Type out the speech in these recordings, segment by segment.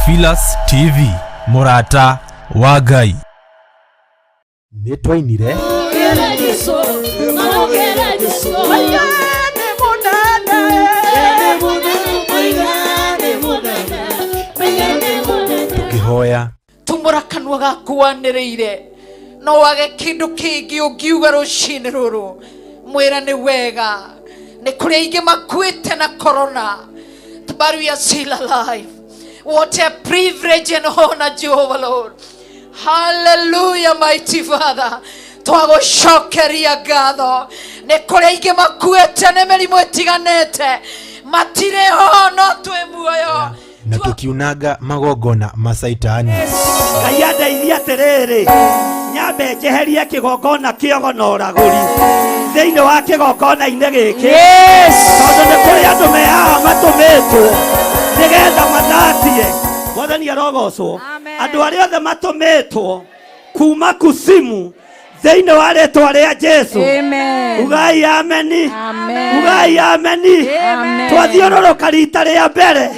Theophilus TV, mũrata wa Ngai. Nĩ twainire tũkĩhoya tumũra kanua gaku wanĩrĩire no wage kĩndũ kĩngĩ ũngiuga rũcinĩ rũrũ mwĩra nĩ wega nĩ kũrĩ aingĩ makuĩte na corona, but we are still alive. What a privilege and honor, Jehovah Lord. Hallelujah, mighty Father. Twagũcokeria ngatho nĩ kũrĩ aingĩ makuĩte nĩ mĩrimũ ĩtiganĩte matirĩ ho no twĩ muoyo na tũkiunanga magongona ma Caitani. Ngai andeithie atĩrĩrĩ, nyambe njeherie kĩgongona kĩogo na ũragũri thĩinĩ wa kĩgongona-inĩ gĩkĩ, tondũ nĩ kũrĩ andũ me haha matũmĩtwo nĩgetha mathatie. Mwathani arogocwo. Andũ arĩa othe matũmĩtwo kuma kusimu thĩinĩ wa rĩtwa rĩa Jesu, ugai ameni, ugai ameni. Twathiũrũrũka rita rĩa mbere,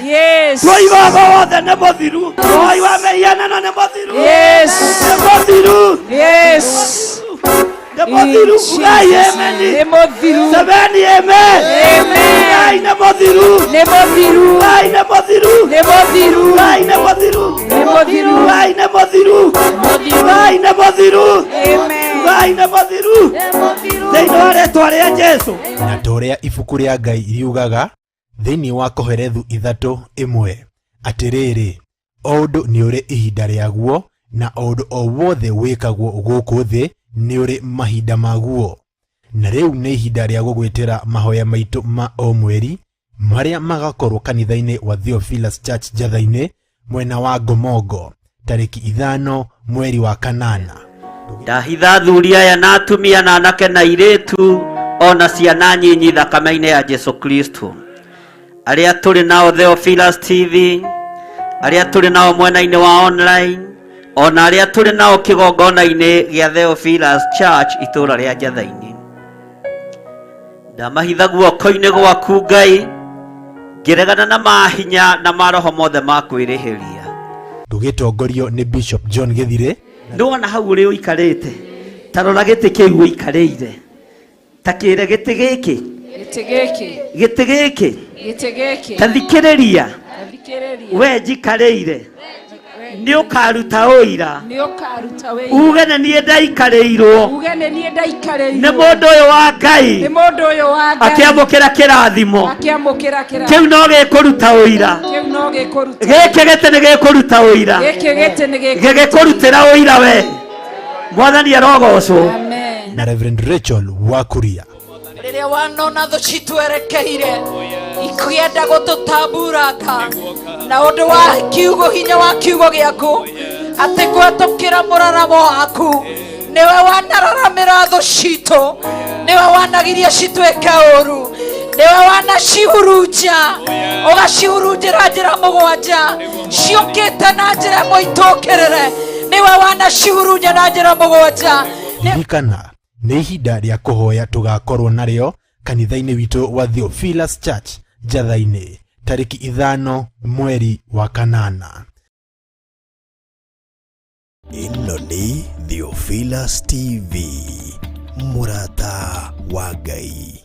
twoiga wothe nĩ mũthiru, twoiga mĩhianano nĩ mũthiru, nĩ mũthiru, nĩ mũthiru. Ugai ameni, Nĩ mũthiru. Semeni amen. Ugai nĩ mũthiru, Nĩ mũthiru. Ugai nĩ mũthiru, Nĩ mũthiru. Ugai nĩ mũthiru, Nĩ mũthiru. Ugai nĩ mũthiru, Ugai nĩ mũthiru, Ugai nĩ mũthiru thĩinĩ wa rĩtwa rĩa Jesu. Na ta ũrĩa ibuku rĩa Ngai riugaga thĩinĩ wa Koherethu 3:1, atĩrĩrĩ, o ũndũ nĩ ũrĩ ihinda rĩaguo, na o ũndũ o wothe wĩkagwo gũkũ thĩ nĩ ũrĩ mahinda maguo. Na rĩu nĩ ihinda rĩa gũgwĩtĩra mahoya maitũ ma o mweri marĩa magakorwo kanitha-inĩ wa Theophilus Church Njatha-inĩ mwena wa Ngomongo tarĩki 5 mweri wa 8. Ndahitha athuri aya na atumia na anake na airĩtu ona ciana nyinyi thakame-inĩ ya Jesu Kristo, arĩa tũrĩ nao Theophilus TV, arĩa tũrĩ nao mwena-inĩ wa online, ona arĩa tũrĩ nao kĩgongona-inĩ gĩa Theophilus Church itũũra rĩa Njatha-inĩ. Ndamahitha guoko-inĩ gwaku Ngai, ngĩregana na mahinya na maroho mothe ma kwĩrĩhĩria. Tũgĩtongorio nĩ Bishop John Gĩthirĩ. Nĩwona hau ũrĩ ũikarĩte, ta rora gĩtĩ kĩu ũikarĩire, ta kĩre gĩtĩ gĩkĩ, Gĩtĩ gĩkĩ, gĩtĩ gĩkĩ, gĩtĩ gĩkĩ, ta thikĩrĩria, thikĩrĩria, we njikarĩire, nĩ ũkaruta ũira, nĩ ũkaruta wĩira, uge nĩ niĩ ndaikarĩirwo uge nĩ niĩ ndaikarĩirwo nĩ mũndũ ũyũ wa Ngai, nĩ mũndũ ũyũ wa Ngai, akĩamũkĩra kĩrathimo akĩamũkĩra kĩrathimo, kĩu no gĩkũruta ũira, kĩu no gĩkũruta, gĩkĩ gĩtĩ nĩ gĩkũruta ũira, gĩkĩ gĩtĩ nĩ gĩkũruta, gĩgĩkũrutĩra ũira we. Mwathani arogocwo. Amen. Na Reverend Rachel Wakuria. Rĩrĩa wanona thũ citwerekeire ikĩenda gũtũtamburanga na ũndũ wa kiugo, hinya wa kiugo gĩaku, atĩ kũhetũkĩra mũraramo waku nĩwe wanararamĩra thũ citũ, nĩwe wanagiria cituĩke ũru, nĩwe wanacihurunja ũgacihurunjĩra njĩra 7 ciũkĩte na njĩra ĩmwe itũkĩrĩre, nĩwe wanacihurunja na njĩra 7. Ririkana nĩ ihinda rĩa kũhoya tũgakorwo narĩo kanitha-inĩ witũ wa Theophilus Church Njatha-inĩ tarĩki 5 mweri wa 8. Ĩno nĩ Theophilus TV, mũrata wa Ngai.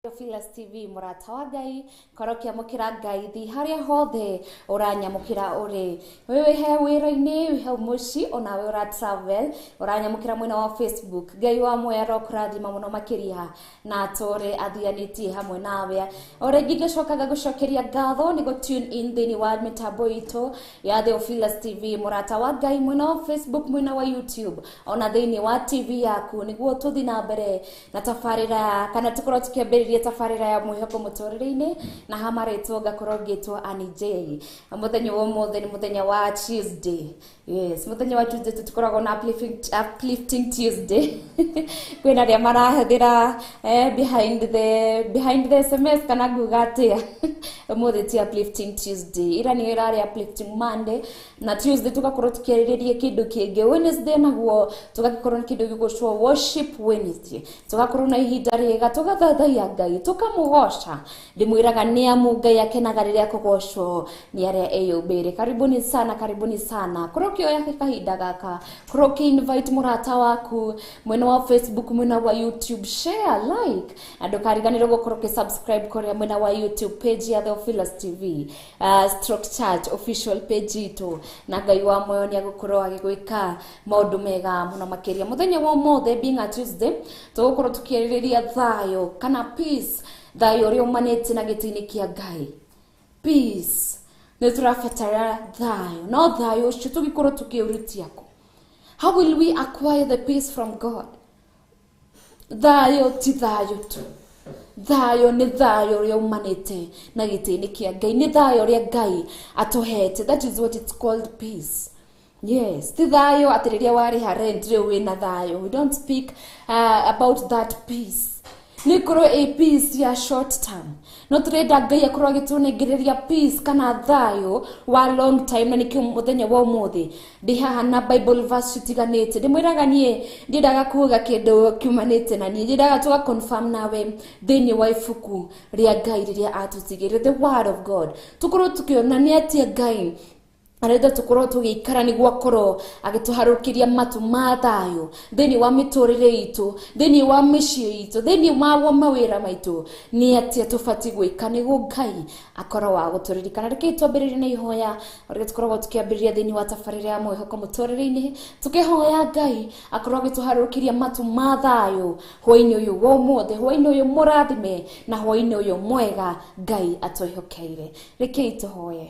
Theophilus TV, mũrata wa Ngai, korwo ũkĩamũkĩra Ngai thi harĩa hothe ũranyamũkĩra ũrĩ, wĩ he wĩra-inĩ, wĩ hau mũciĩ, onawe ũra travel ũranyamũkĩra mwena wa Facebook. Ngai wa muoyo arokũrathima mũno makĩria na atũre athianĩtie hamwe nawe. O rĩngĩ ngĩcokaga gũcokeria ngatho nĩ gũ tune in thĩinĩ wa mĩtambo itũ ya Theophilus TV, mũrata wa Ngai, mwena wa Facebook, mwena wa YouTube, ona thĩinĩ wa TV yaku, nĩguo tũthiĩ na mbere na tabarĩra kana tũkorwo tũkĩambĩrĩria tabarĩra ya mwĩhoko mũtũrĩre-inĩ, na hamarĩtwo ngakorwo ngĩtwo Annie J. Mũthenya wa ũmũthĩ nĩ mũthenya wa Tuesday. Yes, muthenya wa Tuesday tũtikoragwo na uplifting Tuesday. Kwĩna arĩa marahũthĩra behind the SMS kana nguga atĩa. Ũmũthĩ ti uplifting Tuesday, ira nĩyo ĩrarĩ uplifting Monday, na Tuesday tũgakorwo tũkĩarĩrĩria kĩndũ kĩngĩ. Wednesday naguo tũgagĩkorwo na kĩndũ gĩgũcwo worship Wednesday, tũgakorwo na ihinda rĩega tũgathathaiya Ngai, tũkamũgoca. Ndĩmwĩraga nĩ amu Ngai akenaga rĩrĩa kũgocwo nĩ arĩa eyũmbĩire. Karibuni sana, karibuni sana. Korwo ũkĩoya kahinda gaka, korwo ũkĩ-invite mũrata waku mwena wa Facebook, mwena wa YouTube, share, like, na ndũkariganĩrwo gũkorwo ũkĩ-subscribe kũrĩa mwena wa YouTube page ya Theophilus TV stroke church official page itũ, na Ngai wa muoyo nĩ agũkorwo agĩgwĩka maũndũ mega mũno makĩria. Mũthenya wa ũmũthĩ, being a Tuesday, tũgũkorwo tũkĩarĩrĩria thayũ kana peace, thayũ ũrĩa umanĩte na gĩtĩ-inĩ kĩa Ngai. Peace, nĩ tũrabatara thayũ, no thayũ ũcio tũgĩkorwo tũkĩũrutia kũ? How will we acquire the peace from God? Thayũ ti thayũ tu, thayũ nĩ thayũ ũrĩa umanĩte na gĩtĩ-inĩ kĩa Ngai, nĩ thayũ ũrĩa Ngai atũhete. That is what it's called peace. Yes, ti thayũ atĩ rĩrĩa warĩha rent rĩu wĩna thayũ. We don't speak about that peace. Nĩ korwo ĩ peace ya short term, no tũrenda Ngai akorwo agĩtũnengereria peace kana thayũ wa long time. Na nĩkĩo mũthenya wa ũmũthĩ ndĩ haha na Bible verse citiganĩte. Ndĩmwĩraga niĩ ndiendaga kuuga kĩndũ kiumanĩte na niĩ, nyendaga tũga confirm nawe thĩinĩ wa ibuku rĩa Ngai rĩrĩa atũtigĩire, the word of God, tũkorwo tũkĩona nĩ atĩa Ngai arenda tũkorwo tũgĩikara nĩguo akorwo agĩtũharũkĩria matu ma thayũ thĩinĩ wa mĩtũrĩre itũ, thĩinĩ wa mĩciĩ itũ, thĩinĩ wa mawĩra maitũ. Nĩ atĩa tũbatiĩ gwĩka nĩguo Ngai akorwo wa gũtũririkana? Rekei twambĩrĩrie na ihoya ũrĩa tũkoragwo tũkĩambĩrĩria thĩinĩ wa tabarĩra ya mwĩhoko mũtũrĩre-inĩ, tũkĩhoya Ngai akorwo agĩtũharũkĩria matu ma thayũ hwaĩ-inĩ ũyũ wa ũmũthĩ, hwaĩ-inĩ ũyũ mũrathime na hwaĩ-inĩ ũyũ mwega Ngai atwĩhokeire. Rekei tũhoye.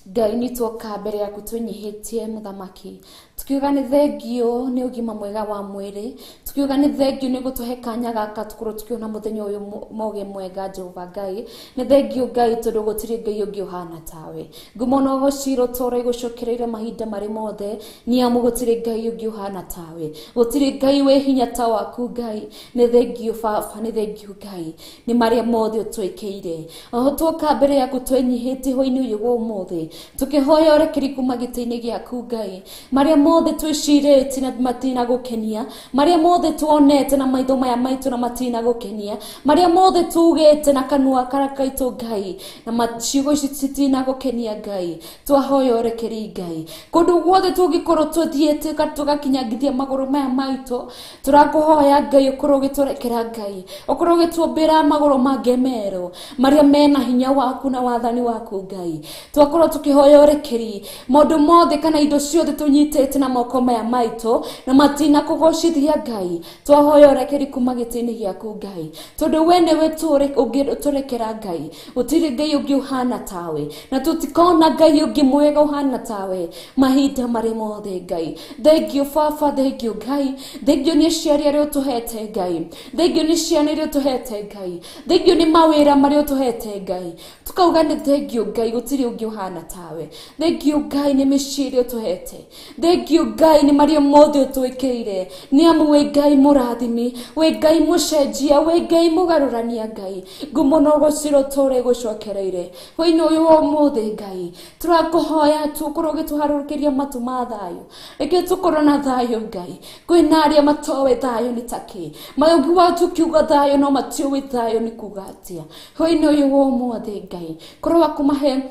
Ngai, nĩ tuoka mbere yaku twĩnyihĩtie, mũthamaki, tukiuga nĩ thengio nĩ ũgima mwega wa mwĩrĩ, tukiuga nĩ thengio nĩ gũtũhe kanya gaka tũkorwo tũkĩona mũthenya ũyũ moge mwega. Jehova Ngai, nĩ thengio Ngai, tondũ gũtirĩ Ngai ũngĩ ũhana tawe. Ngumo na ũgocirwo tũra igũcokereire mahinda marĩ mothe, nĩ amu gũtirĩ Ngai ũngĩ ũhana tawe, gũtirĩ Ngai wĩ hinya ta waku. Ngai, nĩ thengio. Baba, nĩ thengio Ngai nĩ marĩa mothe ũtwĩkĩire. Oho tuoka mbere yaku twenyihĩtie hwaĩ-inĩ ũyũ wa ũmũthĩ, tũkĩhoya ũrekeri kuma gĩtĩ-inĩ gĩaku Ngai, marĩa mothe twĩcirĩtie na matinagũkenia, marĩa mothe tuonete na maitho maya maitũ na matinagũkenia, marĩa mothe tugĩte na kanua kara kaitũ Ngai na ciugo ici citinagũkenia. Ngai, twahoya ũrekeri. Ngai, kũndũ guothe tũngĩkorwo tũthiĩte tũgakinyangithia magũrũ maya maitũ, tũrakũhoya Ngai ũkorwo ũgĩtũrekera. Ngai, ũkorwo ũgĩtũmbĩra magũrũ mangĩ merũ marĩa mena hinya waku na wathani waku. Ngai, twakorwo tũkĩhoya ũrekeri maũndũ mothe kana indo ciothe tũnyitĩte na moko maya maitũ na matina kũgocithia. Ngai, twahoya ũrekeri kuma gĩtĩ-inĩ gĩaku Ngai, tondũ we nĩwe ũngĩtũrekera. Ngai, gũtirĩ Ngai ũngĩ ũhana tawe, na tũtikona Ngai ũngĩ mwega ũhana tawe mahinda marĩ mothe. Ngai, thengio. Baba, thengio. Ngai, thengio nĩ aciari arĩa ũtũhete. Ngai, thengio nĩ ciana iria ũtũhete. Ngai, thengio nĩ mawĩra marĩa ũtũhete. Ngai, tukauga nĩ thengio. Ngai, gũtirĩ ũngĩ ũhana tawe. Thengio Ngai nĩ mĩciĩ ĩrĩa ũtũhete. Thengio Ngai nĩ marĩa mothe ũtwĩkĩire, nĩ amu wĩ Ngai mũrathimi, wĩ Ngai mũcenjia, wĩ Ngai mũgarũrania. Ngai, ngumo na ũgocirwo tũrĩ gũcokereire hwaĩ-inĩ ũyũ wa ũmũthĩ. Ngai, tũrakũhoya tũkorwo ũgĩtũharũrũkĩria matu ma thayũ. Reke tũkorwo na thayũ. Ngai, kwĩna arĩa matoĩ thayũ nĩ takĩ, maũguaga tũkiuga thayũ no matiũĩ thayũ nĩ kuga atĩa. Hwaĩ-inĩ ũyũ wa ũmũthĩ Ngai, korwo wa kũmahe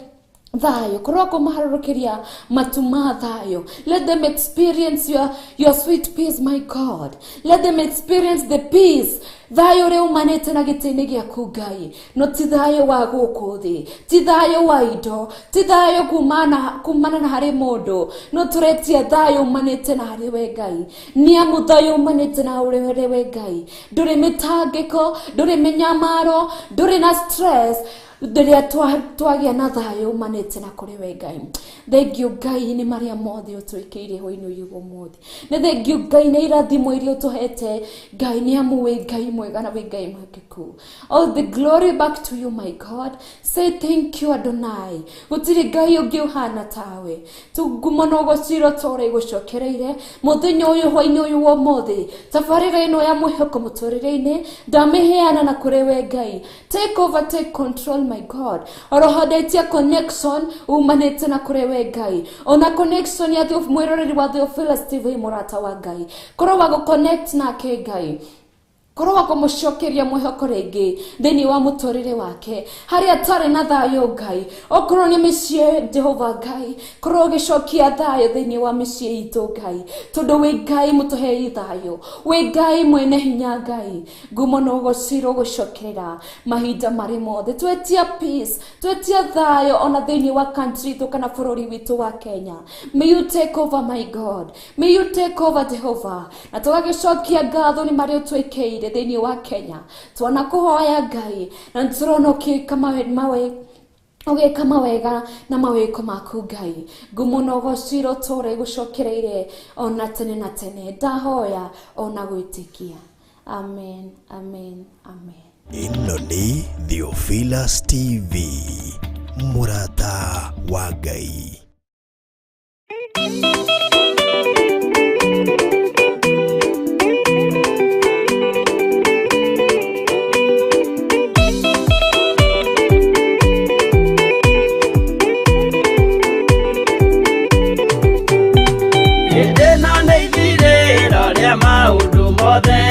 thayũ, korwo kũmaharũrũkĩria matu ma thayũ. Let them experience your sweet peace, my God. Let them experience the peace, thayũ ũrĩa umanĩte na gĩtĩ-inĩ gĩaku Ngai, no ti thayũ wa gũkũ thĩ, ti thayũ wa indo, ti thayũ kumana na harĩ mũndũ, no tũretia thayũ umanĩte na harĩ we Ngai, nĩ amu thayũ umanĩte na harĩ we Ngai ndũrĩ mĩtangĩko, ndũrĩ mĩnyamaro, ndũrĩ na stress. Rĩrĩa twagĩa na thayũ umanĩte na kũrĩ we Ngai. Thengiũ Ngai nĩ marĩa mothe ũtwĩkĩire hwainĩ ũyũ ũmũthĩ. Nĩ thengiũ Ngai nĩ irathimo iria ũtũhete Ngai, nĩ amu wĩ Ngai mwega na wĩ Ngai mwĩhokeku. All the glory back to you, my God. Say thank you, Adonai. Gũtirĩ Ngai ũngĩ ũhana tawe. Tungumo na ũgociro tũrĩa igũcokereire mũthenya ũyũ hwainĩ ũyũ wa ũmũthĩ. Tabarĩra ĩno ya mwĩhoko mũtũrĩre-inĩ ndamĩheana na kũrĩ we Ngai. Take over, take control, my God. Oroho ndetia connection umanĩte na kũrĩ we Ngai. Ona connection ya mwĩroreri wa Theophilus TV mũrata wa Ngai. Korwo wa gũ-connect nake Ngai. Korwo wa kũmũcokeria mwĩhoko rĩngĩ thĩinĩ wa mũtũrĩre wake harĩa atarĩ na thayũ Ngai. Okorwo nĩ mĩciĩ Jehova Ngai, korwo ũgĩcokia thayũ thĩinĩ wa mĩciĩ itũ Ngai, tondũ wĩ Ngai mũtũhei thayũ, wĩ Ngai mwene hinya Ngai. Ngumo na ũgocirwo gũcokerera mahinda marĩ mothe. Twetia peace, twetia thayũ ona thĩinĩ wa country itũ kana bũrũri witũ wa Kenya. May you take over, my God. May you take over, Jehovah. Na tũgagĩcokia ngatho nĩ marĩa ũtwĩkĩire thĩinĩ wa Kenya. Twana kũhoya Ngai na nĩtũrona ũgĩka ũgĩka mawega na mawĩko maku Ngai. Ngumo na ũgocirwo tũrĩa igũcokereire ona tene na tene. Ndahoya ona gwĩtĩkia. Amen, amen, amen. Ĩno nĩ Theophilus TV, mũrata wa Ngai. Ĩno nĩ ithirĩro rĩa maũndũ mothe,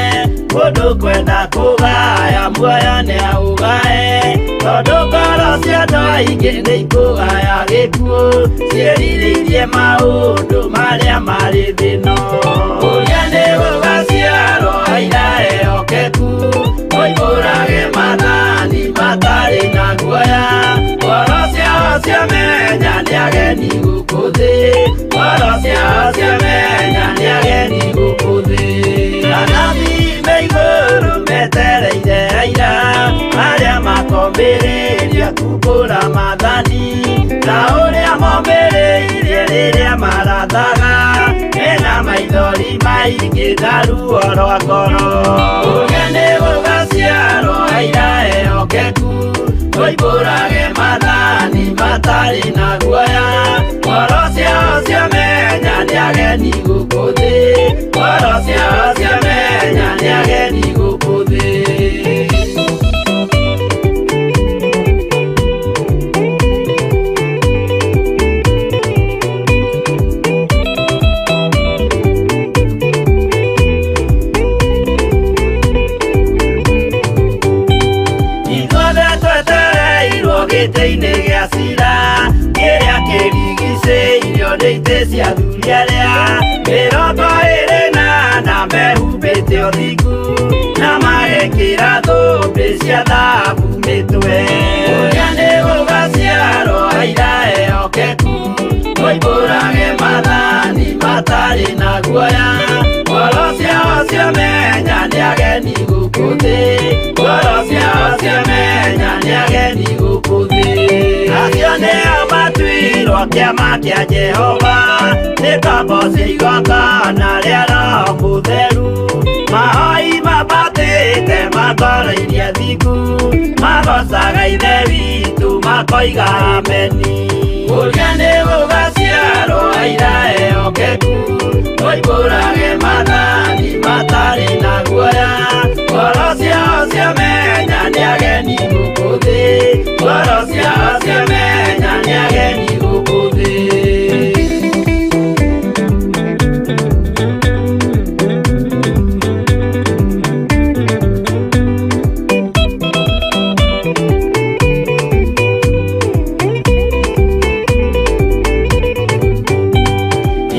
mũndũ kwenda kũgaya muoyo nĩ aũgae, tondũ ngoro cia andũ aingĩ nĩ ikũgaya gĩkuũ, ciĩrirĩirie maũndũ marĩa marĩ thĩ ĩno. Ũrĩa nĩ gũgaciarwo aira ehokeku, moimbũrage maathani matarĩ na guoya, ngoro ciao ciamenya nĩ ageni gũkũ thĩ, ngoro ciao ciamenya nĩ ageni gũkũ thĩ. Anabii me igũrũ metereire aira, arĩa makombĩrĩria kumbũra maathani, ta ũrĩa mombĩrĩirie rĩrĩa marathaga, mena maithori maingĩ na ruo rwa ngoro. Ũrĩa nĩ gũgaciarwo aira ehokeku, moimbũrage maathani matarĩ na guoya, ngoro ciao ciamenya nĩ ageni gũkũ thĩ, ngoro ciao ciamenya nĩ ageni gũkũ thĩ. Ithuothe twetereirwo gĩtĩ-inĩ gĩa cira, kĩrĩa kĩrigicĩirio nĩ itĩ cia athuri arĩa 24 mehumbĩte ũthingu, na magekĩra thũmbĩ cia thahabu mĩtwe. Ũrĩa nĩ gũgaciarwo aira ehokeku, moimbũrage maathani matarĩ na guoya, ngoro ciao ciamenya nĩ ageni gũkũ thĩ, ngoro ciao ciamenya nĩ ageni gũkũ thĩ. Acio nĩo matuirwo kĩama kĩa Jehova, nĩ ngombo cia igongona rĩa Roho Mũtheru, mahoi mabatĩte makoro-iria thingu, magocaga Ithe witũ makoiga ameni. Ũrĩa nĩ gũgaciarwo aira ehokeku, moimbũrage maathani matarĩ na guoya, ngoro ciao ciamenya nĩ ageni gũkũ thĩ, ngoro ciao ciamenya nĩ ageni gũkũ thĩ.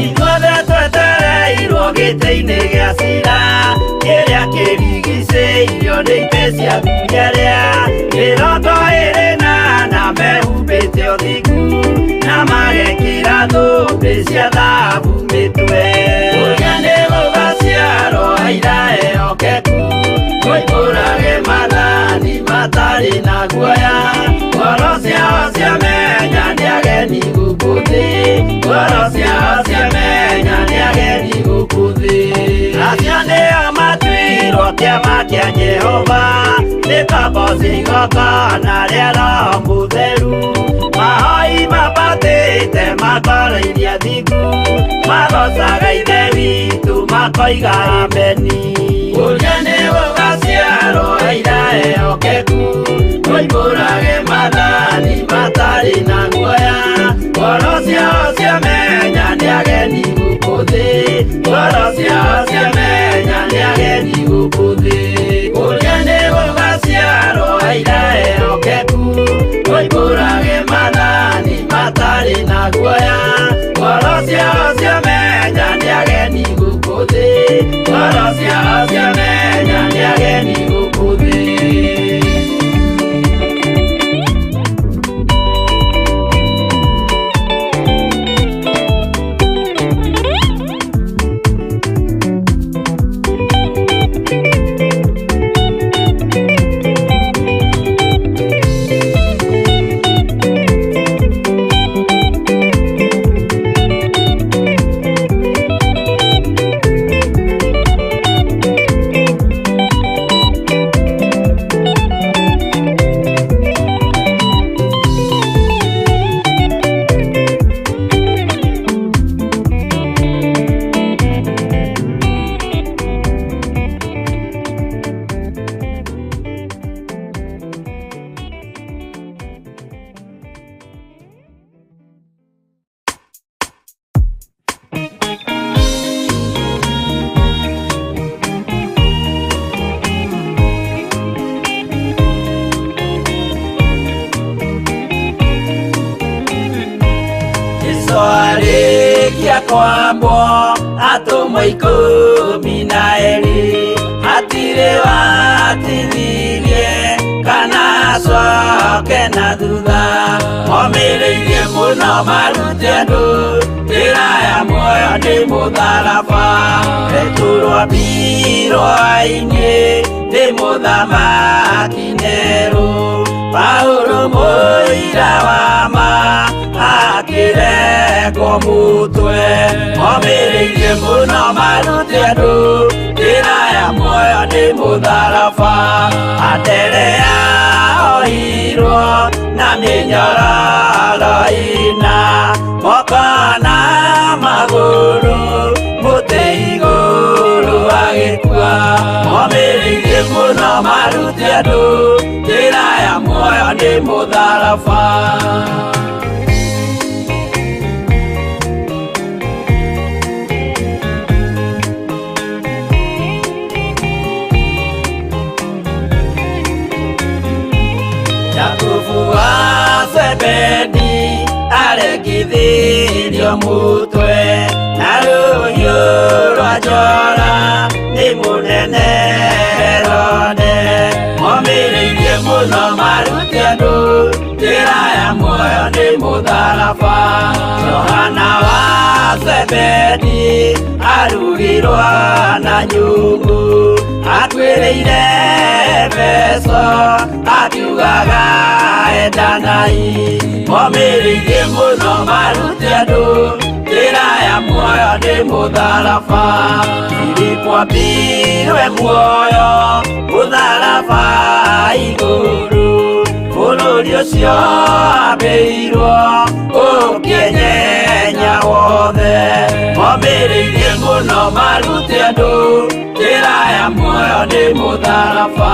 Ithuothe twetereirwo gĩtĩ-inĩ gĩa cira, kĩrĩa kĩrigicĩirio nĩ itĩ cia athuri arĩa 24 mehumbĩte ũthingu, na magekĩra thũmbĩ cia thahabu mĩtwe. Ũrĩa nĩ gũgaciarwo aira ehokeku, moimbũrage maathani matarĩ na guoya, ageni gũkũ thĩ, ngoro ciao ciamenya nĩ ageni gũkũ thĩ. Acio nĩo matuirwo kĩama kĩa Jehova, nĩ ngombo cigongona rĩa Roho Mũtheru. Mahoi mabatĩte makoro-inĩ athingu, magocaga Ithe witũ makoiga ameni. Ũrĩa nĩ gũgaciarwo aira ehokeku, moimbũrage maathani matarĩ na guoya. Ngoro ciao ciamenya nĩ ageni gũkũ thĩ, ngoro ciao ciamenya nĩ ageni gũkũ thĩ. Ũrĩa nĩ gũgaciarwo aira ehokeku, moimbũrage maathani matarĩ na guoya. Ngoro ciao ciamenya nĩ ageni gũkũ thĩ, ngoro ciao ciamenya nĩ ageni gũkũ thĩ. Kwambwo atũmwo 12 hatirĩ watithirie kana acoke na thutha. Momĩrĩirie mũno marute andũ njĩra ya muoyo nĩ mũtharaba. Petero ambirwo ainĩ nĩ mũthamaki Nero, Paulo mũira wa ma akĩrengwo mũtwe. Momĩrĩirie mũno marute andũ njĩra ya muoyo nĩ mũtharaba. Anderea ohirwo na mĩnyororo ĩna, moko na magũrũ mũtĩ igũrũ agĩkua. Momĩrĩirie mũno marute andũ njĩra ya muoyo nĩ mũtharaba. Jakubu wa Zebedi aregithirio mũtwe na rũhiũ rwa njora nĩ mũnene Herode. Momĩrĩirie mũno marute andũ njĩra ya muoyo nĩ mũtharaba. Johana wa Zebedi arugirwo na nyũngũ, atuĩrĩire Efeso akiugaga endanai. Momĩrĩirie mũno marute andũ njĩra ya muoyo nĩ mũtharaba. Filipo ambirwe muoyo mũtharaba igũrũ, bũrũri ũcio ambĩirwo ũkĩenyenya wothe. Momĩrĩirie mũno marute andũ njĩra ya muoyo nĩ mũtharaba.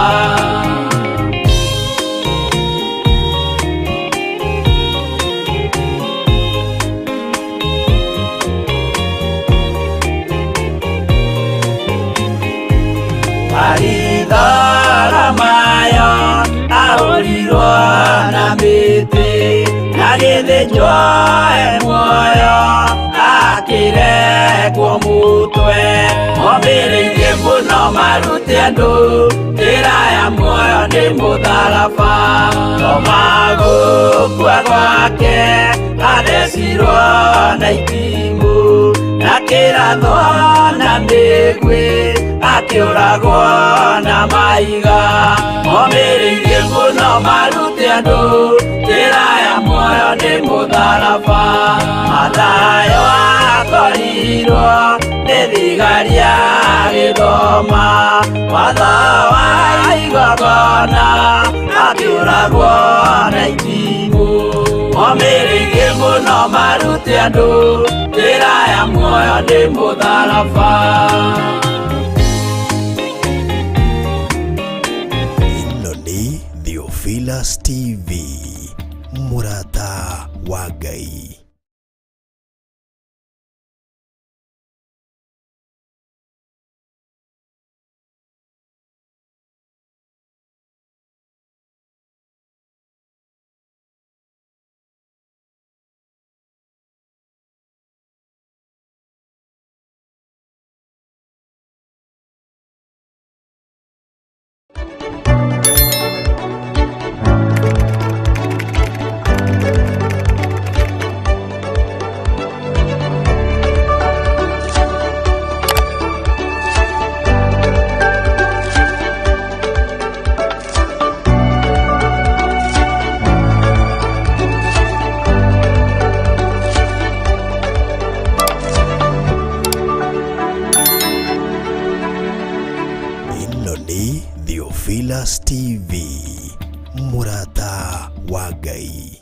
Baritholomayo ahũrirwo na mĩtĩ, agĩthĩnjwo e muoyo akĩrekwo mũtwe. Momĩrĩirie mũno marute andũ njĩra ya muoyo nĩ mũtharaba. Toma gũkua gwake athecirwo na itimũ, na kĩrathwo na mĩguĩ akĩũragwo na maiga. Momĩrĩirie mũno marute andũ njĩra ya muoyo Muoyo nĩ mũtharaba. Mathayo akorirwo nĩ thigari agĩthoma watho wa igongona, akĩũragwo na itimũ. Momĩrĩirie mũno marute andũ njĩra ya muoyo nĩ mũtharaba. Ĩno nĩ Theophilus TV, mũrata wa Ngai. Ĩno nĩ Theophilus TV, mũrata wa Ngai.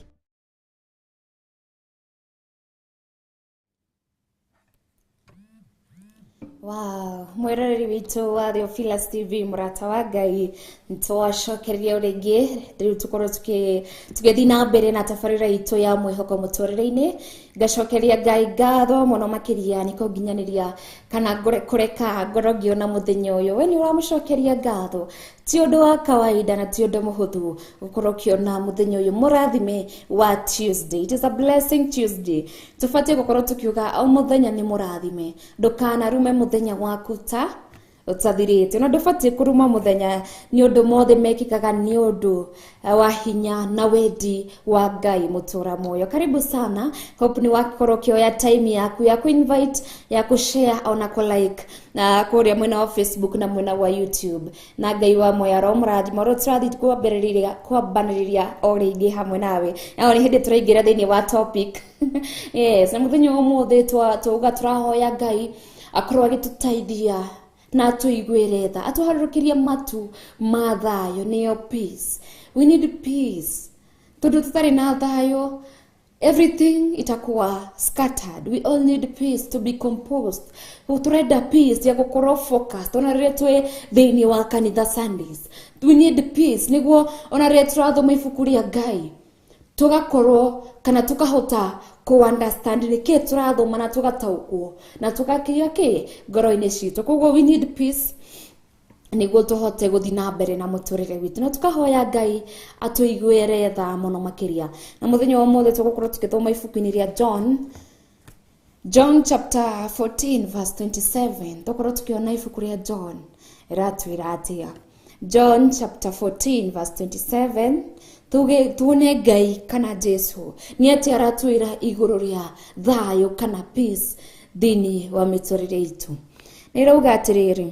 Wow, mwĩroreri witũ wa Theophilus TV, mũrata wa Ngai, nĩtwacokereria o rĩngĩ. Rĩu tũkorwo tũgĩthiĩ na mbere na tabarĩra itũ ya mwĩhoko mũtũrĩre-inĩ. Ngacokeria Ngai ngatho mũno makĩria nĩ kũnginyanĩria kana kũreka ngorwo ngĩona mũthenya ũyũ. We nĩ ũramũcokeria ngatho? Ti ũndũ wa kawaida na ti ũndũ mũhũthũ gũkorwo ũkĩona mũthenya ũyũ mũrathime wa Tuesday. It is a blessing Tuesday. Tũbatiĩ gũkorwo tũkiuga o mũthenya nĩ mũrathime. Ndũkanarume mũthenya waku ta ũtathirĩte, na ndũbatiĩ kũruma mũthenya nĩ ũndũ mothe mekĩkaga nĩ ũndũ wa hinya na wendi wa Ngai mũtũra muoyo. Karibu sana. Hope nĩ wakorwo ũkĩoya time yaku ya kuinvite, ya kushare, ona ku like na kũrĩa mwena wa Facebook na mwena wa YouTube. Na Ngai wa muoyo aromũrathima. Ũrĩa tũrathiĩ kwambanĩrĩria o rĩngĩ hamwe nawe, na nĩ hĩndĩ tũraingĩra thĩinĩ wa topic. Yes, na mũthenya wa ũmũthĩ twauga tũrahoya Ngai akorwo agĩtũteithia na atũiguĩre tha, atũharũrũkĩrie matu ma thayũ, nĩyo peace. We need peace, tondũ tũtarĩ na thayũ everything itakuwa scattered. We all need peace to be composed. Turenda peace ya gũkorwo focused ona rĩrĩa twĩ thĩinĩ wa kanitha Sundays. We need peace nĩguo ona rĩrĩa tũrathoma ibuku rĩa Ngai tugakorwo kana tukahota ku understand nĩkĩ tũrathoma na tũgataũkwo na tũgakĩria kĩ ngoro-inĩ citũ. Koguo we need peace nĩguo tũhote gũthiĩ na mbere na mũtũrĩre witũ, na tũkahoya Ngai atũiguĩre tha mũno makĩria. Na mũthenya wa ũmũthĩ tũgũkorwo tũgĩthoma ibuku-inĩ rĩa John chapter 14 verse 27. Tũkorwo tũkĩona ibuku rĩa John ĩratwĩra atĩa. John chapter 14 verse 27, tuge tuone Ngai kana Jesu nĩ atĩa aratwĩra igũrũ rĩa thayũ kana peace thĩinĩ wa mĩtũrĩre itũ. Nĩ ĩrauga atĩrĩrĩ,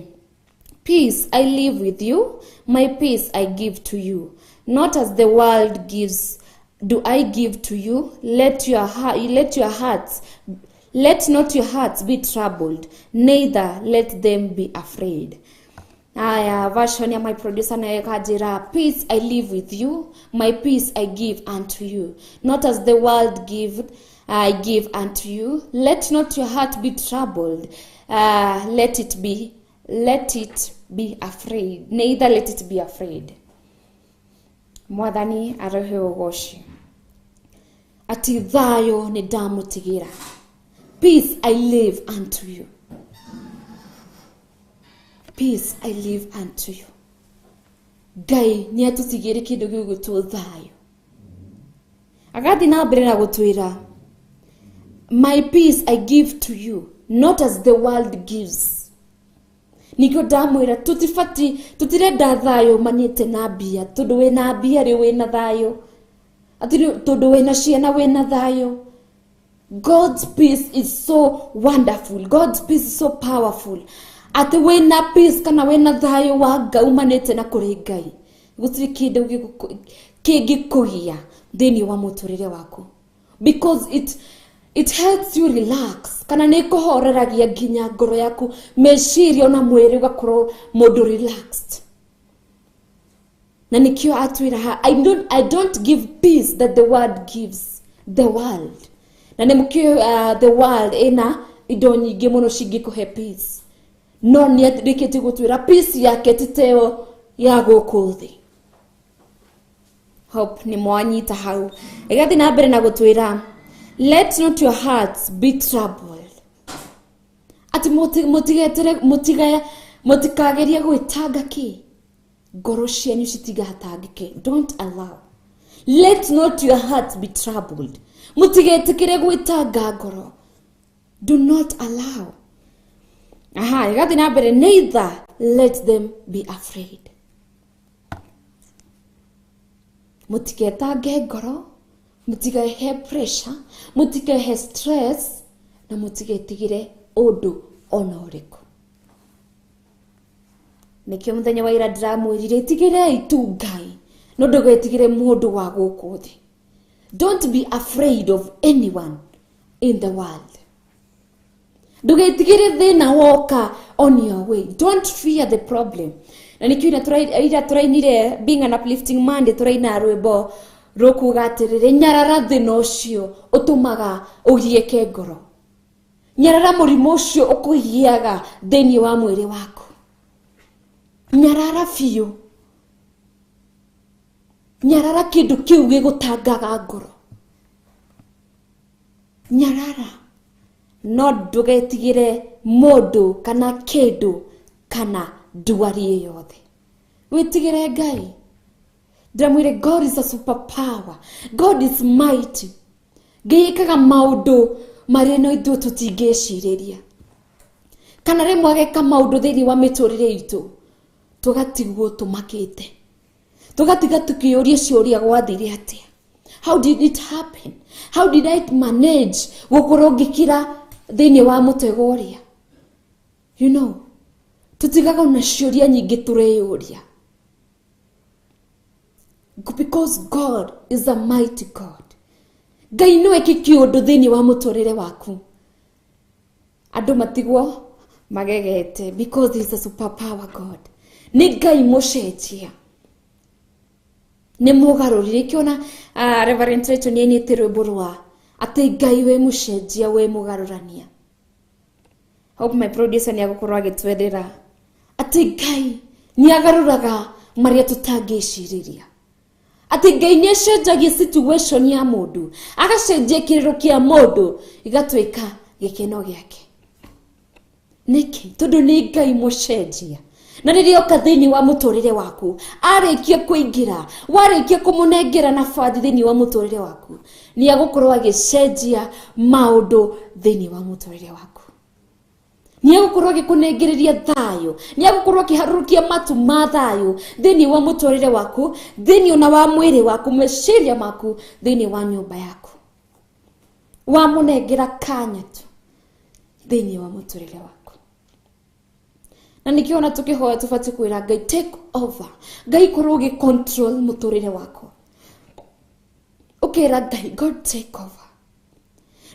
"Peace I leave with you, my peace I give to you. Not as the world gives do I give to you. Let not your hearts be troubled, neither let them be afraid." Aya, version ya my producer nayo ĩkanjĩra, "Peace I leave with you, my peace I give unto you. Not as the world give I give unto you. Let not your heart be troubled. Let it be afraid, neither let it be afraid." Mwathani arohe ũgoci. Ati thayũ nĩ ndamũtigĩra. Peace I leave unto you. Peace I leave unto you. Ngai nĩ atũtigĩire kĩndũ gĩgwĩtwo thayũ. Agathiĩ na mbere na gũtwĩra, "My peace I give to you, not as the world gives." Nikĩo ndamwĩra tũtibati, tũtirenda thayũ umanĩte na mbia, tondũ wĩna mbia rĩ wĩna thayũ, atĩ tondũ wĩna ciana wĩna thayũ. God's peace is so wonderful. God's peace is so powerful. Atĩ wĩna peace kana wĩna thayũ wa Ngai umanĩte na kũrĩ Ngai, gũtirĩ kĩndũ Kĩngĩkũgia thĩinĩ wa mũtũrĩre waku, because it helps you relax, kana nĩ kũhoreragia nginya ngoro yaku, meciria ona mwĩrĩ ũgakorwo mũndũ relaxed. Na nikio atwĩra ha, I don't give peace that the world gives. The world na nĩ mũkĩo, the world ĩna indo nyingĩ mũno cingĩkũhe peace, no nĩ rĩkĩtie gũtwĩra peace yake ti teo ya gũkũ thĩ. Hope nĩ mwanyita hau. Ĩgathiĩ na mbere na gũtwĩra, let not your hearts be troubled, atĩ mũtikagerie gwĩtanga kĩ, ngoro cianyu citigatangĩke. Don't allow, let not your hearts be troubled, mũtigetĩkĩre gwĩtanga ngoro. Do not allow. Aha, ĩgathiĩ na mbere, neither let them be afraid. Mũtiketange ngoro, mũtigehe pressure, mũtikehe stress, na mũtigetigĩre ũndũ ona ũrĩkũ. Nĩkĩo mũthenya wa ira ndĩramwĩrire, ĩtigĩrei tu Ngai, no ndũgetigĩre mũndũ wa gũkũ thĩ. Don't be afraid of anyone in the world. Ndũgetigĩre thĩna woka on your way. Don't fear the problem. Na nĩkĩo ira tũrainire being an uplifting man, tũraina rwĩmbo rũkuga atĩrĩrĩ, nyarara thĩna ũcio ũtũmaga ũgiĩke ngoro, nyarara mũrimũ ũcio ũkũgiaga thĩinĩ wa mwĩrĩ waku, nyarara biũ, nyarara kĩndũ kĩu gĩgũtangaga ngoro, nyarara. No ndũgetigĩre mũndũ kana kĩndũ kana ndwari yothe, wĩtigĩre Ngai. Ndĩramwĩre God is a super power, God is mighty. Ngai ĩkaga maũndũ marĩa no ithuĩ tũtingĩcirĩria, kana rĩmwe ageka maũndũ thĩinĩ wa mĩtũrĩre itũ tũgatigwo tũmakĩte, tũgatiga tũkĩũria ciũria, gwathire atĩa? How did it happen? How did I manage gũkorwo ngĩkira thĩinĩ wa mũtego ũrĩa? You know, tũtigaga na ciũria nyingĩ tũreyũria, because God is a mighty God. Ngai no eke kĩũndũ thĩinĩ wa mũtũrĩre waku, andũ matigwo magegete, because he is a super power God. Nĩ Ngai mũcenjia, nĩ mũgarũrire. Kĩona Reverend Rachel nĩ ainĩte rwĩmbo rwa atĩ Ngai wĩ mũcenjia, wĩ mũgarũrania. Hope my producer nĩ agũkorwo agĩtwendera atĩ Ngai nĩ agarũraga marĩa tũtangĩcirĩria, atĩ Ngai nĩ acenjagia situation ya mũndũ, agacenjia kĩrĩro kĩa mũndũ gĩgatuĩka gĩkeno gĩake. Nĩkĩ? Tondũ nĩ Ngai mũcenjia. Na rĩrĩa oka thĩinĩ wa mũtũrĩre waku, arĩkia kũingĩra, warĩkia kũmũnengera nabathi thĩinĩ wa mũtũrĩre waku, nĩ agũkorwo agĩcenjia maũndũ thĩinĩ wa mũtũrĩre waku. Nĩ agũkorwo agĩkũnengereria thayũ, nĩ agũkorwo akĩharũrũkia matu ma thayũ thĩinĩ wa mũtũrĩre waku, thĩinĩ ona wa mwĩrĩ waku, meciria maku, thĩinĩ wa nyũmba yaku. Wamũnengera kanya tu thĩinĩ wa mũtũrĩre waku. Na nĩkĩo ona tũkĩhoya tũbatiĩ kwĩra Ngai take over, Ngai korwo ũgĩ control mũtũrĩre wakwa, ũkĩra Ngai God take over,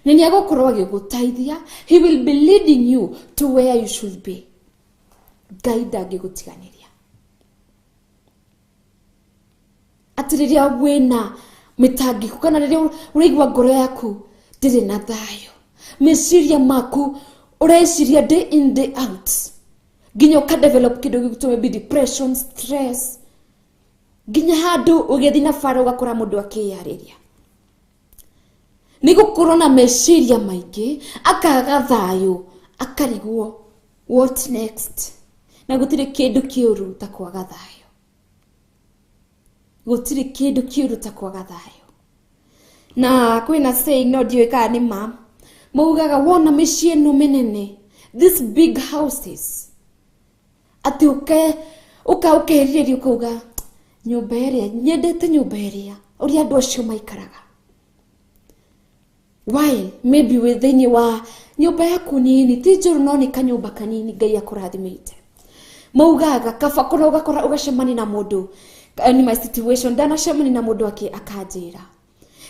na nĩ agũkorwo agĩgũteithia. He will be leading you to where you should be. Ngai ndangĩgũtiganĩria. Atĩ rĩrĩa wĩna mĩtangĩko, kana rĩrĩa ũraigua ngoro yaku ndĩrĩ na thayũ, meciria maku ũreciria day in day out, nginya ũka develop kĩndũ gĩgũtũma maybe depression, stress, nginya handũ ũgĩthiĩ na bara ũgakora mũndũ akĩyarĩria, nĩ gũkorwo na meciria maingĩ, akaga thayũ, akarigwo what next. Na gũtirĩ kĩndũ kĩũru ta kwaga thayũ, gũtirĩ kĩndũ kĩũru ta kwaga thayũ. Na kwĩna saying, no ndiũĩ kana nĩ ma, maugaga wona mĩciĩ ĩno mĩnene, these big houses, atĩ ũka ũkerirĩria ũkauga nyũmba ĩrĩa nyendete, nyũmba ĩrĩa ũrĩa andũ acio maikaraga. Why? Maybe wĩ thĩinĩ wa nyũmba yaku nini, ti njũru, no nĩ kanyũmba kanini Ngai akũrathimĩte. Maugaga kaba korwo ũgakora ũgacemania na mũndũ In my situation ndanacemania na mũndũ akanjĩra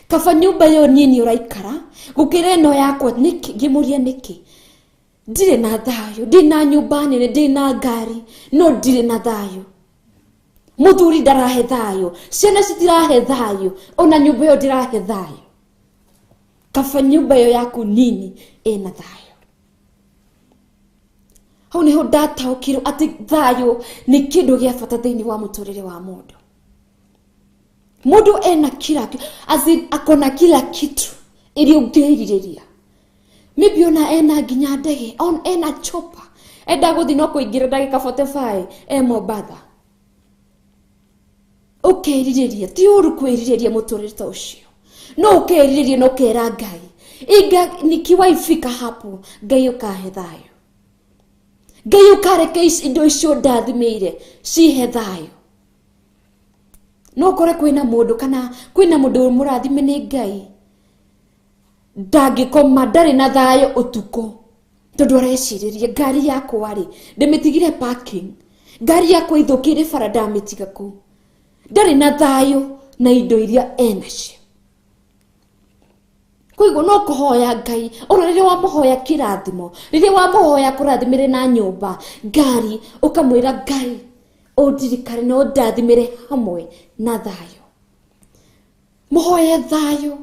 kaba nyũmba ĩyo niĩ nĩ ũraikara gũkĩra ĩno yakwa nĩkĩ. Ngĩmũria nĩkĩ, ndirĩ na thayũ, ndĩ na nyũmba nene, ndĩ na ngari, no ndirĩ na thayũ. Mũthuri ndarahe thayũ, ciana citirahe thayũ, ona nyũmba ĩyo ndĩrahe thayũ. Kaba nyũmba ĩyo yaku nini ĩna thayũ. Hau nĩho ndataũkĩrwo atĩ thayũ nĩ kĩndũ gĩa bata thĩinĩ wa mũtũrĩre wa mũndũ. Mũndũ ena kila, as in akona kila kitu ĩrĩa ũngĩrirĩria. Maybe ona ena nginya ndege, on ena chopa, enda gũthiĩ no kũingĩra ndagĩka 45 e Mombatha. Ũkerirĩria, ti ũru kwĩrirĩria mũtũrĩre ta ũcio, no ũkerirĩria na ũkera Ngai, inga nikiwaifika hapo Ngai ũkahe thayũ, Ngai ũkareke indo icio ndathimĩire cihe thayũ. No ũkore kwĩna mũndũ kana kwĩna mũndũ mũrathime nĩ Ngai ndangĩkoma, ndarĩ na thayũ ũtukũ tondũ arecirĩria ngari yakwa rĩ ndĩmĩtigire parking, ngari yakwa ithũkĩire bara ndamĩtiga kũu. Ndarĩ na thayũ na indo iria enacio. Koguo no kũhoya Ngai, ona rĩrĩa wamũhoya kĩrathimo, rĩrĩa wamũhoya kũrathimĩre na nyũmba, ngari, ũkamwĩra Ngai ũndirikane na ũndathimĩre hamwe na thayũ. Mũhoye thayũ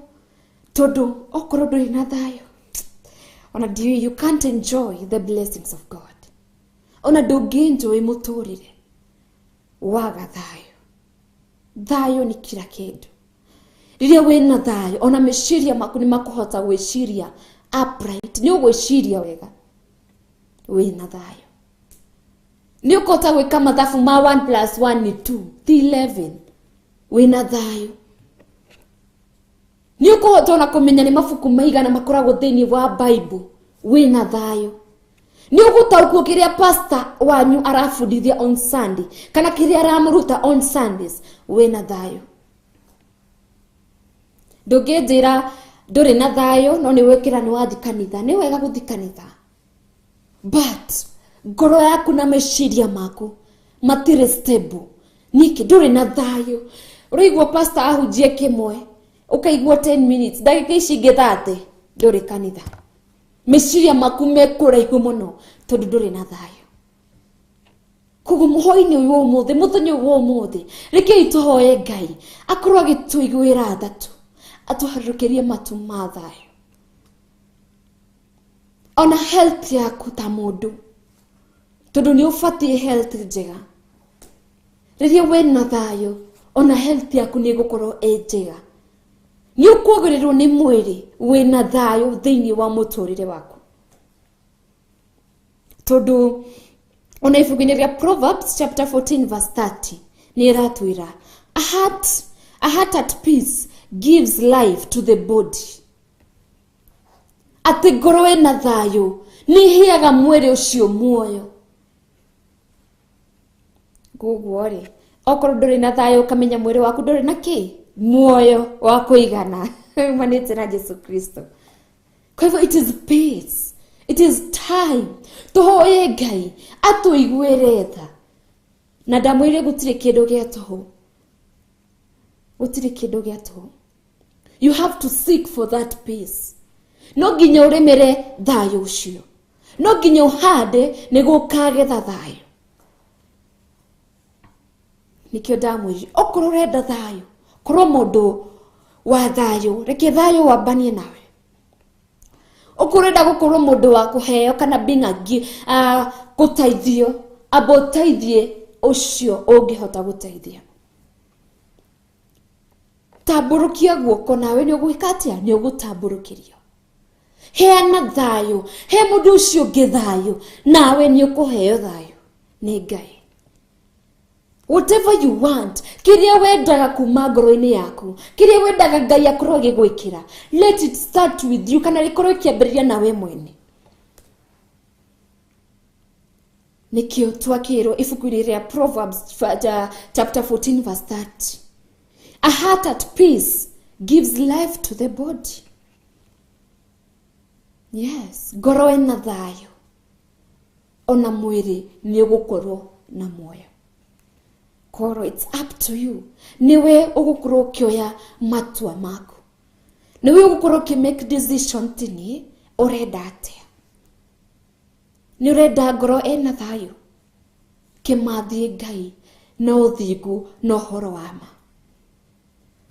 tondũ okorwo ndũrĩ na thayũ, ona ndiũĩ, you can't enjoy the blessings of God. Ona ndũngĩ-enjoy mũtũrĩre waga thayũ. Thayũ nĩ kila kĩndũ. Rĩrĩa wĩna thayũ, ona meciria maku nĩ makũhota gwĩciria upright, nĩ ũgwĩciria wega wĩna thayũ. Nĩ ũkũhota gwĩka mathabu ma 1 + 1 ni 2, ti 11, wĩna thayũ. Nĩ ũkũhota ona kũmenya nĩ mabuku maigana makoragwo thĩinĩ wa Bible, wĩna thayũ. Nĩ ũgũtaũkwo kĩrĩa pastor wanyu arabundithia on Sunday kana kĩrĩa aramũruta on Sundays, wĩna thayũ. Ndũngĩnjĩra ndũrĩ na thayũ no nĩ wĩkĩra nĩ wathi kanitha, nĩ wega gũthi kanitha, but ngoro yaku na meciria maku matirĩ stable. Nĩkĩ ndũrĩ na thayũ? Ũraigua pastor ahunjie kĩmwe ũkaigua 10 minutes, ndagĩka ici ingĩ 30 ndũrĩ kanitha. Meciria maku me kũraihu mũno tondũ ndũrĩ na thayũ. Koguo mũhoi-inĩ ũyũ wa ũmũthĩ, mũthenya ũyũ wa ũmũthĩ, rekei tũhoye Ngai akorwo agĩtũiguĩra tha tu, atũharũrũkĩrie matu ma thayũ. Ona health yaku ta mũndũ, tondũ nĩ ũbatiĩ health njega. Rĩrĩa wĩna thayũ, ona health yaku nĩ ĩgũkorwo ĩ njega. Nĩ ũkwagĩrĩrwo nĩ mwĩrĩ wĩna thayũ thĩinĩ wa mũtũrĩre waku. Tondũ ona ibuku-inĩ rĩa Proverbs chapter 14 verse 30 nĩ ĩratwĩra a heart at peace gives life to the body. Atĩ ngoro ĩna thayũ nĩ ĩheaga mwĩrĩ ũcio muoyo. Koguo rĩ, okorwo ndũrĩ na thayũ ũkamenya mwĩrĩ waku ndũrĩ na kĩ muoyo wa kũigana umanĩte na Jesu Kristo. Kwa hivyo it is peace, it is time tũhoye Ngai atũiguĩre tha. Na ndamwĩrire gũtirĩ kĩndũ gĩa tũhũ, gũtirĩ kĩndũ gĩa tũhũ. You have to seek for that peace. No nginya ũrĩmĩre thayũ ũcio, no nginya ũhande nĩguo ũkagetha thayũ. Nĩkĩo ndamwĩrire okorwo ũrenda thayũ, korwo mũndũ wa thayũ, reke thayũ wambanie nawe. Okorwo ũrenda gũkorwo mũndũ wa kũheo kana being a gũteithio, amba ũteithie ũcio ũngĩhota gũteithia. Tambũrũkia guoko nawe nĩ ũgwĩka atĩa? Nĩ ũgũtambũrũkĩrio. Heana thayũ, he mũndũ ũcio ũngĩ thayũ, nawe nĩ ũkũheo thayũ nĩ Ngai. Whatever you want, kĩrĩa wendaga kuma ngoro-inĩ yaku, kĩrĩa wendaga Ngai akorwo agĩgwĩkĩra, let it start with you, kana rĩkorwo ĩkĩambĩrĩria nawe mwene. Nĩkĩo twakĩrwo ibuku-inĩ rĩa Proverbs chapter 14 verse 30. A heart at peace gives life to the body. Yes, ngoro ĩna thayũ, ona mwĩrĩ nĩ ũgũkorwo na muoyo. Koro it's up to you. Niwe ũgũkorwo ũkĩoya matua maku. Niwe ũgũkorwo ũkĩ make decision tini ũrenda atĩa. Nĩ ũrenda ngoro ĩna thayũ. Kĩmathie Ngai na ũthingu na ũhoro wa ma.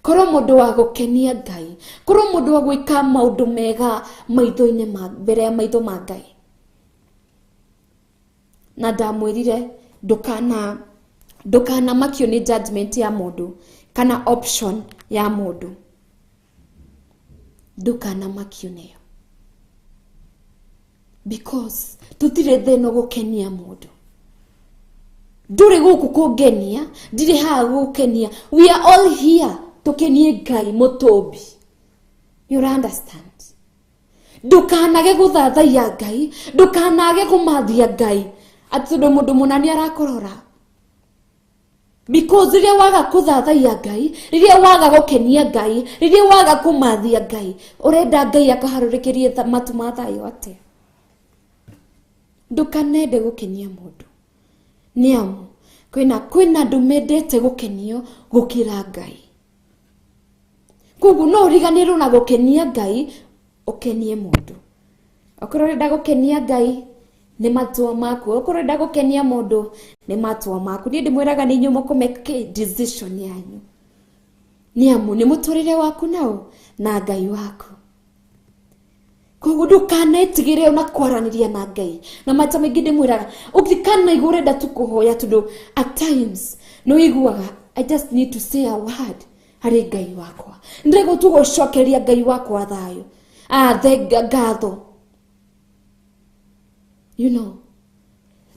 Korwo mũndũ wa gũkenia Ngai, korwo mũndũ wa gwĩka maũndũ mega maitho-inĩ ma mbere ya maitho ma Ngai. Na ndamwĩrire ndũkana makio nĩ judgment ya mũndũ kana option ya mũndũ. Ndũkana makio nĩyo. Because tũtirĩ thĩna gũkenia mũndũ. Ndũrĩ gũkũ kũngenia, ndirĩ haha gũkenia. We are all here tũkenie Ngai mũtũmbi. You understand? Ndũkanage gũthathaiya Ngai, ndũkanage kũmathia Ngai atĩ tondũ mũndũ mũna nĩ arakũrora. Because rĩrĩa waga kũthathaiya Ngai, rĩrĩa waga gũkenia Ngai, rĩrĩa waga kũmathia Ngai, ũrenda Ngai akaharũrũkĩrie matu ma thayũ atĩa? Ndũkanende gũkenia mũndũ. Nĩ amu kwĩna andũ mendete gũkenio gũkĩra Ngai. Koguo no ũriganĩrwo na gũkenia Ngai, ũkenie mũndũ. Okorwo ũrenda gũkenia Ngai, nĩ matua maku. Okorwo ũrenda gũkenia mũndũ, nĩ matua maku. Niĩ ndĩmwĩraga nĩ inyuĩ mũkũ-make decision yanyu. Nĩ amu nĩ mũtũrĩre waku nao na Ngai waku. Koguo ndũkanetigĩre ona kwaranĩria na Ngai. Na maita maingĩ ndĩmwĩraga ũngĩkanaigua ũrenda tu kũhoya, tondũ at times nĩ ũiguaga I just need to say a word harĩ Ngai wakwa. Ndĩrenda tu gũcokeria Ngai wakwa thayũ. Ngatho. You know,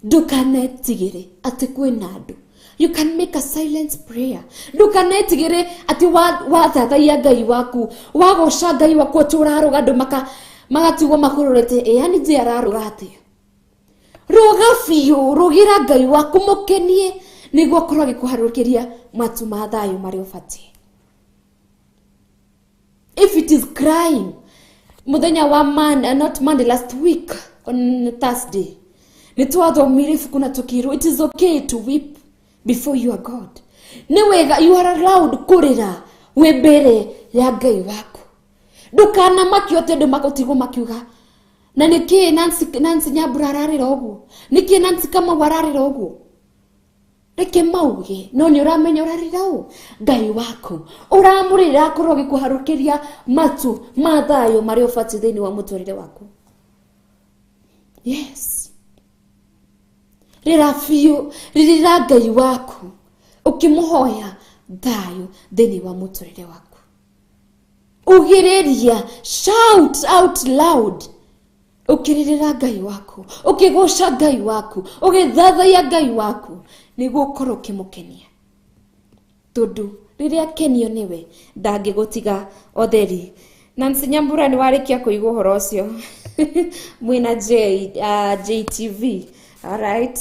ndũkanetigĩre atĩ kwĩna andũ. You can make a silent prayer. Ndũkanetigĩre atĩ wathathaiya Ngai waku, wagoca Ngai waku atĩ ũrarũga andũ magatigwo makũrorete, ĩ yani nje ararũga atĩa? Rũga biũ, rũgĩra Ngai waku mũkenie nĩguo akorwo agĩkũharũrũkĩria matu ma thayũ marĩa ũbatiĩ. If it is crying, mũthenya wa not Monday, last week on Thursday, nĩtwathomire ibuku na tũkĩrwo it is okay to weep before your God. Nĩ wega, you are allowed kũrĩra wĩ mbere ya Ngai waku. Ndũkanamakio atĩ andũ magũtigwo makiuga na nĩkĩĩ Nancy Nyambura ararĩra ũguo, nĩkĩĩ Nancy Kamau ararĩra ũguo. Reke mauge, no nĩ ũramenya ũrarĩra ũ? Ngai waku ũramũrĩra akorwo agĩkũharũkĩria matu ma thayũ marĩa ũbatiĩ thĩinĩ wa mũtũrĩre waku. Yes. Rĩra biũ, rĩrĩra Ngai waku ũkĩmũhoya thayũ thĩinĩ wa mũtũrĩre waku. Ugĩrĩria, shout out loud ũkĩrĩrĩra Ngai waku, ũkĩgoca Ngai waku, ũgĩthathaiya Ngai waku nĩguo ũkorwo ũkĩmũkenia. Tondũ rĩrĩa akenio nĩwe ndangĩgũtiga otheri. Nancy Nyambura nĩ warĩkia kũigua ũhoro ũcio mwĩna JTV. Alright.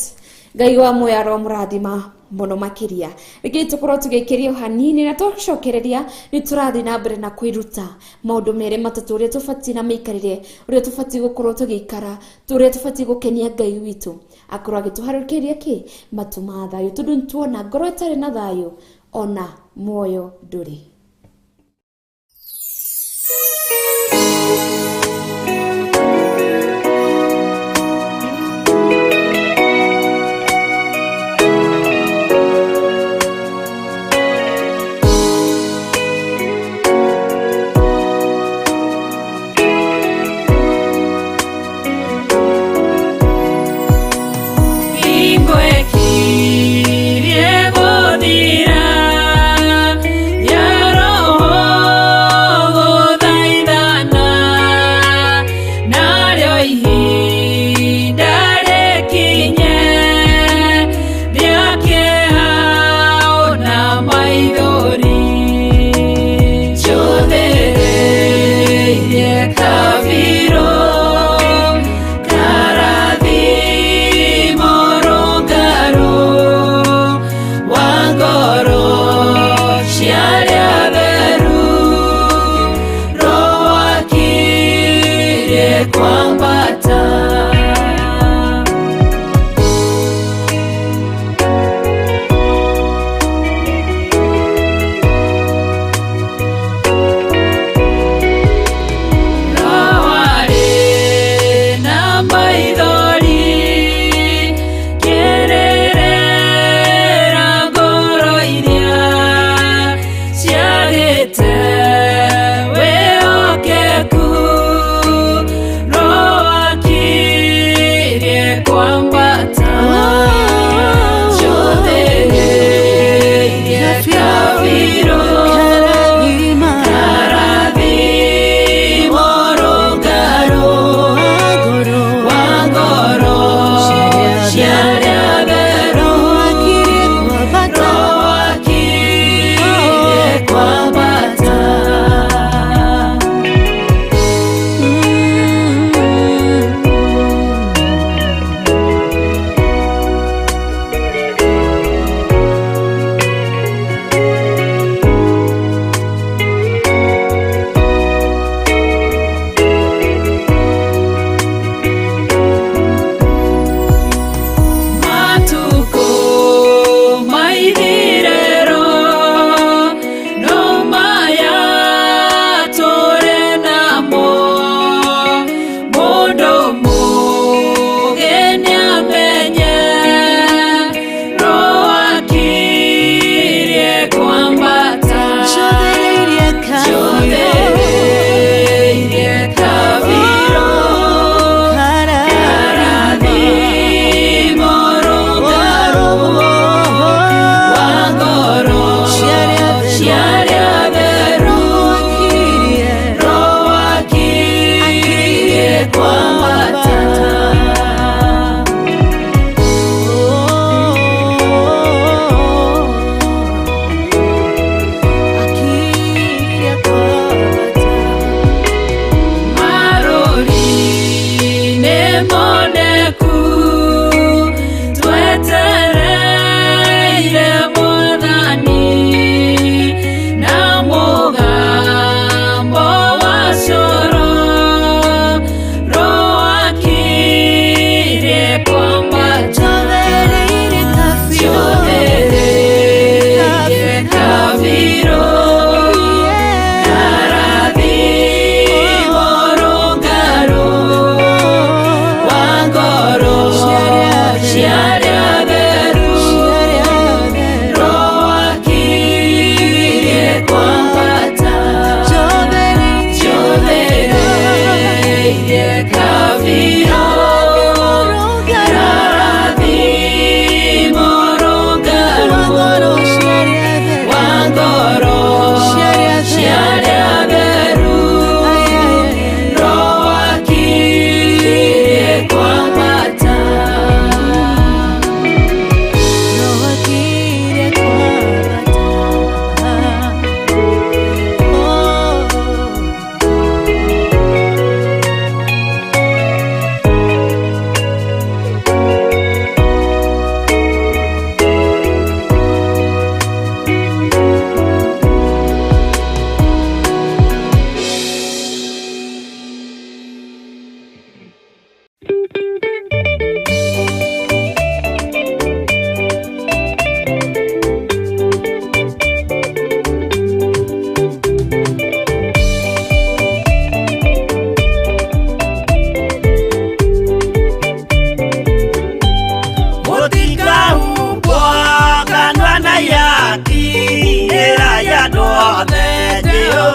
Ngai wa muoyo aromũrathima mũno makĩria. Reke tũkorwo tũgĩkĩria hanini na tũcokereria nĩ tũrathiĩ na mbere na kwĩruta maũndũ merĩ matatũ ũrĩa tũbatiĩ na mĩikarĩre, ũrĩa tũbatiĩ gũkorwo tũgĩikara, ũrĩa tũbatiĩ gũkenia Ngai witũ akorwo agĩtũharũrũkĩria kĩ matu ma thayũ, tondũ nĩtuona ngoro ĩtarĩ na thayũ ona muoyo ndũrĩ. Ingwe kirie godira, ya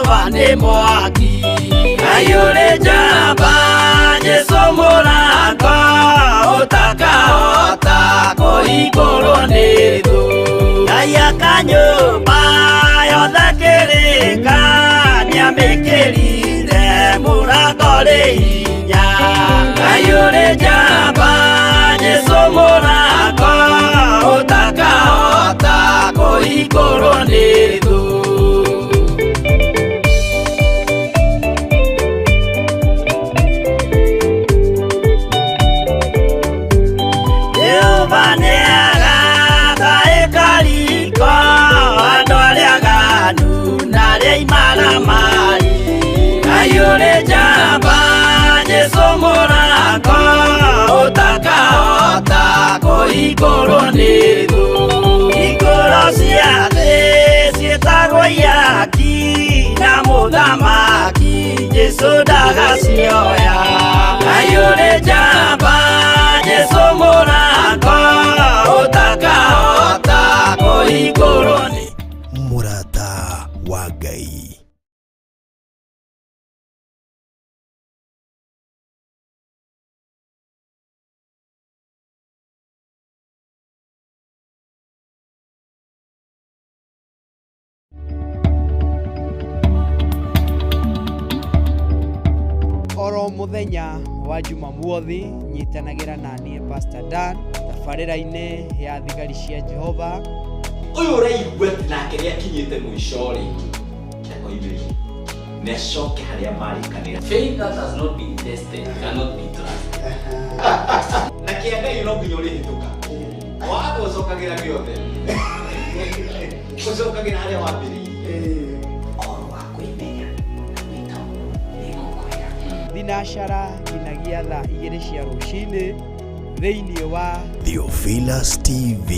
Jehova nĩ mwaki. Ngai ũrĩ njamba, Jesũ mũrango ũtakahota kũhingũrwo nĩ thũ. Ngai aka nyũmba yothe kĩrĩka, nĩamĩkĩrire mũrango rĩ hinya. Ngai ũrĩ njamba, Jesũ mũrango ũtakahota kũhingũrwo nĩ thũ. Jehova nĩagaka ĩkariko andũ arĩa aganu na arĩa imaramari. Ngai ũrĩ njamba, Jesũ mũrango ũtakahota kũhingũrwo nĩ thũ. Hingũro cia thĩ ciĩtagwo ihaki na mũthamaki Jesũ ndagacioya. Ngai ũrĩ njamba, Jesũ mũrango ũtakahota kũhingũrwo nĩ Mũrata wa Ngai. Oro muthenya wa Jumamothi nyitanagira na niĩ Pastor Dan tabarĩra-inĩ ya thigari cia Jehova. Ũyũ ũraigua atĩ nake nĩakinyĩte mũico rĩ, ndakoimĩrire nĩacoke harĩa marĩkanĩra. Faith that has not been tested cannot be trusted. Na kĩa Ngai no nginya ũrĩhĩtũka. Waga ũcokagĩra gĩothe, ũcokagĩra harĩa wambĩrĩirie. Ũhoro wa kwĩmenya na gwĩtaũkwo nĩngũkwĩra. Thinacara nginyagia thaa 2 cia rũcinĩ thĩinĩ wa Theophilus TV,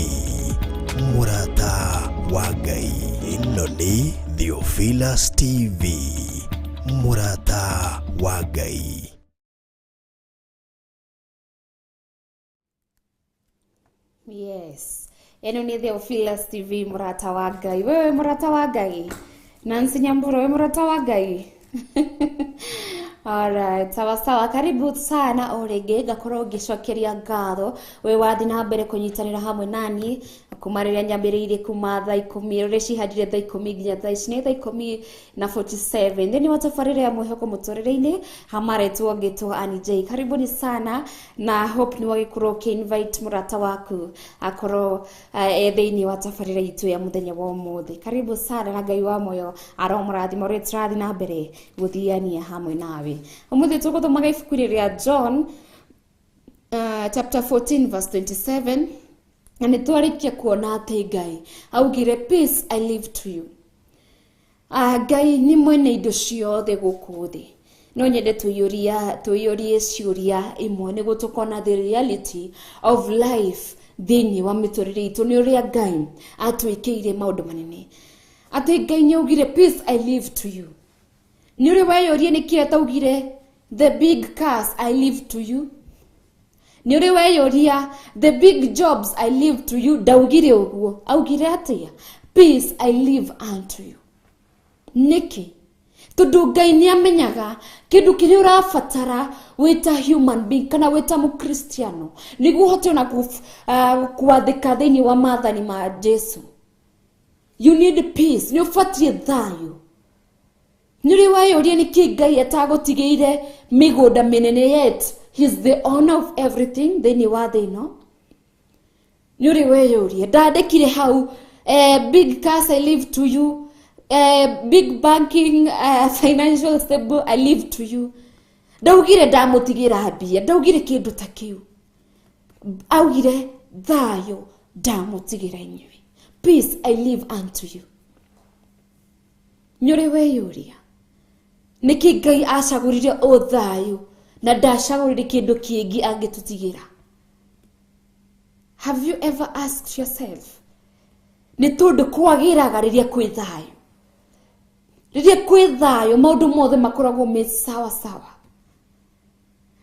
Mũrata wa Ngai. Ĩno nĩ Theophilus TV, Mũrata wa Ngai. Yes. Ĩno nĩ Theophilus TV, mũrata wa Ngai. Wewe mũrata wa Ngai. Nancy Nyambura, wewe mũrata wa Ngai. Alright, sawa sawa. Karibu sana o rĩngĩ ngakorwo ngĩcokeria ngatho we wathi na mbere kũnyitanĩra hamwe nani kuma rĩrĩa nyambĩrĩirie kuma thaa 10 rĩrĩa cihandire thaa 10 nginya thaa ici nĩ thaa 10:47. Thĩinĩ wa tabarĩra ya mwĩhoko mũtũrĩre-inĩ hamaretwo ngĩtwo Annie J. Karibuni sana na hope nĩ wagĩkorwo ũkĩ-invite mũrata waku akorwo e thĩinĩ wa tabarĩra itũ ya mũthenya wa ũmũthĩ. Karibu sana na Ngai wa moyo aromũrathima ũrĩa tũrathiĩ na mbere gũthiania hamwe nawe. Ũmũthĩ tũgũthomaga ibuku rĩa John chapter 14 verse 27 na nĩ twarĩkia kuona atĩ Ngai augire peace I leave to you. Ngai nĩ mwene indo ciothe gũkũ thĩ. No nyende tũiyũrie ciũria imwe nĩguo tũkona the reality of life thĩinĩ wa mĩtũrĩre itũ nĩ ũrĩa Ngai atwĩkĩire maũndũ manene. Atĩ Ngai nĩ augire peace I leave to you. Nĩ ũrĩ weyũrie nĩkĩ ataugire the big cars I leave to you. Nĩ ũrĩ weyũria the big jobs I leave to you. Ndaugire ũguo, augire atĩa? Peace I leave unto you. Nĩkĩ? Tondũ Ngai nĩ amenyaga kĩndũ kĩrĩa ũrabatara wĩta human being kana wĩta mũkristiano nĩguo ũhote ona kwathĩka thĩinĩ wa maathani ma Jesu. You need peace. Nĩ ũbatiĩ thayũ. Nĩ ũrĩ weyũria nĩkĩ Ngai atagũtigĩire mĩgũnda mĩnene yet he is the owner of everything thĩinĩ wa thĩ ĩno. Nĩ ũrĩ weyũria ndandĩkire hau big cars I leave to you, big banking, financial stable I leave to you. Ndaugire ndamũtigĩra mbia, ndaugire kĩndũ ta kĩu. Augire thayũ ndamũtigĩra inyuĩ. Peace I leave unto you. Nĩ ũrĩ weyũria nĩkĩ Ngai acagũrire o thayũ na ndacagũrire kĩndũ kĩngĩ angĩtũtigĩra? Have you ever asked yourself? Nĩ tondũ kwagĩraga rĩrĩa kwĩ thayũ. Rĩrĩa kwĩ thayũ maũndũ mothe makoragwo me sawa sawa.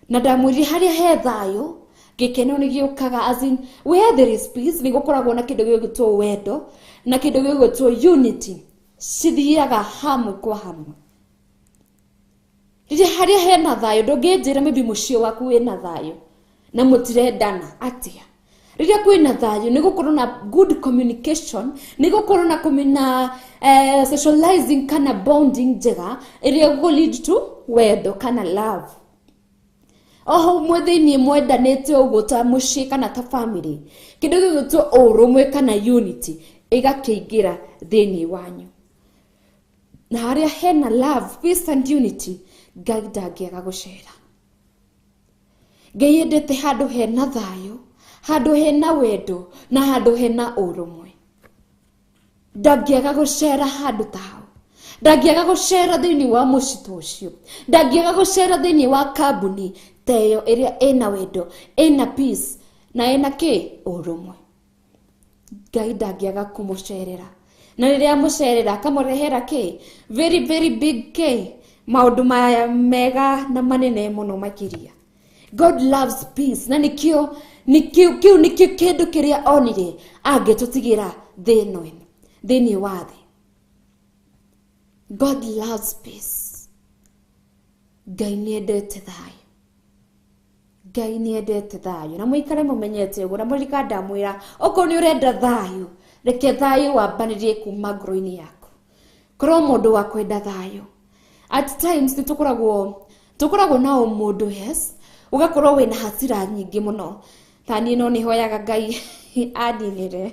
Na ndamwĩrire harĩa he thayũ gĩkeno nĩ gĩũkaga, as in where there is peace nĩ gũkoragwo na kĩndũ gĩgwĩtwo wendo na kĩndũ gĩgwĩtwo unity. Cithiaga hamwe kwa hamwe. Rĩrĩa harĩa hena thayũ, ndũngĩnjĩra maybe mũciĩ waku wĩna thayũ na mũtirendana atĩa. Rĩrĩa kwĩna thayũ nĩ gũkorwo na good communication, nĩ gũkorwo na socializing kana bonding njega ĩrĩa ĩgũ lead to wendo kana love. Oho mwe thĩiniĩ mwendanĩte ũguo ta mũciĩ kana ta family, kĩndũ gĩgwĩtwo ũrũmwe kana unity ĩgakĩingĩra thĩiniĩ wanyu. Na harĩa hena love, peace and unity, Ngai ndangĩaga gũcera. Ngai endete handũ hena thayũ, handũ hena wendo na handũ hena ũrũmwe. Ndangĩaga gũcera handũ ta hau. Ndangĩaga gũcera thĩinĩ wa mũciĩ ta ũcio. Ndangĩaga gũcera thĩinĩ wa kambuni ta ĩyo ĩrĩa ĩna wendo, ĩna peace na ĩna kĩ? Ũrũmwe. Ngai ndangĩaga kũmũcerera. Na rĩrĩa amũcerera akamũrehera kĩ? Very very big kĩ? Maũndũ maya mega na manene mũno makĩria. God loves peace. Na nĩkĩo kĩu nĩkĩo kĩndũ kĩrĩa onire angĩtũtigĩra thĩ ĩno ĩno, thĩinĩ wa thĩ. God loves peace. Ngai nĩendete thayũ. Ngai nĩendete thayũ. Na mũikare mũmenyete ũguo, na mũririkane ndamwĩra, okorwo nĩ ũrenda thayũ, reke thayũ wambanĩrie kuma ngoro-inĩ yaku. Korwo mũndũ wa kwenda thayũ. At times nĩ tũkoragwo na ũmũndũ, yes, ũgakorwo wĩna hasira nyingĩ mũno. Ta niĩ no nĩhoyaga Ngai andinĩre.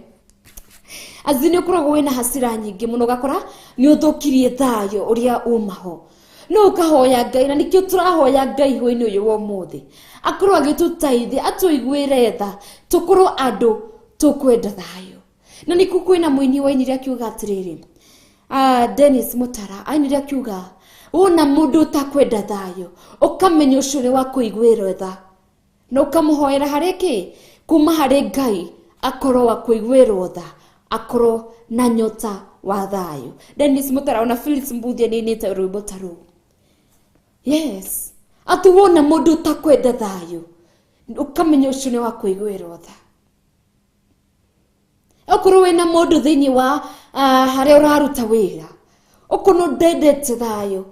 Azi nĩ ũkoragwo wĩna hasira nyingĩ mũno, ũgakora nĩ ũthũkirie thayũ ũrĩa umaho. No ũkahoya Ngai, na nĩkĩo tũrahoya Ngai hwaĩ-inĩ ũyũ wa ũmũthĩ. Akorwo agĩtũteithia, atũiguĩre tha, tũkorwo andũ tũkwenda thayũ. Na nĩkuo kwĩna mũini wainire akiuga atĩrĩrĩ, Dennis Mutara ainire akiuga, wona mũndũ ũtakwenda thayũ, ũkamenya ũcio nĩ wa kũiguĩrwo tha. Na ũkamũhoera harĩ kĩ? Kuma harĩ Ngai, akorwo wa kũiguĩrwo tha, akorwo na nyota wa thayũ. Dennis Mutara ona Felix Mbuthia nĩainĩte rwĩmbo ta rũu. Yes, atĩ wona mũndũ ũtakwenda thayũ, ũkamenya ũcio nĩ wa kũiguĩrwo tha. Okorwo wĩna mũndũ thĩinĩ wa harĩa ũraruta wĩra, okorwo ndendete thayũ,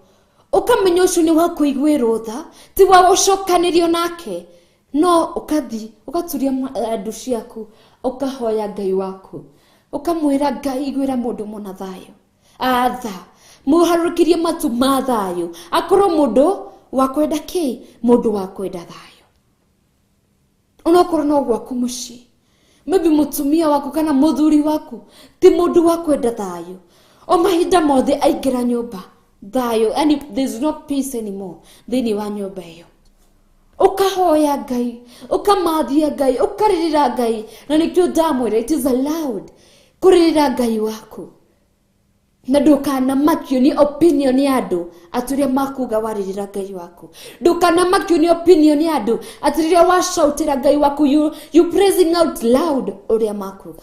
ũkamenya ũcio nĩ wa kũiguĩrwo tha, ti wa gũcokanĩrio nake, no ũkathi ũgaturia andũ ciaku, ũkahoya Ngai waku, ũkamwĩra Ngai iguĩra mũndũ mũna thayũ. Atha mũharũrũkirie matu ma thayũ, akorwo mũndũ wa kwenda kĩ? Mũndũ wa kwenda thayũ. Onokorwo no gwaku mũciĩ, maybe mũtumia waku kana mũthuri waku ti mũndũ wa kwenda thayũ, o mahinda mothe aingĩra nyũmba thayũ, yani there's no peace anymore thĩinĩ wa nyũmba ĩyo. Ũkahoya Ngai, ũkamathia Ngai, ũkarĩrĩra Ngai, na nĩkĩo ndamwĩra it is allowed kũrĩrĩra Ngai waku. Na ndũkanamakio nĩ opinion ya andũ atĩ ũrĩa makuga warĩrĩra Ngai waku. Ndũkanamakio nĩ opinion ya andũ atĩ rĩrĩa wacautĩra Ngai waku, you praising out loud ũrĩa makuga.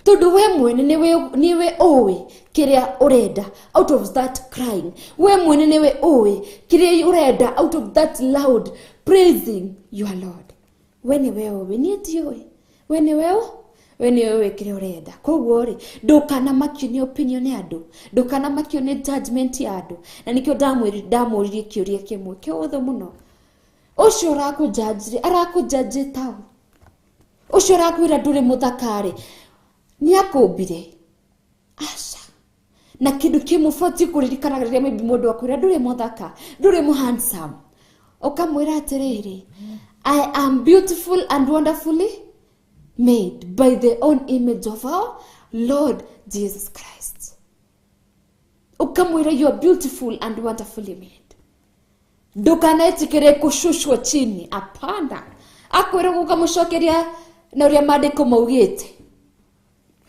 Tondũ we mwene nĩwe ũĩ kĩrĩa ũrenda out of that crying. We mwene nĩwe ũĩ kĩrĩa ũrenda out of that loud praising your Lord. We nĩwe ũĩ, niĩ ndiũĩ. We nĩwe ũĩ, we nĩwe ũĩ kĩrĩa ũrenda. Koguo rĩ, ndũkanamakio nĩ opinion ya andũ, ndũkanamakio nĩ judgment ya andũ. Na nĩkĩo ndamũririe kĩũria kĩmwe kĩhũthũ mũno. Ũcio ũrakũjudge rĩ, arakũjudge taũ? Ũcio ũrakwĩra ndũrĩ mũthaka rĩ, nĩakũmbire? Aca. Na kĩndũ kĩmwe ũbatiĩ kũririkanaga rĩrĩa maybe mũndũ akwĩra ndũrĩ mũthaka, ndũrĩ mũ handsome, ũkamwĩra atĩrĩrĩ, I am beautiful and wonderfully made by the own image of our Lord Jesus Christ. Ukamwĩra you are beautiful and wonderfully made. Ndũkanetĩkĩre kũcucwo chini, hapana. Akwĩra ũkamũcokeria na ũrĩa maandĩko maugĩte.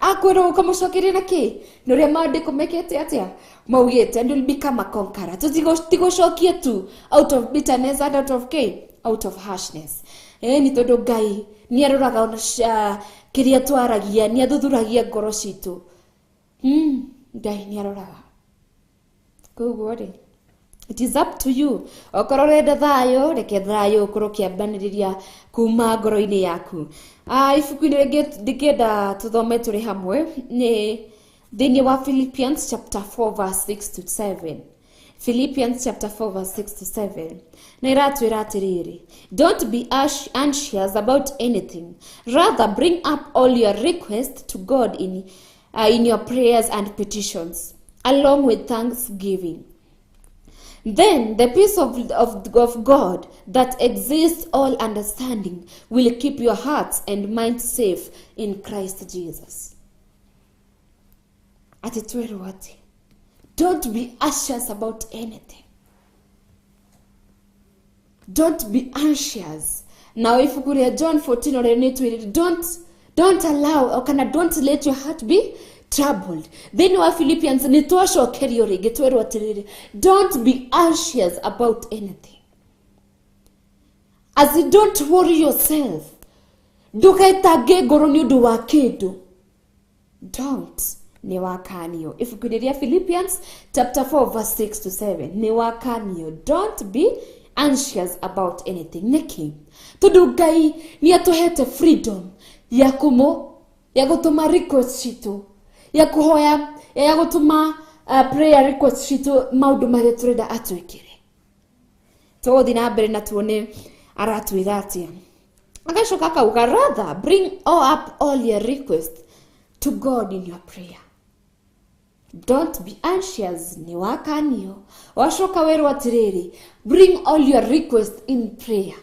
Akwĩra ũkamũcokeria na kĩ? Na ũrĩa maandĩko mekĩte atĩa? Maugĩte, and you'll become a conqueror. Tũtigũcokia tu out of bitterness and out of kĩ? Out of harshness. Nĩ tondũ Ngai nĩ aroraga ona kĩrĩa twaragia, nĩ athuthuragia ngoro citũ. Ngai nĩ aroraga. Koguo rĩ, it is up to you. Okorwo ũrenda thayũ, reke thayũ ũkorwo ũkĩambanĩrĩria kuma ngoro-inĩ yaku. Ibuku-inĩ rĩngĩ ndingĩenda tũthome tũrĩ hamwe nĩ Thĩinĩ wa Philippians chapter 4 verse 6 to 7. Philippians chapter 4 verse 6 to 7. Na iratwĩra atĩrĩrĩ, don't be anxious about anything, rather bring up all your requests to God in your prayers and petitions, along with thanksgiving. Then the peace of God that exists all understanding will keep your hearts and minds safe in Christ Jesus. Atĩ twerwo atĩ don't be anxious about anything. Don't be anxious. Now ibuku rĩa John 14 ũrĩa nĩ twĩrire, don't allow or kana don't let your heart be troubled. Thĩinĩ wa Philippians nĩ twacokerio rĩngĩ twerwo atĩrĩrĩ, don't be anxious about anything. As in, don't worry yourself. Ndũgetange ngoro nĩ ũndũ wa kĩndũ. Don't. Nĩ wakanio. Ibuku-inĩ rĩa Philippians chapter 4 verse 6 to 7 nĩ wakanio, don't be anxious about anything. Nĩkĩ? Tondũ Ngai nĩ atũhete freedom ya kũmũ ya gũtũma request citũ, ya kũhoya, ya gũtũma prayer request citũ, maũndũ marĩa tũrenda atwĩkĩre. Tũgũthiĩ na mbere na tuone aratwĩra atĩa. Agacoka akauga, rather bring all up all your requests to God in your prayer. Don't be anxious. Nĩ wakanio. Wacoka werwo atĩrĩrĩ, bring all your requests in prayer.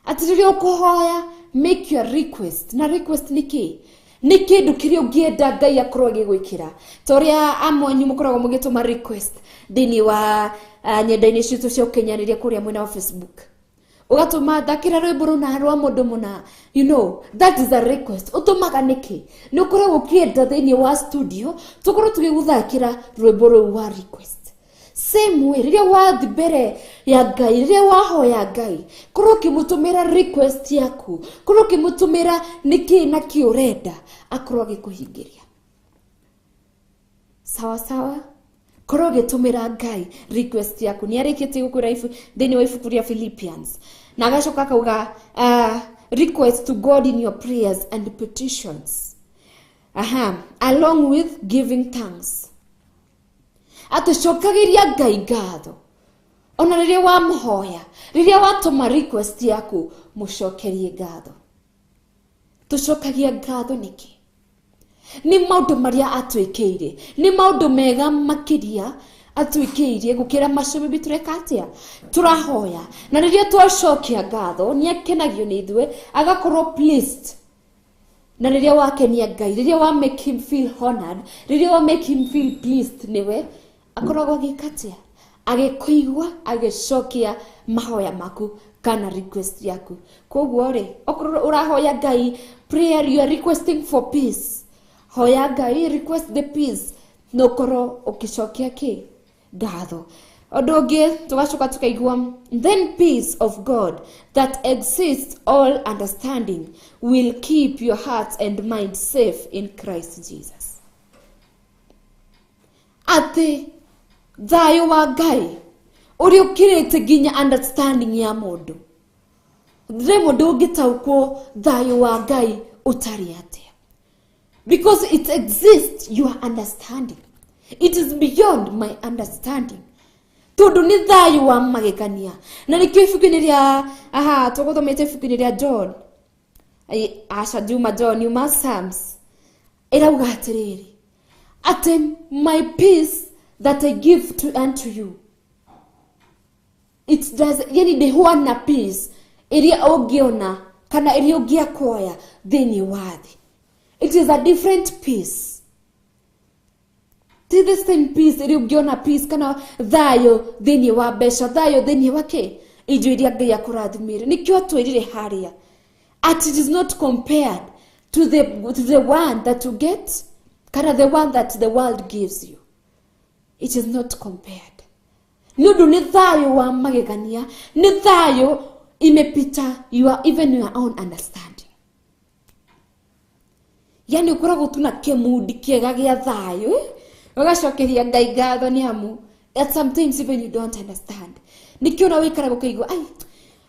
Atĩrĩrĩ, ũkũhoya, make your request. Na request nĩ kĩ? Nĩ kĩndũ kĩrĩa ũngĩenda Ngai akorwo agĩgwĩkĩra. Ta ũrĩa amwe anyu mũkoragwo mũgĩtũma request thĩinĩ wa nyenda-inĩ citũ cia ũkinyanĩria kũrĩa mwena wa Facebook, ũgatũma thakĩra rwĩmbo rũna rwa mũndũ mũna. You know that is a request. Ũtũmaga nĩkĩ? Nĩ ũkoragwo ũkĩenda thĩinĩ wa studio tũkorwo tũgĩgũthakĩra rwĩmbo rũu wa request. Same way, rĩrĩa wathi mbere ya Ngai, rĩrĩa wahoya Ngai, korwo ũkĩmũtũmĩra request yaku, korwo ũkĩmũtũmĩra nĩkĩ na kĩ ũrenda akorwo agĩkũhingĩria. Sawa sawa. Korwo ũgĩtũmĩra Ngai request yaku. Nĩ arĩkĩtie gũkwĩra thĩinĩ wa ibuku rĩa Philippians, na agacoka akauga, request to God in your prayers and petitions, aha, along with giving thanks. Atĩ cokagĩria Ngai ngatho ona rĩrĩa wamũhoya, rĩrĩa watũma request yaku, mũcokerie ngatho. Tũcokagia ngatho nĩkĩ? Nĩ maũndũ marĩa atwĩkĩire, nĩ maũndũ mega makĩria atwĩkĩire gũkĩra macio maybe tũreka atĩa, tũrahoya. Na rĩrĩa twacokia ngatho, nĩ akenagio nĩ ithuĩ, agakorwo pleased. Na rĩrĩa wakenia Ngai, rĩrĩa wa make him feel honored, rĩrĩa wa make him feel pleased nĩwe, akoragwo agĩka atĩa? Agĩkũigua, agĩcokia mahoya maku kana request yaku. Koguo rĩ, okorwo ũrahoya Ngai prayer, you are requesting for peace, hoya Ngai, request the peace, na ũkorwo ũkĩcokia kĩ? Ngatho. Ũndũ ũngĩ tũgacoka tũkaigua, then peace of God that exists all understanding will keep your hearts and mind safe in Christ Jesus. Atĩ thayũ wa Ngai ũrĩa ũkĩrĩte nginya understanding ya mũndũ, rĩmwe ndũngĩtaũkwo thayũ wa Ngai ũtarĩ atĩa, because it exists your understanding. It is beyond my understanding, tondũ nĩ thayũ wa magegania. Na nĩkĩo ibuku-inĩ rĩa, aha, tũgũthomete ibuku-inĩ rĩa John. Ai, aca, ndiuma John, yuma Psalms. Ĩrauga atĩrĩrĩ, atĩ my peace that I give to unto you, it does, yani ndĩhuana peace ĩrĩa ũngĩona kana ĩrĩa ũngĩakwaya thĩinĩ wa thĩ. It is a different peace. Ti the same peace ĩrĩa ũngĩona, peace kana thayũ thĩinĩ wa mbeca, thayũ thĩinĩ wa kĩ, indo iria Ngai akũrathimĩire. Nĩkĩo atwĩrire harĩa at it is not compared to the one that you get kana the one that the world gives you. It is not compared, nĩ ũndũ nĩ thayũ wa magegania, nĩ thayũ imepita your, even your own understanding. Yani ũkoragwo tu na kĩmundi kĩega gĩa thayũ, eh? Ũgacokeria Ngai ngatho nĩ amu at sometimes even you don't understand. Nĩkĩo ona wĩikaraga ũkaigua, ai,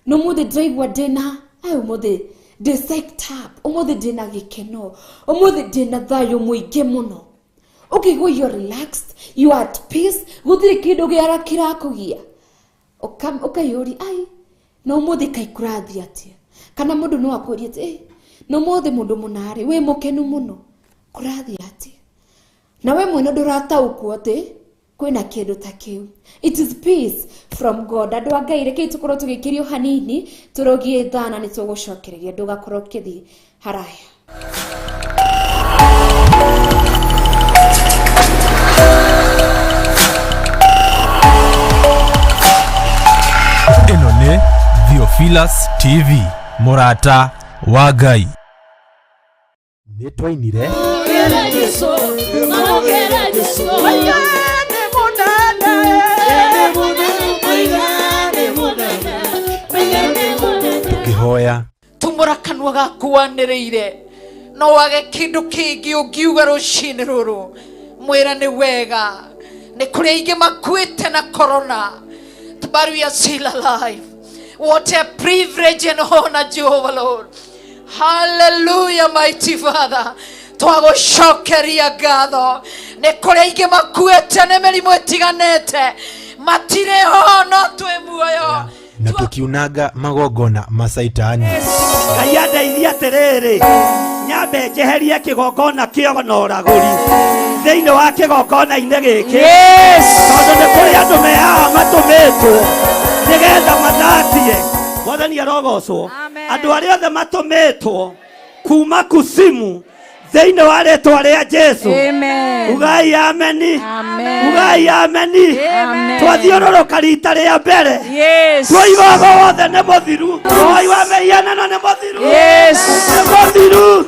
no mũthĩ ndĩraigua ndĩna, ai, ũmũthĩ ndĩ psyched up, ũmũthĩ ndĩna gĩkeno, ũmũthĩ ndĩna thayũ mũingĩ mũno. Ũkĩigua you're relaxed, you are at peace, gũtirĩ kĩndũ gĩara kĩrakũgia. Ũkeyũria ai na ũmũthĩ kaĩ kũrathiĩ atĩa? Kana mũndũ no akũrie atĩ na ũmũthĩ mũndũ mũnarĩ wĩ mũkenu mũno, kũrathiĩ atĩa? Na we mwene ndũrataũkwo atĩ kwĩna kĩndũ ta kĩu. It is peace from God. Andũ a Ngai, rekei tũkorwo tũgĩkĩrio hanini, tũrogie thaa na nĩtũgũcokereria, ndũgakorwo ũkĩthiĩ haraya. Ĩno nĩ Theophilus TV, mũrata wa Ngai. Nĩ twainire tũkĩhoya Tumũra kanua gaku wanĩrĩire, no wage kĩndũ kĩngĩ ũngiuga rũcinĩ rũrũ, mwĩra nĩ wega. Nĩ kũrĩ aingĩ makuĩte na corona, but we are still alive. What a privilege and honor, Jehovah Lord. Hallelujah, mighty Father. Twagũcokeria ngatho. Nĩ kũrĩ aingĩ makuĩte nĩ mĩrimũ ĩtiganĩte, matirĩ ho no twĩ muoyo. Na tũkiunanga magongona ma Caitani. Ngai andeithie atĩrĩrĩ, nyambe njeherie kĩgongona kĩogo na ũragũri thĩinĩ wa kĩgongona-inĩ gĩkĩ, tondũ nĩ kũrĩ andũ me haha matũmĩtwo nĩgetha mathatie. Mwathani arogocwo. Andũ arĩa othe matũmĩtwo kuma kusimu thĩinĩ wa rĩtwa rĩa Jesu, ugai ameni, ugai ameni. Twathiũrũrũka rita rĩa mbere, twoiga ũgo wothe nĩ mũthiru, ũhoi wa mĩhianano nĩ mũthiru, nĩ mũthiru,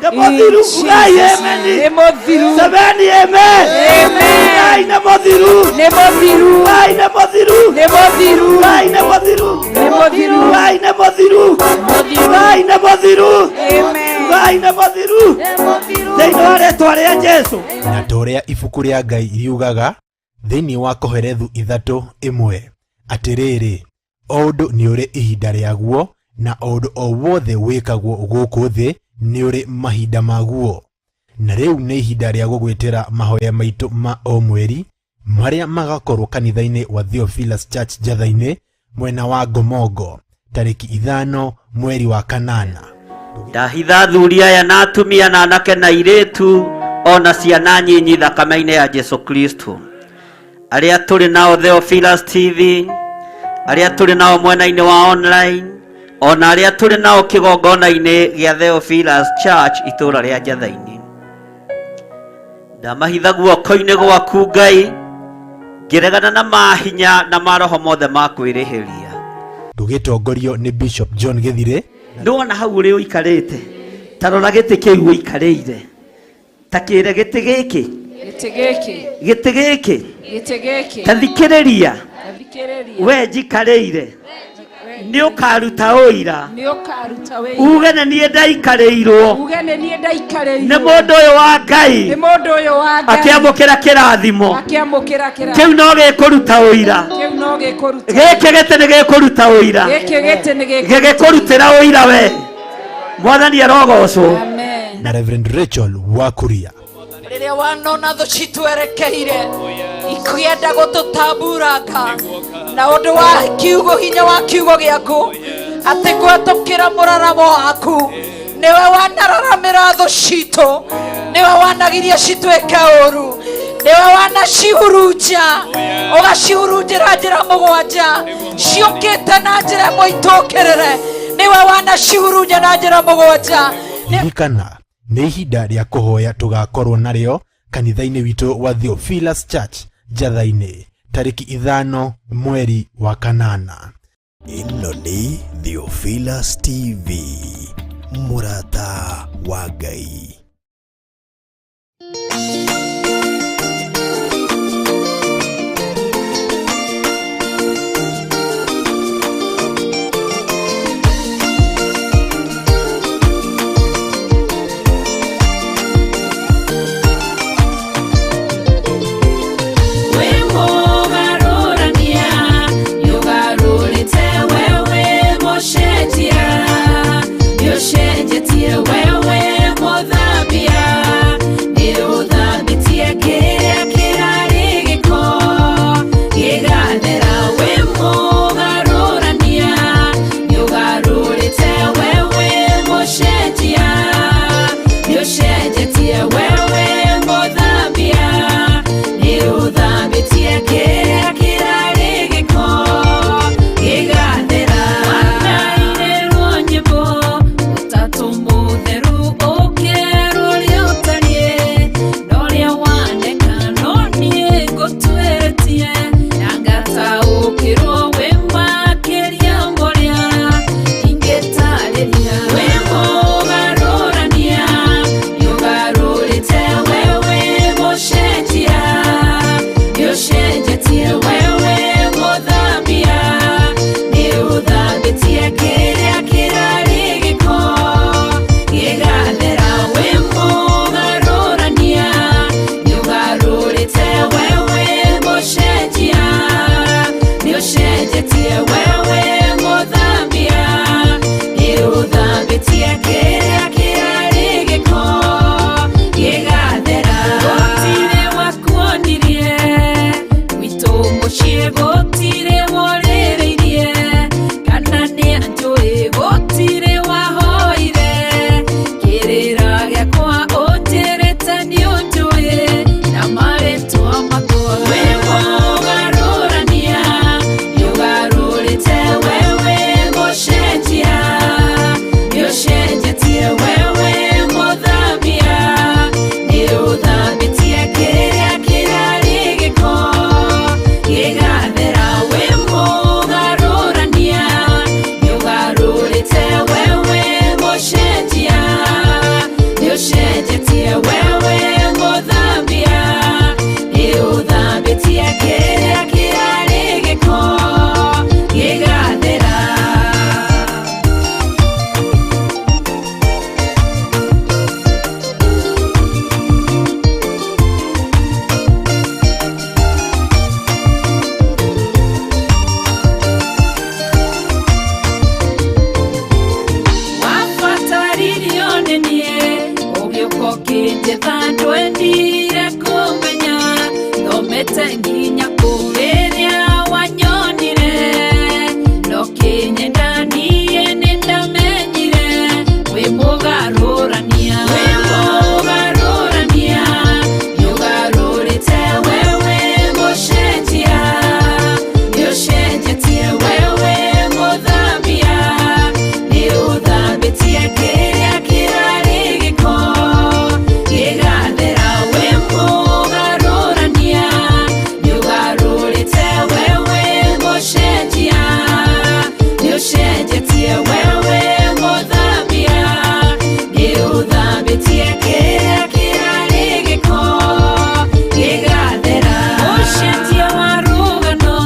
nĩ mũthiru. Ugai ameni, nĩ mũthiru. Semeni amen. Ugai nĩ mũthiru, nĩ mũthiru. Ugai nĩ mũthiru, nĩ mũthiru. Ugai nĩ mũthiru, nĩ mũthiru. Ugai nĩ mũthiru, ugai nĩ mũthiru, ugai nĩ mũthiru thĩinĩ wa rĩtwa rĩa Jesu. Na ta ũrĩa ibuku rĩa Ngai riugaga thĩinĩ wa Koherethu 3:1, atĩrĩrĩ, o ũndũ nĩ ũrĩ ihinda rĩaguo, na o ũndũ o wothe wĩkagwo gũkũ thĩ nĩ ũrĩ mahinda maguo. Na rĩu nĩ ihinda rĩa gũgwĩtĩra mahoya maitũ ma o mweri marĩa magakorwo kanitha-inĩ wa Theophilus Church Njatha-inĩ mwena wa Ngomongo tarĩki 5 mweri wa 8. Ndahitha athuri aya na atumia na anake na airĩtu ona ciana nyinyi thakame-inĩ ya Jesu Kristo, arĩa tũrĩ nao Theophilus TV, arĩa tũrĩ nao mwena-inĩ wa online, ona arĩa tũrĩ nao kĩgongona-inĩ gĩa Theophilus Church itũũra rĩa Njatha-inĩ. Ndamahitha guoko-inĩ gwaku Ngai, ngĩregana na mahinya na maroho mothe ma kwĩrĩhĩria. Tũgĩtongorio nĩ Bishop John Gĩthirĩ. Ndĩwona hau ũrĩ ũikarĩte, ta rora gĩtĩ kĩu ũikarĩire, ta kĩre gĩtĩ gĩkĩ, Gĩtĩ gĩkĩ, gĩtĩ gĩkĩ, gĩtĩ gĩkĩ, ta thikĩrĩria, ta thikĩrĩria, we njikarĩire, nĩ ũkaruta ũira, nĩ ũkaruta wĩira, uge nĩ niĩ ndaikarĩirwo uge nĩ niĩ ndaikarĩirwo nĩ mũndũ ũyũ wa Ngai, nĩ mũndũ ũyũ wa Ngai, akĩamũkĩra kĩrathimo akĩamũkĩra kĩrathimo, kĩu no gĩkũruta ũira, kĩu no gĩkũruta, gĩkĩ gĩtĩ nĩ gĩkũruta ũira, gĩkĩ gĩtĩ nĩ gĩkũruta, gĩgĩkũrutĩra ũira we. Mwathani arogocwo. Amen. Na Reverend Rachel Wakuria. Rĩrĩa wanona thũ citwerekeire ikĩenda gũtũtamburanga, na ũndũ wa kiugo, hinya wa kiugo gĩaku, atĩ kũhetũkĩra mũraramo waku nĩwe wanararamĩra thũ citũ, nĩwe wanagiria cituĩke ũru, nĩwe wanacihurunja, ũgacihurunjĩra njĩra 7 ciũkĩte na njĩra ĩmwe itũkĩrĩre, nĩwe wanacihurunja na njĩra 7. Ririkana nĩ ihinda rĩa kũhoya tũgakorwo narĩo kanitha-inĩ witũ wa Theophilus Church Njatha-inĩ tarĩki 5 mweri wa 8. Ĩno nĩ Theophilus TV, mũrata wa Ngai. Wewe mothabia, Ũkĩnjetha ndwendire kũmenya thomete nginya kũrĩrĩa wanyonire no kĩnyenda niĩ nĩndamenyire wĩ mũgarũrania wĩ mũgarũrania nĩũgarũrĩte wewe mũcenjia nĩũcenjetie wewe mũthambia nĩũthambĩtie kĩrĩa kĩrarĩ gĩko gĩgathera wĩ mũgarũrania nĩũgarũrĩte wewe mũcenjia nĩũcenjetie wewe mũthambia nĩũthambĩtie kĩrĩa kĩrarĩ gĩko gĩgathera ũcenjia wa rũgano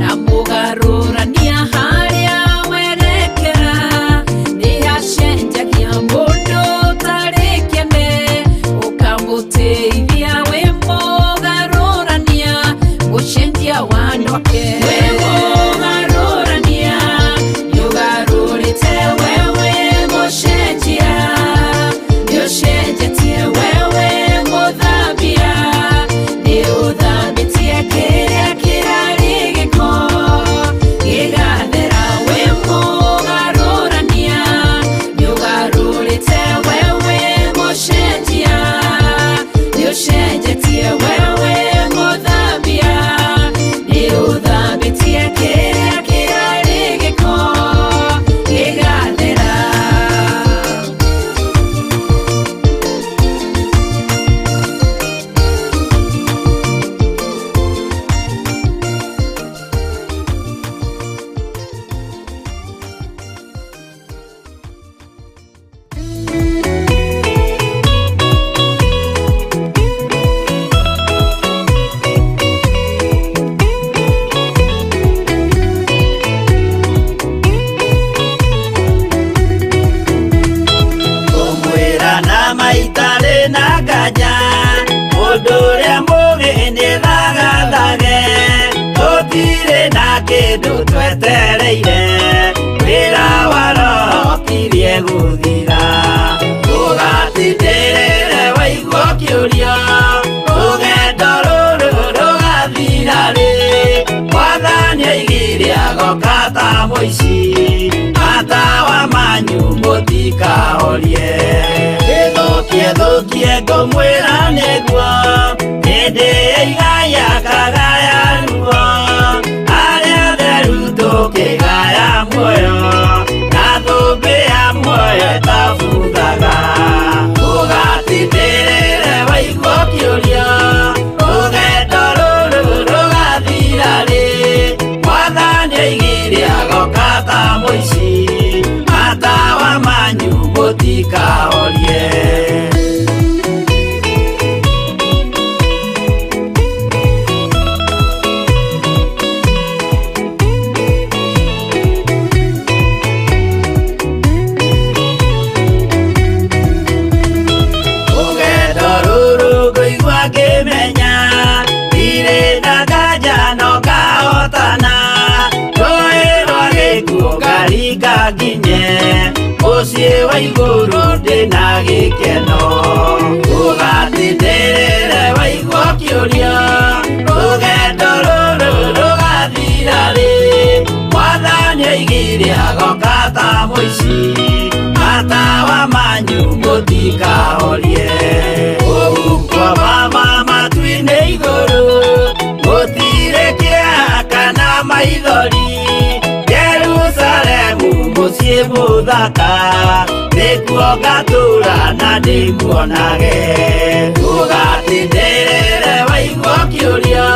na mũgarũrania harĩa werekera nĩhacenjagia mũndũ ũtarĩ kĩene ũkamũteithia wĩ mũgarũrania gũcenjia wa andũ ake wĩ mũgarũrania nĩũgarũrĩte wewe mũcenjia nĩũcenjetie wewe mũthambia nĩũthambĩtie kĩrĩa kĩrarĩ gĩko gĩgathera wĩ mũgarũrania nĩũgarũrĩte wewe mũcenjia nĩũcenjetie wewe mũthambia nĩũthambĩtie kĩrĩa kĩrarĩ gĩko gĩgathera. Ngũmwĩra na maitarĩ na nganja mũndũ ũrĩa mũgĩ nĩthagathage tũtirĩ na kĩndũ twetereire wĩra wa roho kirie gũthira ũgatindĩrĩre waigua kĩũria rũgendo rũrũ rũgathira rĩ mwathani aigire agoka ta mũici matawa manyu mũtikahorie ĩthũkie thũkie ngũmwĩra nĩguo hĩndĩ ĩigaya kagaya ruo arĩa atheru tũkĩgaya muoyo na thũmbĩ ya muoyo ĩtabuthaga ũgatindĩrĩre waigua kĩũria rũgendo rũrũ rũgathira rĩ mwathani aigire agoka ta mũici matawa manyu mũtikahorie. Rũgendo rũrũ ngũigua ngĩmenya ndirĩ na nganja no ngahotana rũĩ rwa gĩkuũ ngaringa nginye mũciĩ wa igũrũ ndĩna gĩkeno ũgatindĩrĩre waigua kĩũria rũgendo rũrũ rũgathira rĩ mwathani aigire agoka ta mũici matawa manyu mũtikahorie ũgukwa mama matu-inĩ igũrũ gũtirĩ kĩeha kana maithori Jerusalemu mũciĩ mũthaka nĩkuo ngatũũra na ndĩmuonage ũgatindĩrĩre waigua kĩũria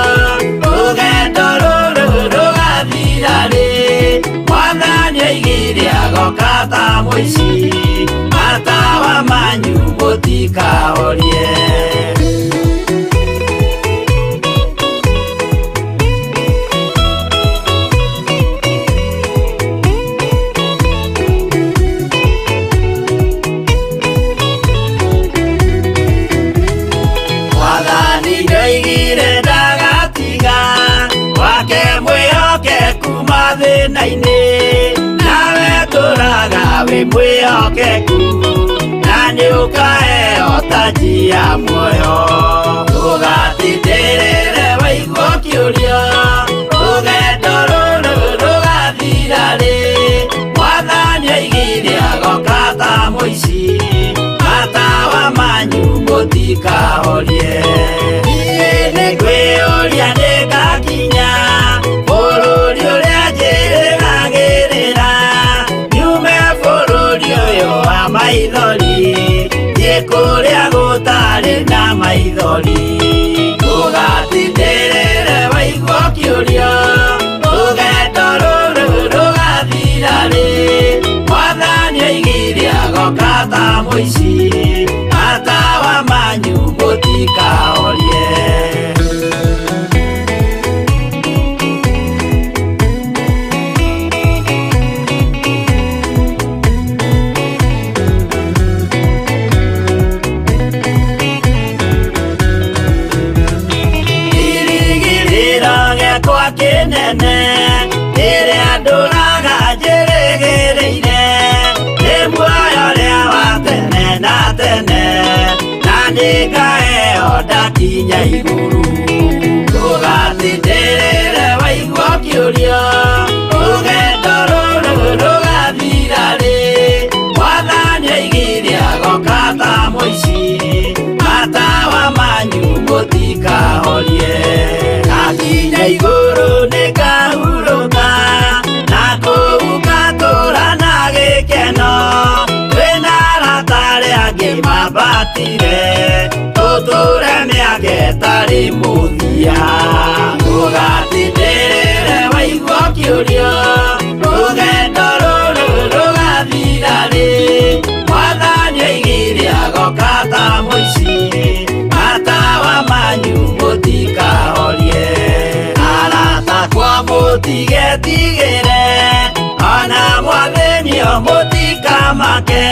rũgendo rũrũ rũgathira rĩ mwathani aigire agoka ta mũici matawa manyu mũtikahorie. Mwathani nĩoigire ndagatiga wake mwĩhokeku mathĩna-inĩ nawe tũraga wĩ mwĩhokeku na nĩũkaheo Taji ya muoyo Ndũgatindĩrĩre waigua ũkĩũria Rũgendo rũrũ rũgathira rĩ Mwathani oigire agoka ta mũici Matawa manyu mũtikahorie Niĩ nĩngwĩyũria nĩngakinya Bũrũri ũrĩa njĩrĩgagĩrĩra Nyume bũrũri ũyũ wa maithori Thiĩ kũrĩa gũtarĩ na maithori Ndũgatindĩrĩre waigua ũkĩũria Rũgendo rũrũ rũgathira rĩ Mwathani oigire agoka ta mũici Matawa manyu mũtikahorie Kĩrĩgĩrĩro gĩakwa kĩnene Rĩrĩa ndũraga njĩrĩgĩrĩire Nĩ muoyo ũrĩa wa tene na tene Na nĩngaheo ndakinya igũrũ Ndũgatindĩrĩre waigua ũkĩũria Rũgendo rũrũ rũgathira rĩ Mwathani oigire agoka ta mũici Matawa manyu mũtikahorie Ndakinya igũrũ nĩngahurũka Na kũu ngatũũra na gĩkeno Twĩna arata arĩa angĩ mambatire Tũtũũre mĩaka ĩtarĩ mũthia Ndũgatindĩrĩre waigua ũkĩũria Rũgendo rũrũ rũgathira rĩ Mwathani oigire agoka ta mũici Matawa manyu mũtikahorie Arata akwa mũtigetigĩre Ona mwathĩnio mũtikamake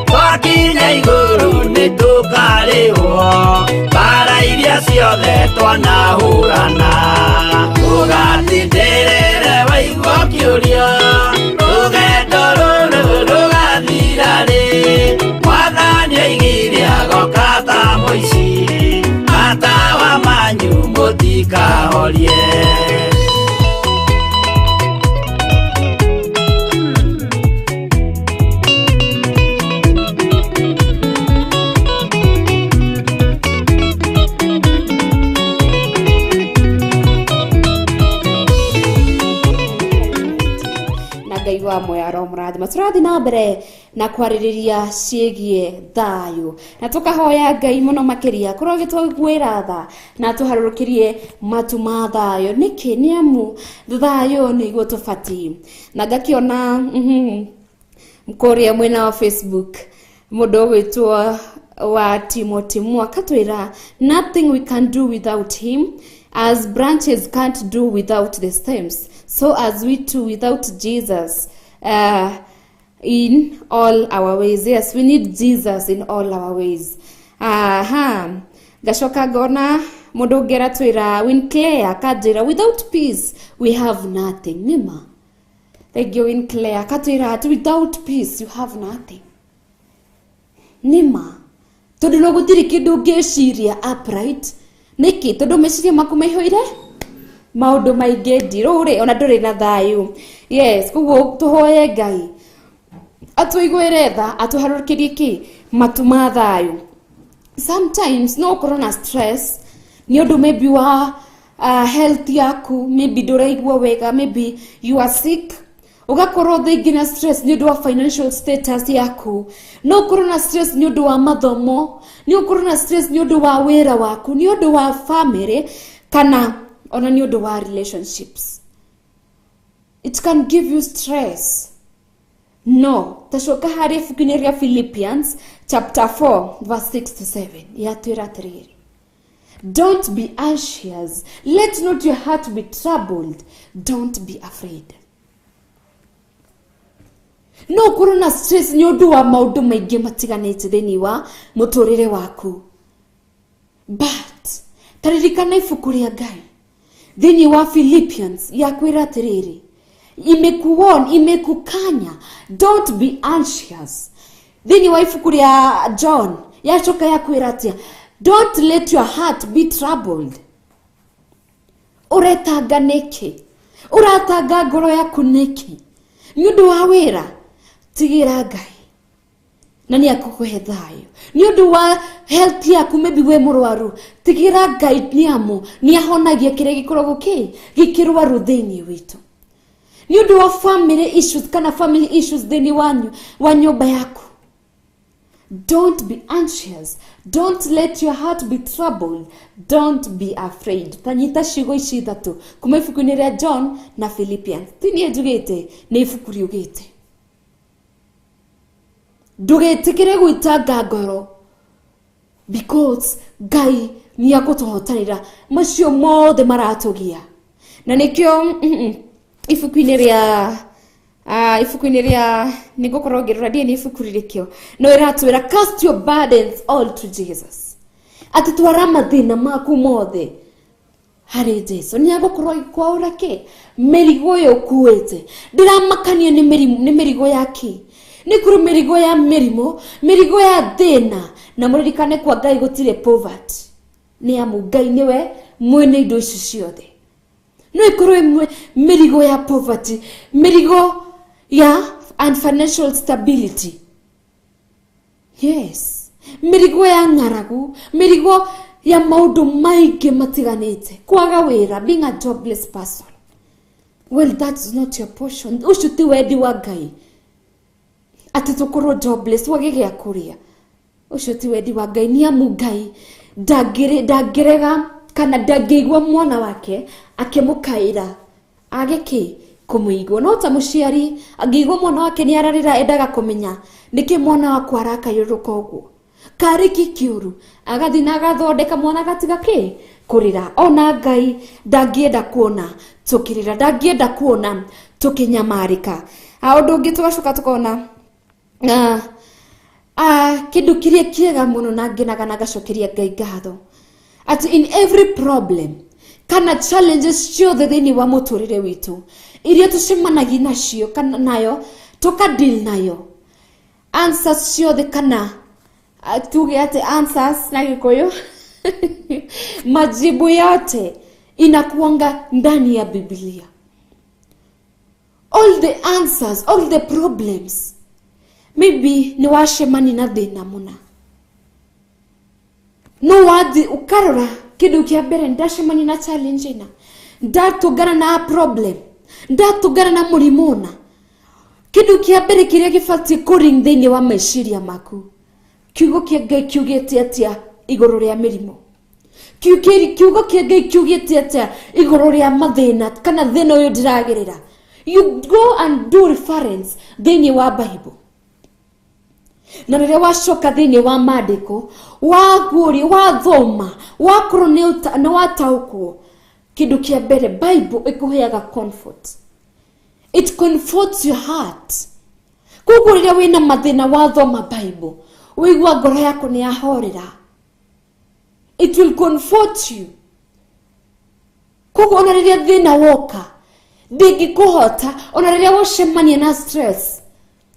Twakinya igũrũ nĩtũkarĩhwo Mbara iria ciothe twanahũrana Ndũgatindĩrĩre waigua ũkĩũria Rũgendo rũrũ rũgathira rĩ Mwathani oigire agoka ta mũici Matawa manyu mũtikahorie Na Ngai wa moyo aromũrathima. Tũrathiĩ na mbere na kwarĩrĩria ciĩgiĩ thayũ na tũkahoya Ngai mũno makĩria korwo gĩtũiguĩra tha na tũharũrũkĩrie matu ma thayũ. Nĩkĩ? Nĩ amu thayũ nĩguo tũbatiĩ. Na ngakĩona kũrĩa mwena wa Facebook mũndũ ũgwĩtwo wa Timothy Mwakatwĩra, nothing we can do without him, as branches can't do without the stems, so as we too without Jesus in all our ways. Yes, we need Jesus in all our ways. Aha, ngacoka ngona mũndũ ũngĩ aratwĩra Winclair akanjĩra, without peace we have nothing. Nĩma, thank you Winclair. Akatwĩra atĩ without peace you have nothing. Nĩma, tondũ no gũtirĩ kĩndũ ũngĩciria upright. Nĩkĩ? Tondũ meciria maku maihũire maũndũ maingĩ ndirũ-rĩ, ona ndũrĩ na thayũ. Yes, koguo tũhoye Ngai atũiguĩre tha, atũharũrũkĩrie kĩ matu ma thayũ. Sometimes no ũkorwo na stress nĩ ũndũ maybe wa health yaku, maybe ndũraigua wega, maybe you are sick. Ũgakorwo thĩngĩ na stress nĩ ũndũ wa financial status yaku, no ũkorwo na stress nĩ ũndũ wa mathomo, nĩ ũkorwo na stress nĩ ũndũ wa wĩra waku, nĩ ũndũ wa family, kana ona nĩ ũndũ wa relationships. It can give you stress. No tacoka harĩ ibuku-inĩ rĩa Philippians chapter 4 verse 6 to 7 yatwĩra atĩrĩrĩ, don't be anxious, let not your heart be troubled, don't be afraid. No ũkorwo na stress nĩ ũndũ wa maũndũ maingĩ matiganĩte thĩinĩ wa mũtũrĩre waku, but taririkana ibuku rĩa Ngai thĩinĩ wa Philippians yakwĩra atĩrĩrĩ, imekuwarn, imekukanya, don't be anxious. Thĩinĩ wa ibuku rĩa John Yacoka yakwĩra atĩa? Don't let your heart be troubled. Ũretanga nĩkĩ? Ũratanga ngoro yaku nĩkĩ? Nĩ ũndũ wa wĩra? Tigĩra Ngai na nĩ akũkũhe thayũ. Nĩ ũndũ wa health yaku, maybe wĩ mũrwaru, tigĩra Ngai nĩ amu nĩ ahonagia kĩrĩa gĩkoragwo kĩ gĩkĩrwaru thĩinĩ witũ. Nĩ ũndũ wa family issues kana family issues thĩinĩ wanyu wa nyũmba yaku, don't be anxious, don't let your heart be troubled, don't be afraid. Tanyita ciugo ici ithatũ kuma ibuku-inĩ rĩa John na Philippians. Ti niĩ njugĩte, nĩ ibuku riugĩte. Ndũgetĩkĩre gwĩtanga ngoro, because Ngai nĩ akũtũhotanĩra macio mothe maratũgia. Na nĩkĩo ibuku-inĩ rĩa ibuku-inĩ rĩa nĩ ngũkorwo ngĩrora, ndiĩ nĩ ibuku rĩrĩkĩo, no ĩratwĩra cast your burdens all to Jesus, atĩ twara mathĩna maku mothe harĩ Jesu, nĩ agũkorwo agĩkwaũra kĩ mĩrigo ĩyo ũkuĩte. Ndĩramakania nĩ mĩrigo ya kĩ? Nĩ kũrĩ mĩrigo ya mĩrimũ, mĩrigo ya thĩna. Na mũririkane kwa Ngai gũtirĩ poverty, nĩ amu Ngai nĩwe mwene indo ici ciothe. No ĩkorwo ĩmwe mĩrigo ya poverty, mĩrigo ya and financial stability, yes, mĩrigo ya ng'aragu, mĩrigo ya maũndũ maingĩ matiganĩte, kwaga wĩra, being a jobless person. Well, that's not your portion. Ũcio ti wendi wa Ngai atĩ tũkorwo jobless, wage gĩa kũrĩa. Ũcio ti wendi wa Ngai, nĩ amu Ngai ndangĩrega kana ndangĩigua mwana wake akĩmũkaĩra age kĩ kũmũigua. No ta mũciari angĩigua mwana wake nĩ ararĩra, endaga kũmenya nĩkĩ mwana wakwa arakayũrũka ũguo, karĩ kĩ kĩũru, agathiĩ na agathondeka mwana agatiga kĩ kũrĩra. Ona Ngai ndangĩenda kuona tũkĩrĩra, ndangĩenda kuona tũkĩnyamarĩka. Ũndũ ũngĩ tũgacoka tũkona kĩndũ kĩrĩa kĩega mũno na ngenaga na ngacokeria Ngai ngatho, atĩ in every problem kana challenges ciothe thĩinĩ wa mũtũrĩre witũ iria tũcemanagia nacio kana nayo tũkadeal nayo, answers ciothe kana tuge atĩ answers na Gĩkũyũ, majibu yote inakuanga ndani ya Biblia. All the answers, all the problems. Maybe nĩ wacemani na thĩna mũna, no wathi ũkarora kĩndũ kĩa mbere, ndacemania na challenge ĩna, ndatũngana na problem, ndatũngana na mũrimũ ũna, kĩndũ kĩa mbere kĩrĩa gĩbatiĩ kũring thĩinĩ wa meciria maku, kiugo kĩa Ngai kiugĩte atĩa igũrũ rĩa mĩrimũ? Kiugo kĩa Ngai kiugĩte atĩa igũrũ rĩa mathĩna kana thĩna ũyũ ndĩragerera? You go and do reference thĩinĩ wa Bible. Na rĩrĩa wacoka thĩinĩ wa maandĩko, waguũria, wathoma, wakorwo nĩ wataũkwo, kĩndũ kĩa mbere Bible ĩkũheaga comfort. It comforts your heart. Koguo rĩrĩa wĩna mathĩna wathoma Bible, ũigua ngoro yaku nĩ yahorera. It will comfort you. Koguo ona rĩrĩa thĩna woka, ndĩngĩkũhota. Ona rĩrĩa wacemania na stress,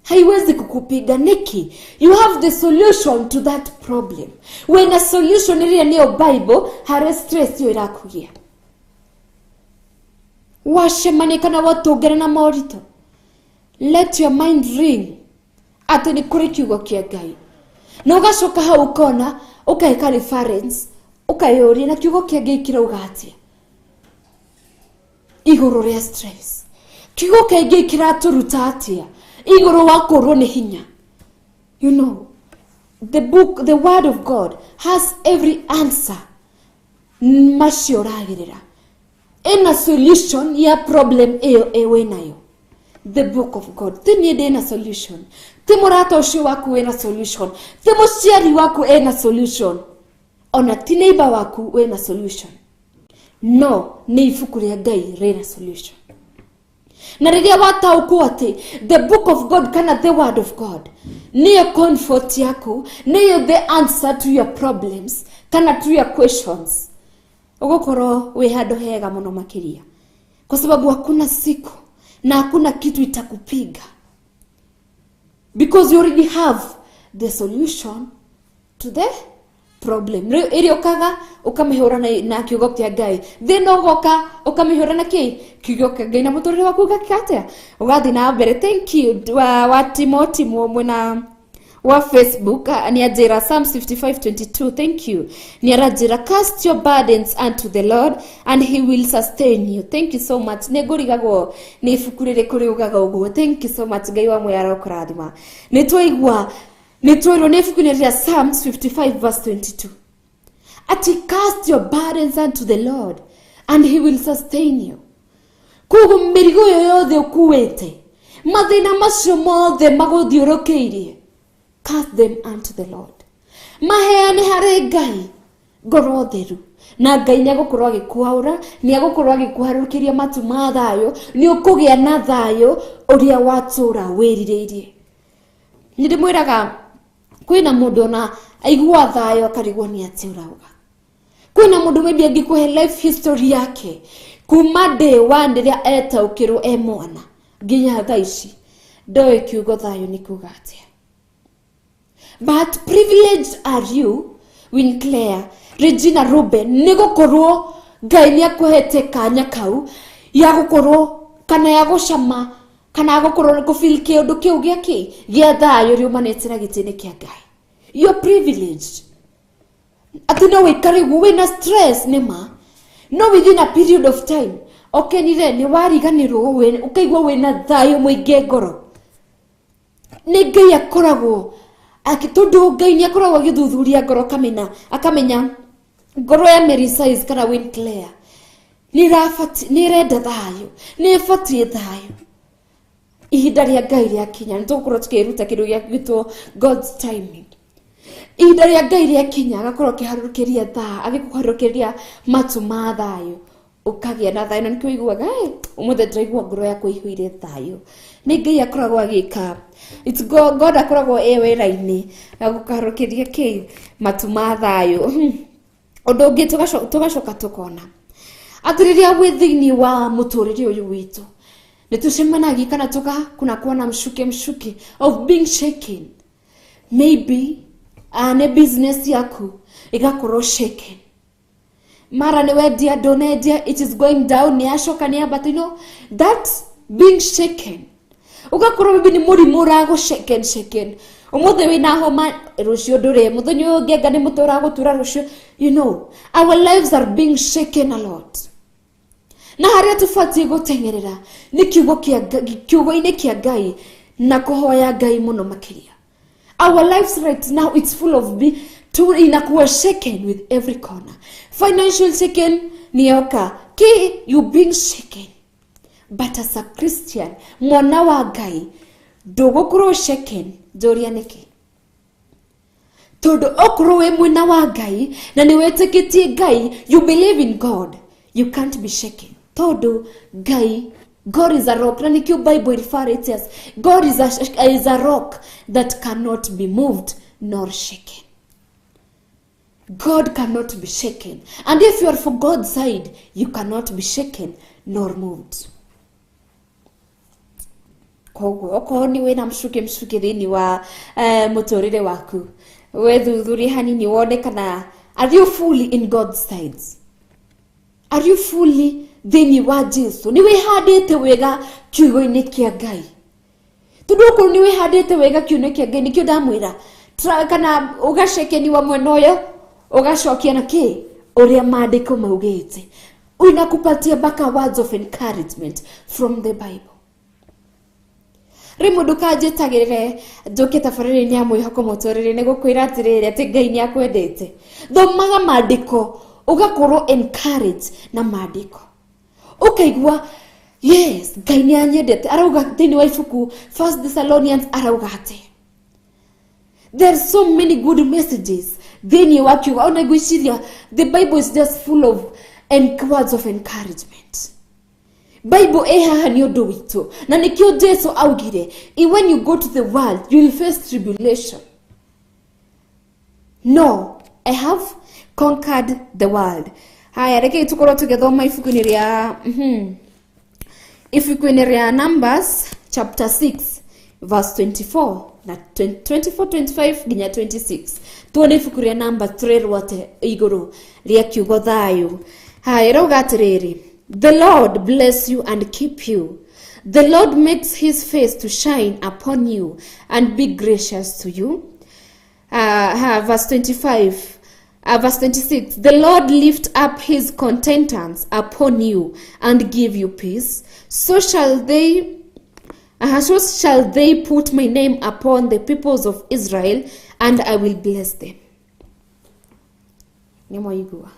haiwezi kukupiga. Niki? You have the solution to that problem. Wĩna solution ĩrĩa nĩyo Bible harĩ stress ĩyo ĩrakũgia. Wacemania kana watũngana na moritũ, let your mind ring atĩ nĩ kũrĩ kiugo kĩa Ngai. Na ũgacoka hau ũkona ũkaĩka reference, ũkayũria na kiugo kĩa Ngai kĩrauga atĩa igũrũ rĩa stress, kiugo kĩa Ngai kĩratũruta atĩa igũrũ wa kũrwo nĩ hinya. You know, the book, the word of God has every answer macio ũragerera. Ĩna solution ya problem ĩyo ĩwĩ nayo. The book of God. Ti niĩ ndĩna solution, ti mũrata ũcio waku wĩna solution, ti mũciari waku ĩna solution, ona ti neighbor waku wĩna solution, no nĩ ibuku rĩa Ngai rĩna solution. Na rĩrĩa wataũkwo atĩ the book of God kana the word of God nĩyo comfort yaku, nĩyo the answer to your problems kana to your questions, ũgũkorwo wĩ handũ hega mũno makĩria, kwa sababu hakuna siku na hakuna kitu itakupiga, because you already have the solution. to the problem. Rĩu ĩrĩa ũkaga ũkamĩhũra na kiugo kĩa Ngai, thĩna ũgoka ũkamĩhũra na kĩ kiugo kĩa Ngai, na mũtũrĩre waku ũgeka atĩa, ũgathiĩ na mbere. Thank you wa Timothy mwena wa Facebook, nĩ anjĩra Psalms 55:22. Thank you. Nĩ aranjĩra cast your burdens unto the Lord and he will sustain you. Thank you so much. Nĩ ngũrigagwo nĩ ibuku rĩrĩkũ rĩugaga ũguo. Thank you so much. Ngai wa mwĩara ũkũrathima. Nĩ twaigua, nĩ twĩrwo nĩ ibuku-inĩ rĩa Psalms 55 verse 22 ati cast your burdens unto the Lord and he will sustain you. Koguo mĩrigo ĩyo yothe ũkuĩte, mathĩna macio mothe magũthiũrũkĩirie, cast them unto the Lord. Maheane harĩ Ngai ngoro theru, na Ngai nĩ egũkorwo agĩkwaũra, nĩ egũkorwo agĩkũharũrũkĩria matu ma thayũ, nĩ ũkũgĩa na thayũ ũrĩa watũra wĩrirĩirie. Nĩ ndĩmwĩraga kwĩna mũndũ ona aigua thayũ akarigwo nĩ atĩ ũrauga. Kwĩna mũndũ maybe angĩkũhe life history yake kuma day one rĩrĩa etaũkĩrwo e mwana nginya thaa ici ndoĩ kiugo thayũ nĩ kuga atĩa. But privileged are you, Winclair, Regina Ruben, nĩ gũkorwo Ngai nĩ akũhete kanya kau ya gũkorwo kana ya gũcama kana ya gũkorwo kũfeel kĩũndũ kĩu gĩa kĩ gĩa thayũ riumanĩte na gĩtĩ-inĩ kĩa Ngai. You're privileged. Atĩ no wĩikare ũguo wĩna stress nĩ ma, no within a period of time okenire nĩ wariganĩrwo, ũkaigua wĩna thayũ mũingĩ ngoro. Nĩ Ngai akoragwo tondũ Ngai nĩ akoragwo agĩthuthuria ngoro akamenya, akamenya ngoro ya Mary Size kana Winclair nĩ ĩrenda thayũ, nĩ ĩbatiĩ thayũ. Ihinda rĩa Ngai rĩakinya, nĩ tũgũkorwo tũkĩruta kĩndũ gĩa gwĩtwo God's timing. Ihinda rĩa Ngai rĩakinya agakorwo akĩharũrũkĩria thaa, agĩkũharũrũkĩria matu ma thayũ, ũkagĩa na thayũ. Na nĩkĩo ũiguaga ũmũthĩ ndĩraigua ngoro yakwa ĩihũire thayũ. Nĩ Ngai akoragwo agĩka. It's God, God akoragwo e wĩra-inĩ agũkaharũrũkĩria kĩ matu ma thayũ. Ũndũ ũngĩ tũgacoka tũkona atĩ rĩrĩa wĩ thĩinĩ wa mũtũrĩre ũyũ witũ nĩ tũcemanagia kana kunakuwa na mshuke mshuke of being shaken. Maybe nĩ business yaku ĩgakorwo shaken, mara nĩ wendia ndũnendia, it is going down, nĩ yacoka nĩ yambata, you know that being shaken. Ũgakorwo maybe nĩ mũrimũ ũragũ shaken shaken, ũmũthĩ wĩna homa, rũciũ ndũrĩ, mũthenya ũyũ ũngĩ anga nĩ mũtwe ũragũtura rũciũ. You know, our lives are being shaken a lot. Na harĩa tũbatiĩ gũteng'erera nĩ kiugo-inĩ kĩa Ngai na kũhoya Ngai mũno makĩria. Our lives right now, it's full of inakuwa shaken with every corner. Financial shaken ni yoka ki you being shaken. But as a Christian, mwana wa Ngai ndũgũkorwo shaken. Njũria nĩkĩ? Tondũ okorwo wĩ mwena wa Ngai na nĩ wĩtĩkĩtie Ngai, you believe in God, you can't be shaken. Tondũ Ngai, God is a rock. Na nĩkĩo Bible refers us. God is a rock that cannot be moved nor shaken. God cannot be shaken. And if you are for God's side, you cannot be shaken nor moved. Koguo okorwo nĩ wĩna mshuke mshuke thĩinĩ wa mũtũrĩre waku, wethuthurie hanini wone kana are you fully in God's sides? Are you fully thĩinĩ wa Jesu? Nĩ wĩhandĩte wega kiugo-inĩ kĩa Ngai? Tondũ okorwo nĩ wĩhandĩte wega kiugo-inĩ kĩa Ngai, nĩkĩo ndamwĩra kana ũgacekeniwa mwena ũyũ ũgacokia na kĩ ũrĩa maandĩko maugĩte. Inakupatia mpaka words of encouragement from the Bible. Rĩmwe ndũkanjĩtagĩrĩre njũke tabarĩra-inĩ ya mwĩhoko mũtũrĩre nĩ gũkwĩra atĩrĩrĩ atĩ Ngai nĩ akwendete. Thomaga maandĩko ũgakorwo encouraged na maandĩko, ũkaigua yes, Ngai nĩ anyendete. Arauga thĩinĩ wa ibuku First Thessalonians, arauga atĩ there are so many good messages thĩinĩ wa kiugo. Ona ngwĩciria the Bible is just full of words of encouragement. Bible ĩ haha nĩ ũndũ witũ, na nĩkĩo Jesu augire when you go to the world you will face tribulation. No, I have conquered the world. Haya, reke tukorwo tũgĩthoma ibuku-inĩ rĩa ibuku-inĩ rĩa Numbers chapter 6 verse 24. Na 24 25 nginya 26. Tuone ibuku rĩa Numbers tũrerwo atĩ igũrũ rĩa kiugo thayũ. Haya, ĩrauga atĩrĩrĩ, the Lord bless you and keep you. The Lord makes his face to shine upon you and be gracious to you. Verse 25, verse 26, the Lord lift up his countenance upon you and give you peace. So shall they put my name upon the peoples of Israel, and I will bless them. Nĩ mwaigua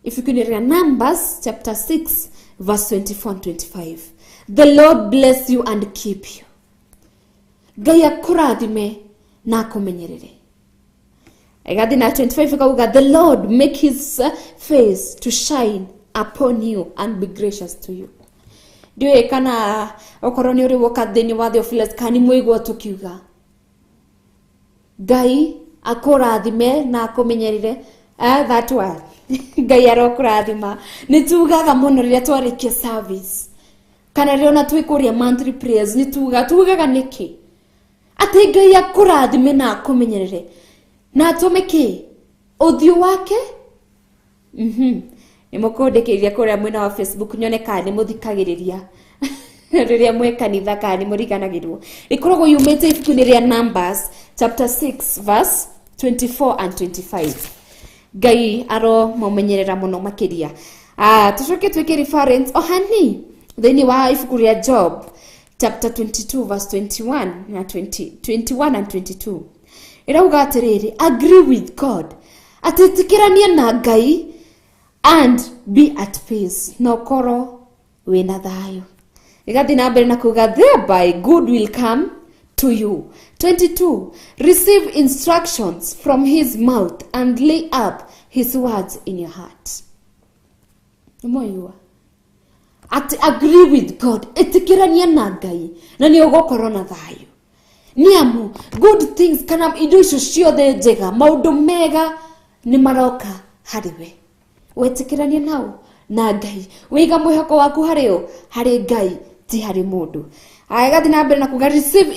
ibuku-inĩ rĩa Numbers chapter 6 verse 24 and 25, the Lord bless you and keep you. Ngai akũrathime na akũmenyerere. Ĩgathiĩ na 25 ĩkauga, the Lord make his face to shine upon you and be gracious to you. Ndiũĩ kana okorwo nĩ ũrĩ woka thĩinĩ wa Theophilus, kana nĩ mwaigua tũkiuga Ngai akũrathime na akũmenyerere. That one, Ngai arokũrathima, nĩ tugaga mũno rĩrĩa twarĩkia service kana rĩrĩa ona twĩ kũrĩa monthly prayers. Nĩ tugaga nĩkĩ atĩ Ngai akũrathime na akũmenyerere na atũme kĩ ũthiũ wake. Nĩ mũkũndĩkĩrĩria kũrĩa mwena wa Facebook nyone kana nĩ mũthikagĩrĩria rĩrĩa mwĩ kanitha kana nĩ mũriganagĩrwo. Rĩkoragwo yumĩte ibuku-inĩ rĩa Numbers chapter 6 verse 24 and 25. Ngai aro mũmenyerera mũno makĩria. Tũcoke twĩke reference o hani thĩinĩ wa ibuku rĩa Job chapter 22 verse 21 na 20, 21 and 22. Ĩrauga atĩrĩrĩ, agree with God, atĩ ĩtĩkĩranie na Ngai, and be at peace, na ũkorwo wĩna thayũ. Ĩgathiĩ na mbere na kuga, thereby good will come to you. 22, receive instructions from his mouth and lay up his words in your heart. Nĩmwaigua atĩ agree with God, ĩtĩkĩrania na Ngai, na nĩ ũgũkorwo na thayũ, nĩ amu good things kana indo icio ciothe njega, maũndũ mega nĩ maroka harĩ we wetĩkĩrania nao na Ngai, wĩiga mwĩhoko waku harĩ ũ? Harĩ Ngai, ti harĩ mũndũ. Gathiĩ na mbere na kuga, receive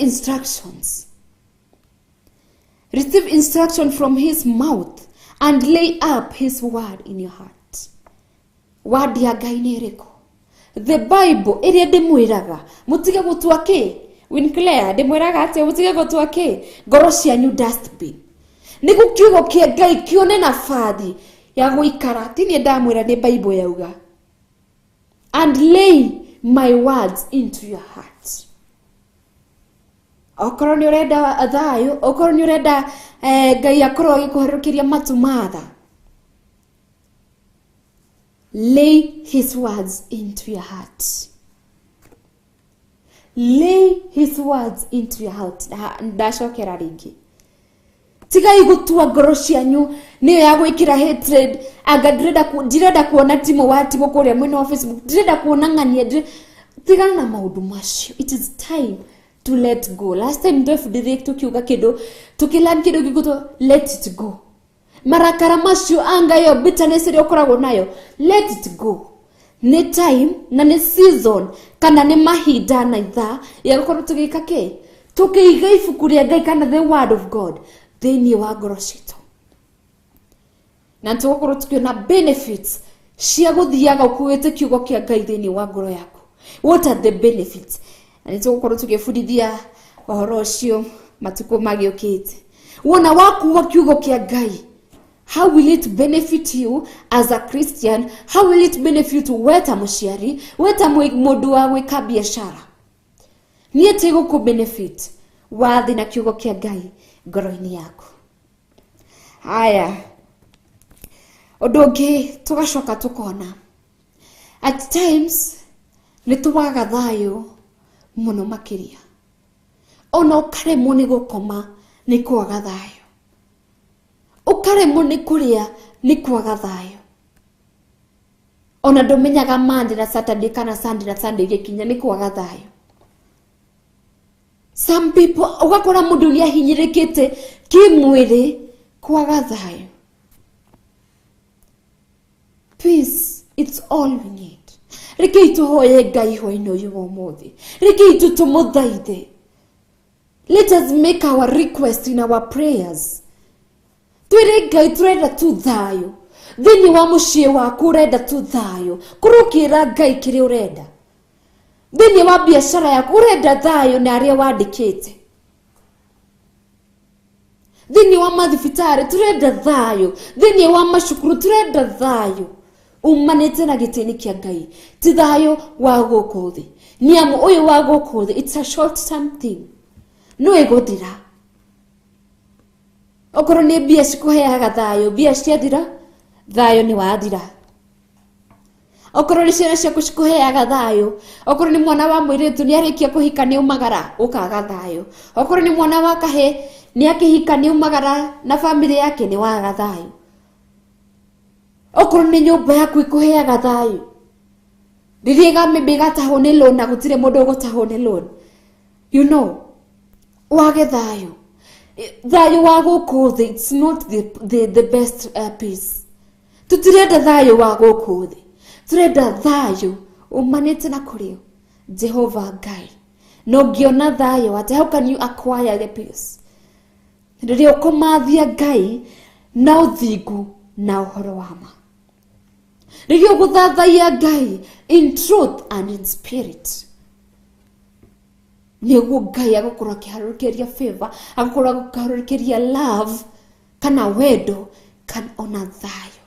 instruction from his mouth and lay up his word in your heart. Word ya Ngai nĩ ĩrĩkũ? The Bible ĩrĩa ndĩmwĩraga mũtige gũtua kĩ. Winclair, ndĩmwĩraga atĩa? Mũtige gũtua kĩ ngoro cianyu dustbin, nĩguo kiugo kĩa Ngai kĩone nabathi ya gũikara. Ti niĩ ndamwĩra, nĩ Bible yauga, and lay my words into your heart. Okorwo nĩ ũrenda thayũ, okorwo nĩ ũrenda Ngai akorwo agĩkũherũkĩria matu matha, lay his words into your heart. Lay his words into your heart. Ndacokera rĩngĩ, tigai gũtua ngoro cianyu nĩyo ya gwĩkĩra hatred. Anga ndirenda kuona timo wa timo kũrĩa mwena wa Facebook, ndirenda kuona ng'ania. Tigana na maũndũ macio. It is time to let go. Last time twebundithirie tukiuga kĩndũ, tũkĩlearn kĩndũ gĩgũtwo let it go. Marakara macio, anga ĩyo bitterness ĩrĩa ũkoragwo nayo, let it go. Nĩ time na nĩ season kana nĩ mahinda na ithaa ya gũkorwo tũgĩka kĩ? Tũkĩiga ibuku rĩa Ngai kana the word of God thĩinĩ wa ngoro citũ, na tũgũkorwo tũkĩona benefits cia gũthiaga ũkuĩte kiugo kĩa Ngai thĩinĩ wa ngoro yaku. What are the benefits? Na nĩ tũgũkorwo tũgĩbundithia ũhoro ũcio matukũ magĩũkĩte. Wona wakuua kiugo kĩa Ngai, how will it benefit you as a Christian? How will it benefit we ta mũciari, we ta mũndũ wa gwĩka biacara? Niĩ ti gũkũ benefit wathi na kiugo kĩa Ngai ngoro-inĩ yaku. Haya, ũndũ ũngĩ tũgacoka tũkona, at times nĩ twaga thayũ mũno makĩria, ona ũkaremwo nĩ gũkoma nĩ kwaga thayũ, ũkaremwo nĩ kũrĩa nĩ kwaga thayũ, ona ndũmenyaga Monday na Saturday kana Sunday na Sunday igĩkinya nĩ kwaga thayũ. Some people, ũgakora mũndũ nĩ ahinyĩrĩkĩte kĩmwĩrĩ kwaga thayũ. Peace, it's all we need. Rekei tũhoye Ngai hwainĩ ũyũ wa ũmũthĩ, rekei tu tũmũthaithe. Let us make our request in our prayers. Twĩre Ngai tũrenda tu thayũ thĩinĩ wa mũciĩ waku, ũrenda tu thayũ, korwo ũkĩra Ngai kĩrĩa ũrenda thĩinĩ wa biacara yaku, ũrenda thayũ na arĩa wandĩkĩte thĩinĩ wa mathibitarĩ, tũrenda thayũ thĩinĩ wa macukuru, tũrenda thayũ umanĩte na gĩtĩ-inĩ kĩa Ngai, ti thayũ wa gũkũ thĩ, nĩ amu ũyũ wa gũkũ thĩ it's a short term thing, no ĩgũthira. Okorwo nĩ mbia cikũheaga thayũ, mbia ciathira thayũ nĩ wathira. Okorwo nĩ ciana ciaku cikũheaga thayũ, okorwo nĩ mwana wa mũirĩtu nĩ arĩkia kũhika nĩ umagara ũkaga thayũ, okorwo nĩ mwana wa kahĩ nĩ akĩhika nĩ umagara na bamĩrĩ yake nĩ waga thayũ, okorwo nĩ nyũmba yaku ĩkũheaga thayũ, rĩrĩa ĩgamĩmba ĩgatahwo nĩ loan na gũtirĩ mũndũ ũgũtahwo nĩ loan, you know, wage thayũ. Thayũ wa gũkũ thĩ it's not the best peace. Tũtirenda thayũ wa gũkũ thĩ, tũrenda thayũ umanĩte na kũrĩ Jehova Ngai. Na ũngĩona thayũ atĩ, how can you acquire the peace? Rĩrĩa ũkũmathia Ngai na ũthingu na ũhoro wa ma, rĩrĩa ũgũthathaiya Ngai in truth and in spirit, nĩguo Ngai agũkorwo akĩharũrũkĩria favor, agũkorwo akĩharũrũkĩria love kana wendo kana ona thayũ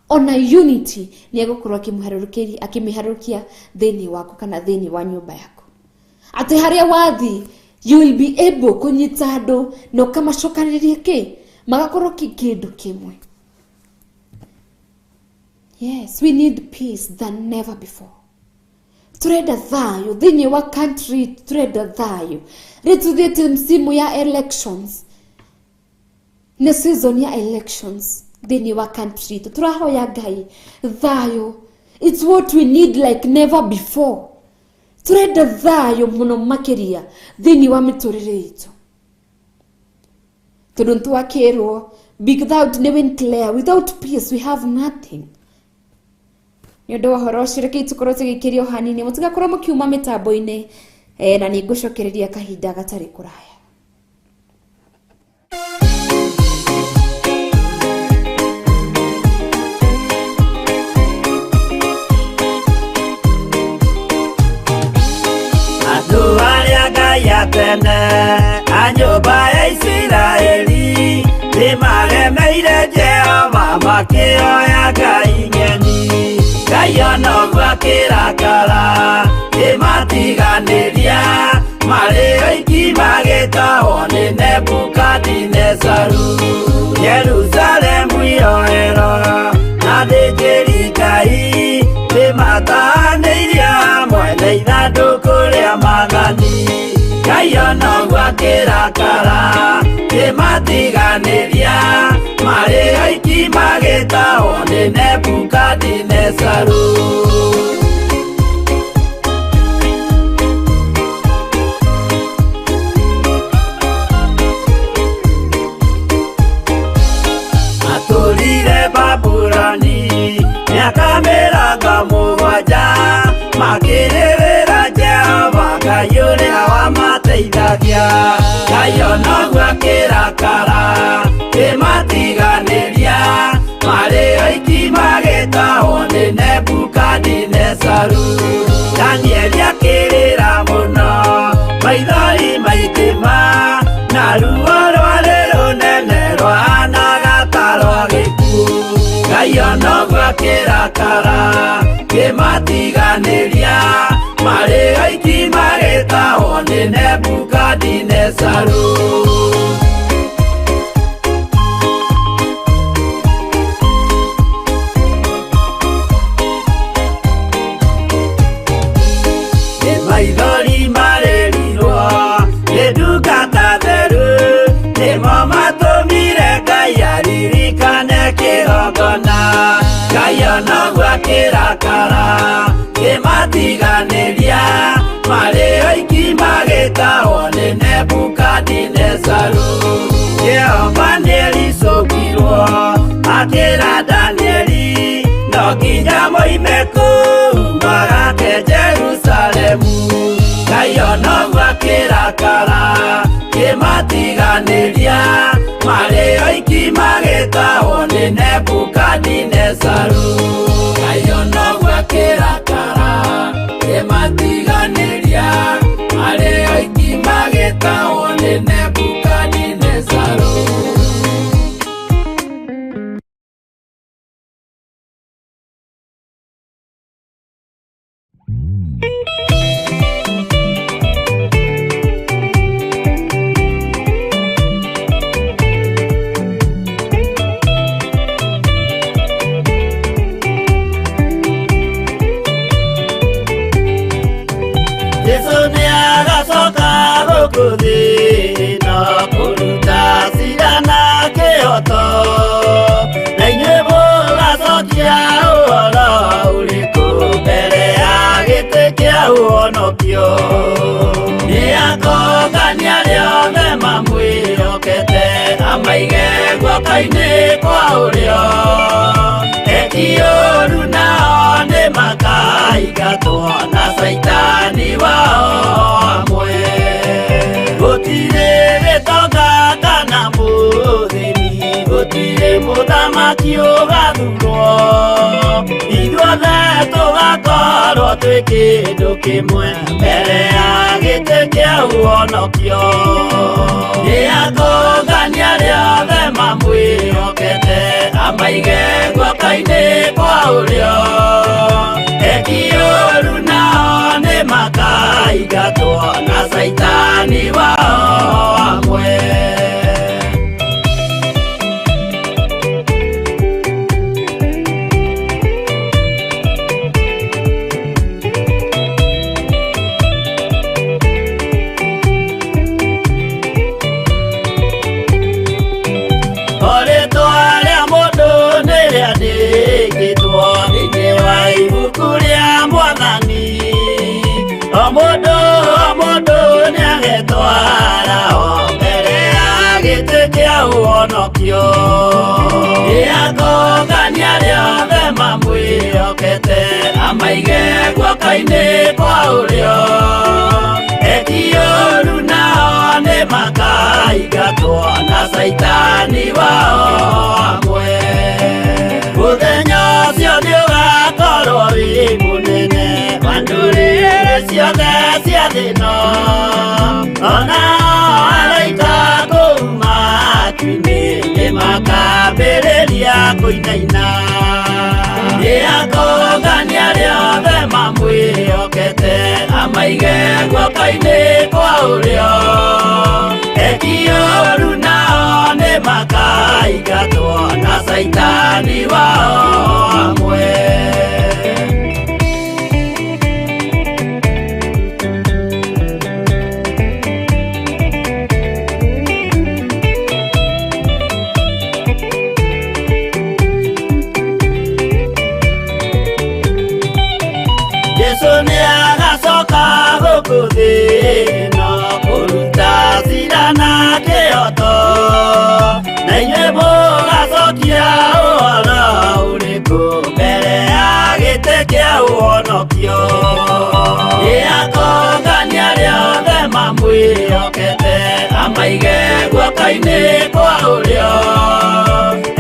ona unity, nĩ agũkorwo akĩmũharũrũkĩria akĩmĩharũrũkia thĩinĩ waku kana thĩinĩ wa nyũmba yaku, atĩ harĩa wathi you will be able kũnyita andũ na ũkamacokanĩrĩria kĩ magakorwo kĩndũ kĩmwe. Yes, we need peace than never before. Turenda thayũ thĩinĩ wa country, turenda thayũ. Rĩu tuthiĩte msimu ya elections, nĩ season ya elections thĩinĩ wa country itũ. Tũrahoya Ngai thayũ, it's what we need like never before. Turenda thayũ mũno makĩria thĩinĩ wa mĩtũrĩre itũ, tondũ nĩtwakĩrwo without nĩ clear, without peace we have nothing. Nĩ ũndũ wa ũhoro ũcio, rekei tũkorwo tũgĩkĩria o hanini, mũtigakorwo mũkiuma mĩtambo-inĩ, na nĩ ngũcokereria kahinda gatarĩ kũraya. Andũ arĩa Ngai a tene a nyũmba ya Isiraeli nĩmaremeire Jehova makĩoya ngai ng'eni. Ngai ona ũguo akĩrakara kĩmatiganĩria marĩ oiki magĩtahwo nĩ Nebukadinezaru. Jerusalemu yoerwo na athĩnjĩri Ngai nĩmatahanĩirie hamwe na ithandũkũ rĩa maathani. Ngai ona ũguo akĩrakara kĩmatiganĩria marĩ oiki magĩtahwo nĩ Nebukadinezaru. Matũrire Babuloni mĩaka 70 makĩrĩrĩra Jehova Ngai ũrĩa wamateithagia. Ngai ona ũguo akĩrakara kĩmatiganĩria marĩ oiki magĩtahwo nĩ Nebukadinezaru. Danieli akĩrĩra mũno maithori maingĩ na ruo rwarĩ rũnene rwahanaga ta rwa gĩkuũ. Ngai ona ũguo akĩrakara kĩmatiganĩria marĩ oiki magĩtahwo nĩ Nebukadinezaru. Nĩ maithori marĩrirwo nĩ ndungata theru, nĩmo matũmire Ngai aririkane kĩgongona. Ngai ona ũguo akĩrakara kĩmatiganĩria marĩ oiki magĩtahwo nĩ Nebukadinezaru. Jehova nĩericũkirwo akĩra Danieli no nginya moime kũu magake Jerusalemu. Ngai ona ũguo akĩrakara Nĩmatiganĩria marĩ oiki magĩtahwo nĩ Nebukadinezaru. Ngai onoguo akĩrakara nĩmatiganĩria marĩ oiki magĩtahwo nĩ Nebukadinezaru. Jesu nĩ agacoka gũkũ thĩ ĩno kũruta cira na kĩhooto, na inyuĩ mũgacokia ũhoro ũrĩkũ mbere ya gĩtĩ kĩa ũhonokio. Nĩ akongania arĩa othe mamwĩhokete amaige guoko-inĩ kwa ũrĩo, eki ũũru nao nĩ makaingatwo na caitani wao hamwe. Gũtirĩ gĩtonga kana mũthĩni, gũtirĩ mũthamaki ũgathurwo, ithuothe tũgakorwo twĩ kĩndũ kĩmwe mbere ya gĩtĩ kĩa ũhonokio. Nĩ akongania arĩa othe mamwĩhokete amaige guoko-inĩ kwa ũrĩo, eki ũũru nao nĩ makaingatwo na caitani wao hamwe. Rĩtwa rĩa mũndũ nĩ rĩandĩkĩtwo thĩinĩ wa ibuku rĩa Mwathani, o mũndũ o mũndũ nĩagetwara o mbere ya gĩtĩ kĩa ũhonokio. Nĩ akongania arĩa othe mamwĩhokete amaige guoko-inĩ kwa ũrĩo, eki ũũru nao nĩ makaingatwo na caitani wao hamwe. Mũthenya ũcio nĩũgakorwo wĩ mũnene wa ndũrĩrĩ ciothe cia thĩ ĩno, onao araika kũu matu-inĩ nĩmakambĩrĩria kũinaina. Nĩ akongania arĩa othe mamwĩhokete amaige guoko-inĩ kwa ũrĩo, eki ũũru nao nĩ makaingatwo na caitani wao hamwe. Jesu nĩ agacoka gũkũ thĩ ĩno kũruta cira na kĩhooto, na inyuĩ mũgacokia ũhoro ũrĩkũ mbere ya gĩtĩ kĩa ũhonokio. Nĩ akongania arĩa othe mamwĩhokete amaige guoko-inĩ kwa ũrĩo,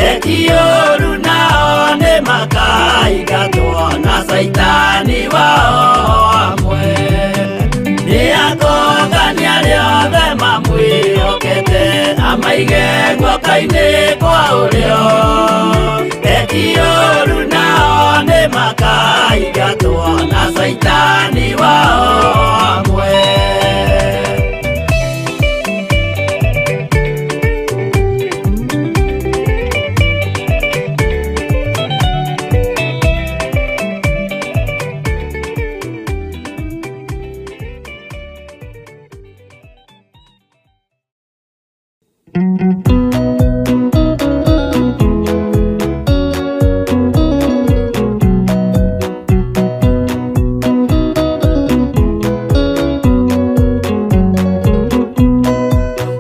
eki ũũru nao nĩ makaingatwo na caitani wao hamwe. Nĩ akongania arĩa othe mamwĩhokete amaige guoko-inĩ kwa ũrĩo, eki ũũru nao nĩ makaingatwo na caitani wao hamwe.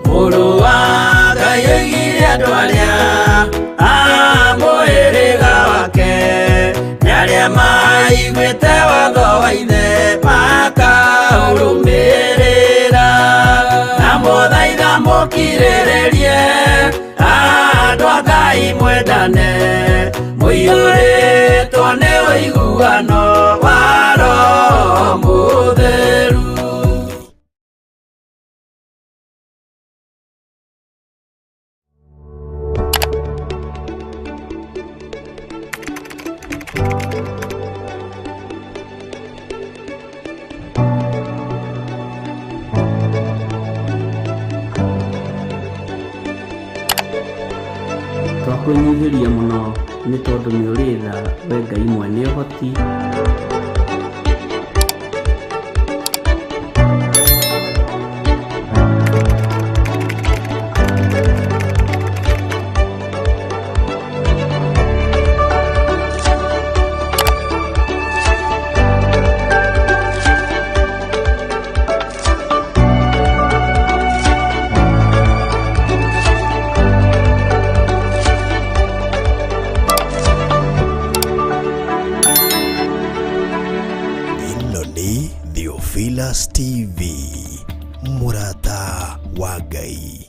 Mũrũ wa Ngai oigire andũ arĩa a mũhĩrĩga wake nĩ arĩa maiguĩte watho wa ithe makaũrũmĩrĩra. Na mũthaitha mũkinye Mũkirĩrĩrie andũ a Ngai mwendane mũiyũrĩtwo nĩ ũiguano wa Roho Mũtheru. Twakwĩnyihĩria mũno nĩ tondũ nĩ ũrĩ tha we Ngai mwene ũhoti. Ĩno nĩ Theophilus TV, mũrata wa Ngai.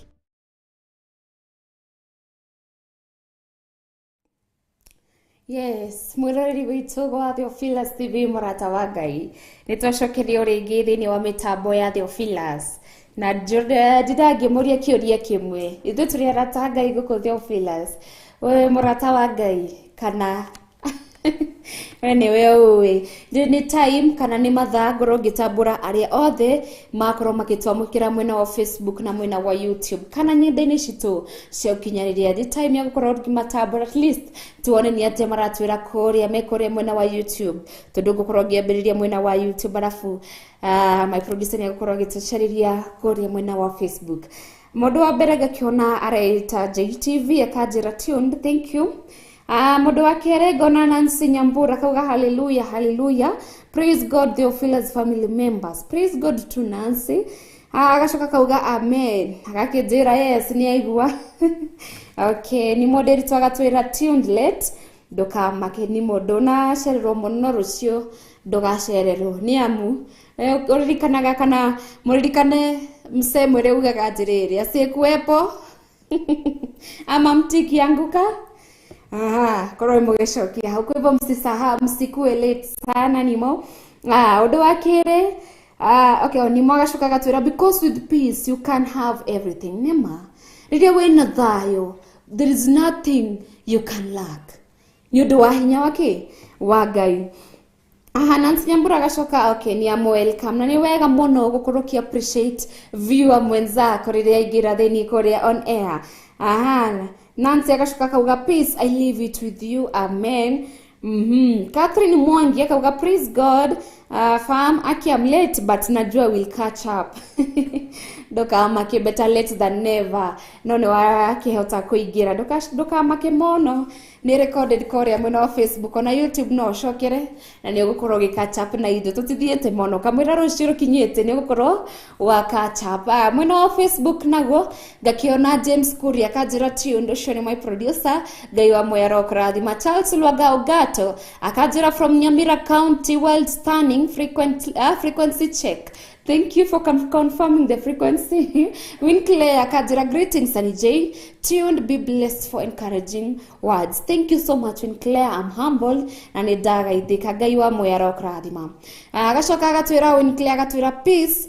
Yes, mwĩroreri witũ wa Theophilus TV mũrata wa Ngai, nĩ twacokerio rĩngĩ thĩinĩ wa mĩtambo ya Theophilus na ndindangĩmũria kĩũria kĩmwe, ithuĩ tũrĩ arata a Ngai gũkũ Theophilus, we mũrata wa Ngai kana we nĩwe ũĩ nĩ time kana nĩ mathaa ngorwo ngĩtambũra arĩa othe makorwo magĩtwamũkĩra mwena wa Facebook na mwena wa YouTube kana nyenda-inĩ citũ cia ũkinyanĩria. Nĩ time ya gũkorwo ngĩmatambũra, at least tuone nĩ atĩa maratwĩra kũrĩa me kũrĩa mwena wa YouTube, tondũ ngũkorwo ngĩambĩrĩria mwena wa YouTube arabu my producer nĩ agũkorwo agĩtũcarĩria kũrĩa mwena wa Facebook. Mũndũ wa mbere ngakĩona areita JTV akanjĩra tuned, thank you. Mũndũ wa kerĩ ngona Nancy Nyambura akauga hallelujah, hallelujah, praise God Theophilus family members, praise God to Nancy. Agacoka kauga amen, agakĩnjĩra yes nĩ aigua. Okay, ni mũndũ agatwĩra tuned late, ndũkamake nĩ mũndũ ũnacererwo mũno rũciũ ndũgacererwo nĩ amu ũririkanaga kana mũririkane msemo ũrĩa ugaga atĩrĩrĩ, asiyekuwepo ama mti ikianguka. Aha, korwo mũgĩcokia hau. Kwa hivyo msisahau, msikue late sana nimo. Ũndũ wa kerĩ, okay, nimo agacoka agatwĩra because with peace you can have everything. Nĩma rĩrĩa wĩna thayũ there is nothing you can lack nĩ ũndũ wa hinya wake wa Ngai. Aha, Nancy Nyambura agacoka okay, ni am welcome na nĩ wega mũno gũkorwo ũkĩ appreciate viewer mwenzako rĩrĩa aingĩra thĩinĩ kũrĩa on air. Aha, Nancy agacoka akauga peace I leave it with you, amen. Catherine Mwangi akauga praise God, fam aki I'm late but najua will catch up. Ndokamake, better late than never. No nĩ wakĩhota kũingĩra, ndũkamake mũno, nĩ recorded kũrĩa mwena wa Facebook ona YouTube no ũcokere na nĩ ũgũkorwo ũgĩ catch up na ithuĩ tũtithiĩte mũno kamwĩra rũciũ rũkinyĩte nĩ ũgũkorwo wa catch up. Mwena wa Facebook naguo ngakĩona James Kuria akanjĩra tuned, ũcio nĩ my producer, Ngai wa mwero kũrathima. Charles Lwaga Ogato akanjĩra from Nyamira County, well standing frequency check. Thank you for confirming the frequency. Winclay akajira greetings Sunny J. Tuned, be blessed for encouraging words. Thank you so much Winclay. I'm humbled na nĩ ndagaithĩka. Ngai wa mwero kũrathima. Agacoka agatwĩra Winclay agatwĩra peace.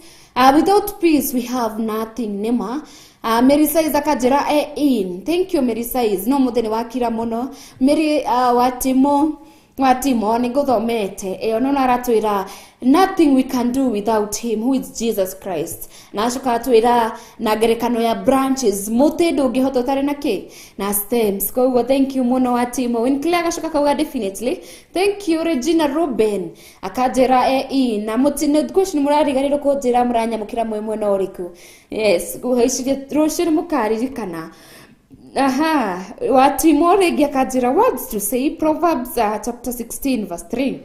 Without peace we have nothing. Nema. Mary Size akajira in. Thank you Mary Size. No mũthenya wakira mũno. Mary watimo watimo nĩ ngũthomete ĩyo no aratwĩra nothing we can do without him who is Jesus Christ. Na acoka atwĩra na ngerekano ya branches, mũtĩ ndũngĩhota ũtarĩ na kĩ na stems. Koguo thank you mũno watimo. Winclay agacoka kauga definitely thank you Regina Ruben akanjĩra na mũtĩ question mũrariganĩrwo kũnjĩra mũranyamũkĩra mwĩ mwena ũrĩkũ. Yes, ngũhĩciria rũciũ nĩ mũkaririkana. Aha, watimo rĩngĩ akanjĩra words to say, Proverbs chapter 16 verse 3.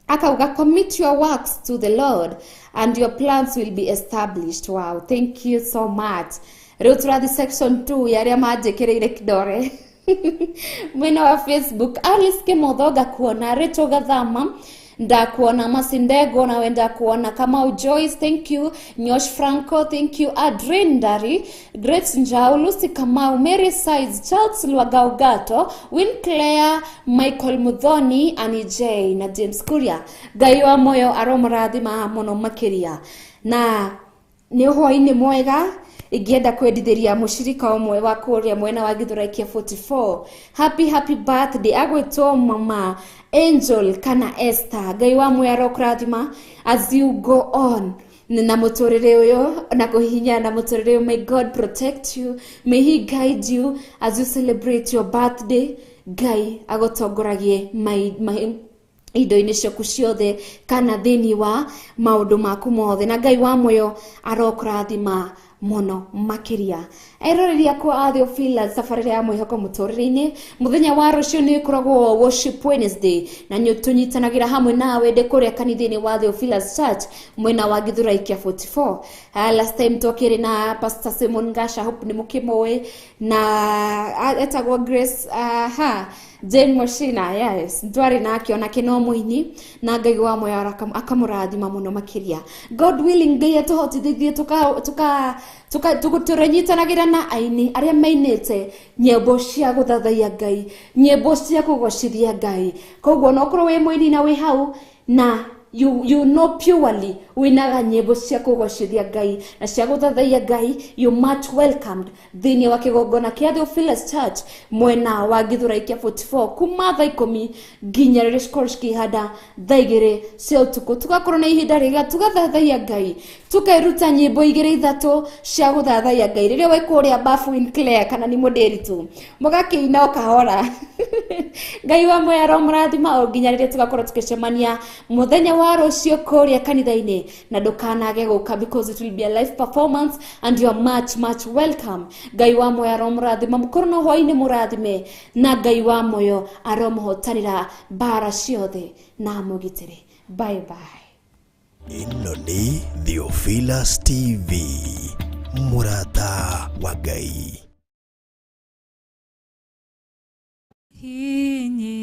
Akauga commit your works to the Lord and your plans will be established. Wow, thank you so much. Rĩu tũrathiĩ section 2 ya arĩa manjĩkĩrĩire kĩdore. Mwena wa Facebook, Alice Kimotho ngakuona, Rachel Gathama, Ndakuona Masindego, nawe ndakuona Kamau Joyce, thank you. Nyosh Franco, thank you. Adrin Ndari, Grace Njau, Lucy Kamau, Mary Sides, Charles Lwagaugato, Winclair, Michael Muthoni, Annie J na James Kuria. Ngai wa moyo aromũrathima mũno makĩria. Na nĩ hwainĩ mwega, ingĩenda kwendithĩria mũcirika ũmwe wa kũrĩa mwena wa Githurai 44 happy happy birthday, agwĩtwo Mama Angel kana Esther. Ngai wa muoyo arokũrathima as you go on na mũtũrĩre ũyũ na kũhihinya na mũtũrĩre ũyũ. May God protect you, may he guide you as you celebrate your birthday. Ngai agũtongoragie indo-inĩ ciaku ciothe kana thĩinĩ wa maũndũ maku mothe, na Ngai wa muoyo arokũrathima mũno makĩria. Eroreri akwa a Theophilus, tabarĩra ya mwĩhoko mũtũrĩre-inĩ, mũthenya wa rũciũ nĩ ĩkoragwo Worship Wednesday, na nĩ tũnyitanagĩra hamwe nawe ndĩ kũrĩa kanitha-inĩ wa Theophilus Church mwena wa Githurai kĩa 44. Last time twakĩrĩ na Pastor Simon Ngasha, hope nĩ mũkĩmũĩ, na etagwo Grace Jane Moshina, yes, ndwarĩ nake onake no mũini, na Ngai wa muoyo akamũrathima mũno makĩria. God willing, Ngai atũhotithĩtie tũrĩnyitanagĩra na aini arĩa mainĩte nyĩmbo cia gũthathaiya Ngai, nyĩmbo cia kũgocithia Ngai. Koguo no ũkorwo wĩ mũini na wĩ hau na you know purely winaga nyĩmbo cia kũgocithia Ngai na cia gũthathaiya Ngai, you much welcomed thĩinĩ wa kĩgongona kĩa Theophilus Church mwena wa Githurai kĩa 44 kuma thaa 10 nginya rĩrĩa cikorwo cikĩhanda thaa 2 cia ũtukũ. Tugakorwo na ihinda rĩega tũgathathaiya Ngai, tukeruta nyĩmbo 2 3 cia gũthathaiya Ngai. Rĩrĩa wĩ kũrĩa bafu in Claire kana nĩ mũndĩritu, mũgakĩina o kahora. Ngai wa muoyo aromũrathima o nginya rĩrĩa tũgakorwo tũgĩcemania mũthenya wa rũciũ kũrĩa kanitha-inĩ, na ndũkanage gũka because it will be a live performance and you are much much welcome. Ngai wa muoyo aromũrathima, mũkorwo na hwainĩ mũrathime, na Ngai wa muoyo aromũhotanĩra mbara ciothe na amũgitĩre. Bye bye. Ĩno nĩ Theophilus TV, mũrata wa Ngai. Hinyi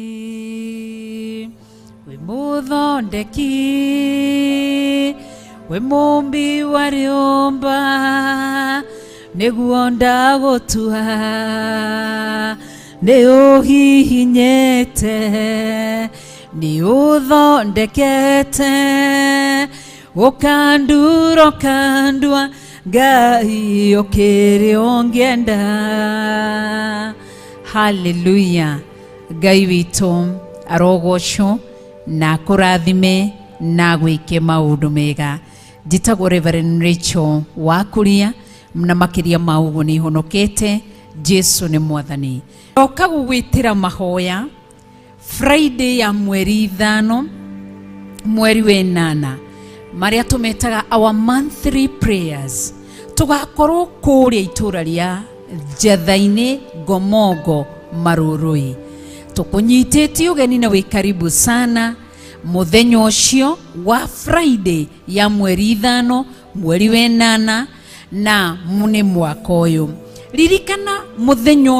wĩ mũthondeki, wĩ mũmbi wa rĩũmba, nĩguo ndagũtua, nĩ ũhihinyĩte, nĩ ũthondekete, ũkandura ũkandua, Ngai ũkĩrĩ ũngĩenda. Haleluya. Ngai witũ arogocwo na akũrathime na agwĩke maũndũ mega. Njĩtagwo Reverend Rachel wa Kuria, na makĩria ma ũguo nĩ honokete, Jesu nĩ mwathani. Oka gũgwĩtĩra mahoya Friday ya mweri 5 mweri wa 8, marĩa tũmetaga our monthly prayers. Tũgakorwo kũrĩa itũra rĩa Njatha-inĩ, Ngomongo, Marũrũi. Tũkũnyitĩtie ũgeni na wĩ karibu sana mũthenya ũcio wa Friday ya mweri 5 mweri wa 8, na nĩ mwaka ũyũ. Ririkana mũthenya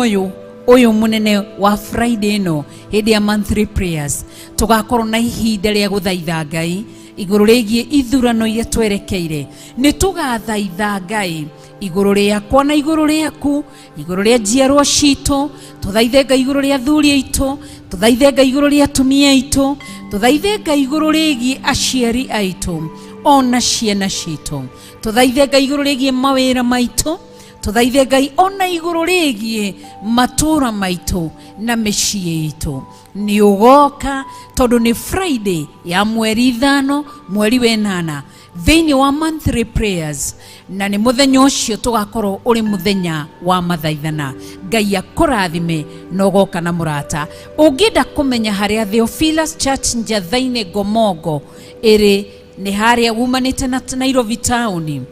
ũyũ mũnene wa Friday ĩno, hĩndĩ ya monthly prayers, tũgakorwo na ihinda rĩa gũthaitha Ngai igũrũ rĩgiĩ ithurano iria twerekeire. Nĩ tũgathaitha Ngai igũrũ rĩakwa na igũrũ rĩaku, igũrũ rĩa njiarwa citũ, tũthaithe Ngai igũrũ rĩa athuri aitũ, tũthaithe Ngai igũrũ rĩa atumia aitũ, tũthaithe Ngai igũrũ rĩgiĩ aciari aitũ ona ciana citũ, tũthaithe Ngai igũrũ rĩgiĩ mawĩra maitũ, tũthaithe Ngai ona igũrũ rĩgiĩ matũũra maitũ na mĩciĩ itũ. Nĩ ũgoka tondũ nĩ Friday ya mweri 5 mweri wa 8 thĩinĩ wa monthly prayers, na nĩ mũthenya ũcio tũgakorwo ũrĩ mũthenya wa mathaithana. Ngai akũrathime na ũgoka na mũrata. Ũngĩenda kũmenya harĩa Theophilus Church Njatha-inĩ Ngomongo ĩrĩ, nĩ harĩa wumanĩte na Nairobi town,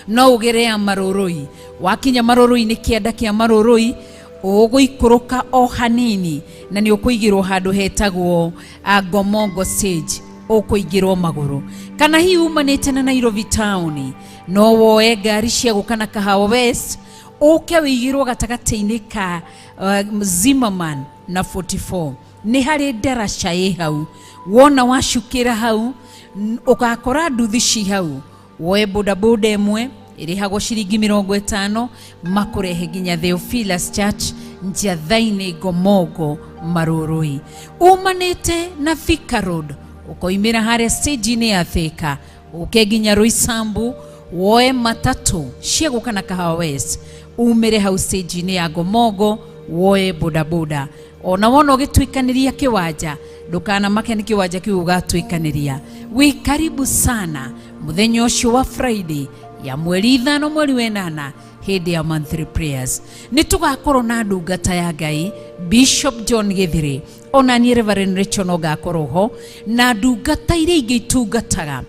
no ũgere ya Marũrũi. Wakinya Marũrũi nĩ kĩanda kĩa Marũrũi, ũgũikũrũka o hanini na nĩ ũkũigĩrwo handũ hetagwo Ngomongo stage, ũkũingĩrwo magũrũ. Kana hihi umanĩte na Nairobi town, no woe ngari cia gũka na Kahawa West, ũke wĩigĩrwo gatagatĩ-inĩ ka Zimmerman na 44. Nĩ harĩ ndaraca ĩ hau, wona wacukĩra hau ũgakora nduthi ci hau, woe bodaboda ĩmwe ĩrĩhagwo ciringi 50 makũrehe nginya Theophilus Church Njiathainĩ Ngomongo Marũrũi, umanĩte na Thika Road, ũkoimĩra harĩa stage-inĩ ya Thika ũke nginya Roysambu, woe matatũ cia gũka na Kahawa West, umĩre hau stage-inĩ ya Ngomongo woe bodaboda. Ona wona ũgĩtuĩkanĩria kĩwanja ndũkanamake nĩ kĩwanja kĩu ũgatuĩkanĩria. Wĩ karibu sana mũthenya ũcio wa Friday ya mweri 5 mweri wa 8 hĩndĩ ya monthly prayers. Nĩ tũgakorwo na ndungata ya Ngai Bishop John Githiri, ona niĩ Reverend Rachel no ngakorwo ho, na ndungata iria ingĩ itungataga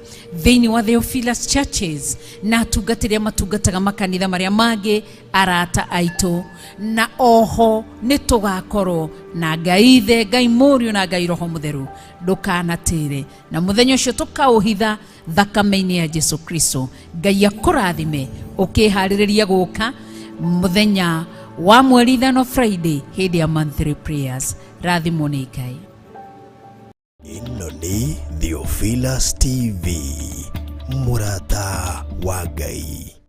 thĩinĩ wa Theophilus Churches na atungatĩri arĩa matungataga makanitha marĩa mangĩ, arata aitũ, na oho nĩ tũgakorwo na Ngai Ithe, Ngai Mũriũ na Ngai Roho Mũtheru. Ndũkanatĩre, na mũthenya ũcio tũkaũhitha thakame-inĩ ya Jesu Kristo. Ngai akũrathime ũkĩharĩrĩria gũka mũthenya wa mweri 5 Friday hĩndĩ ya monthly prayers. Rathimwo nĩ Ngai. Ĩno nĩ Theophilus TV, mũrata wa Ngai.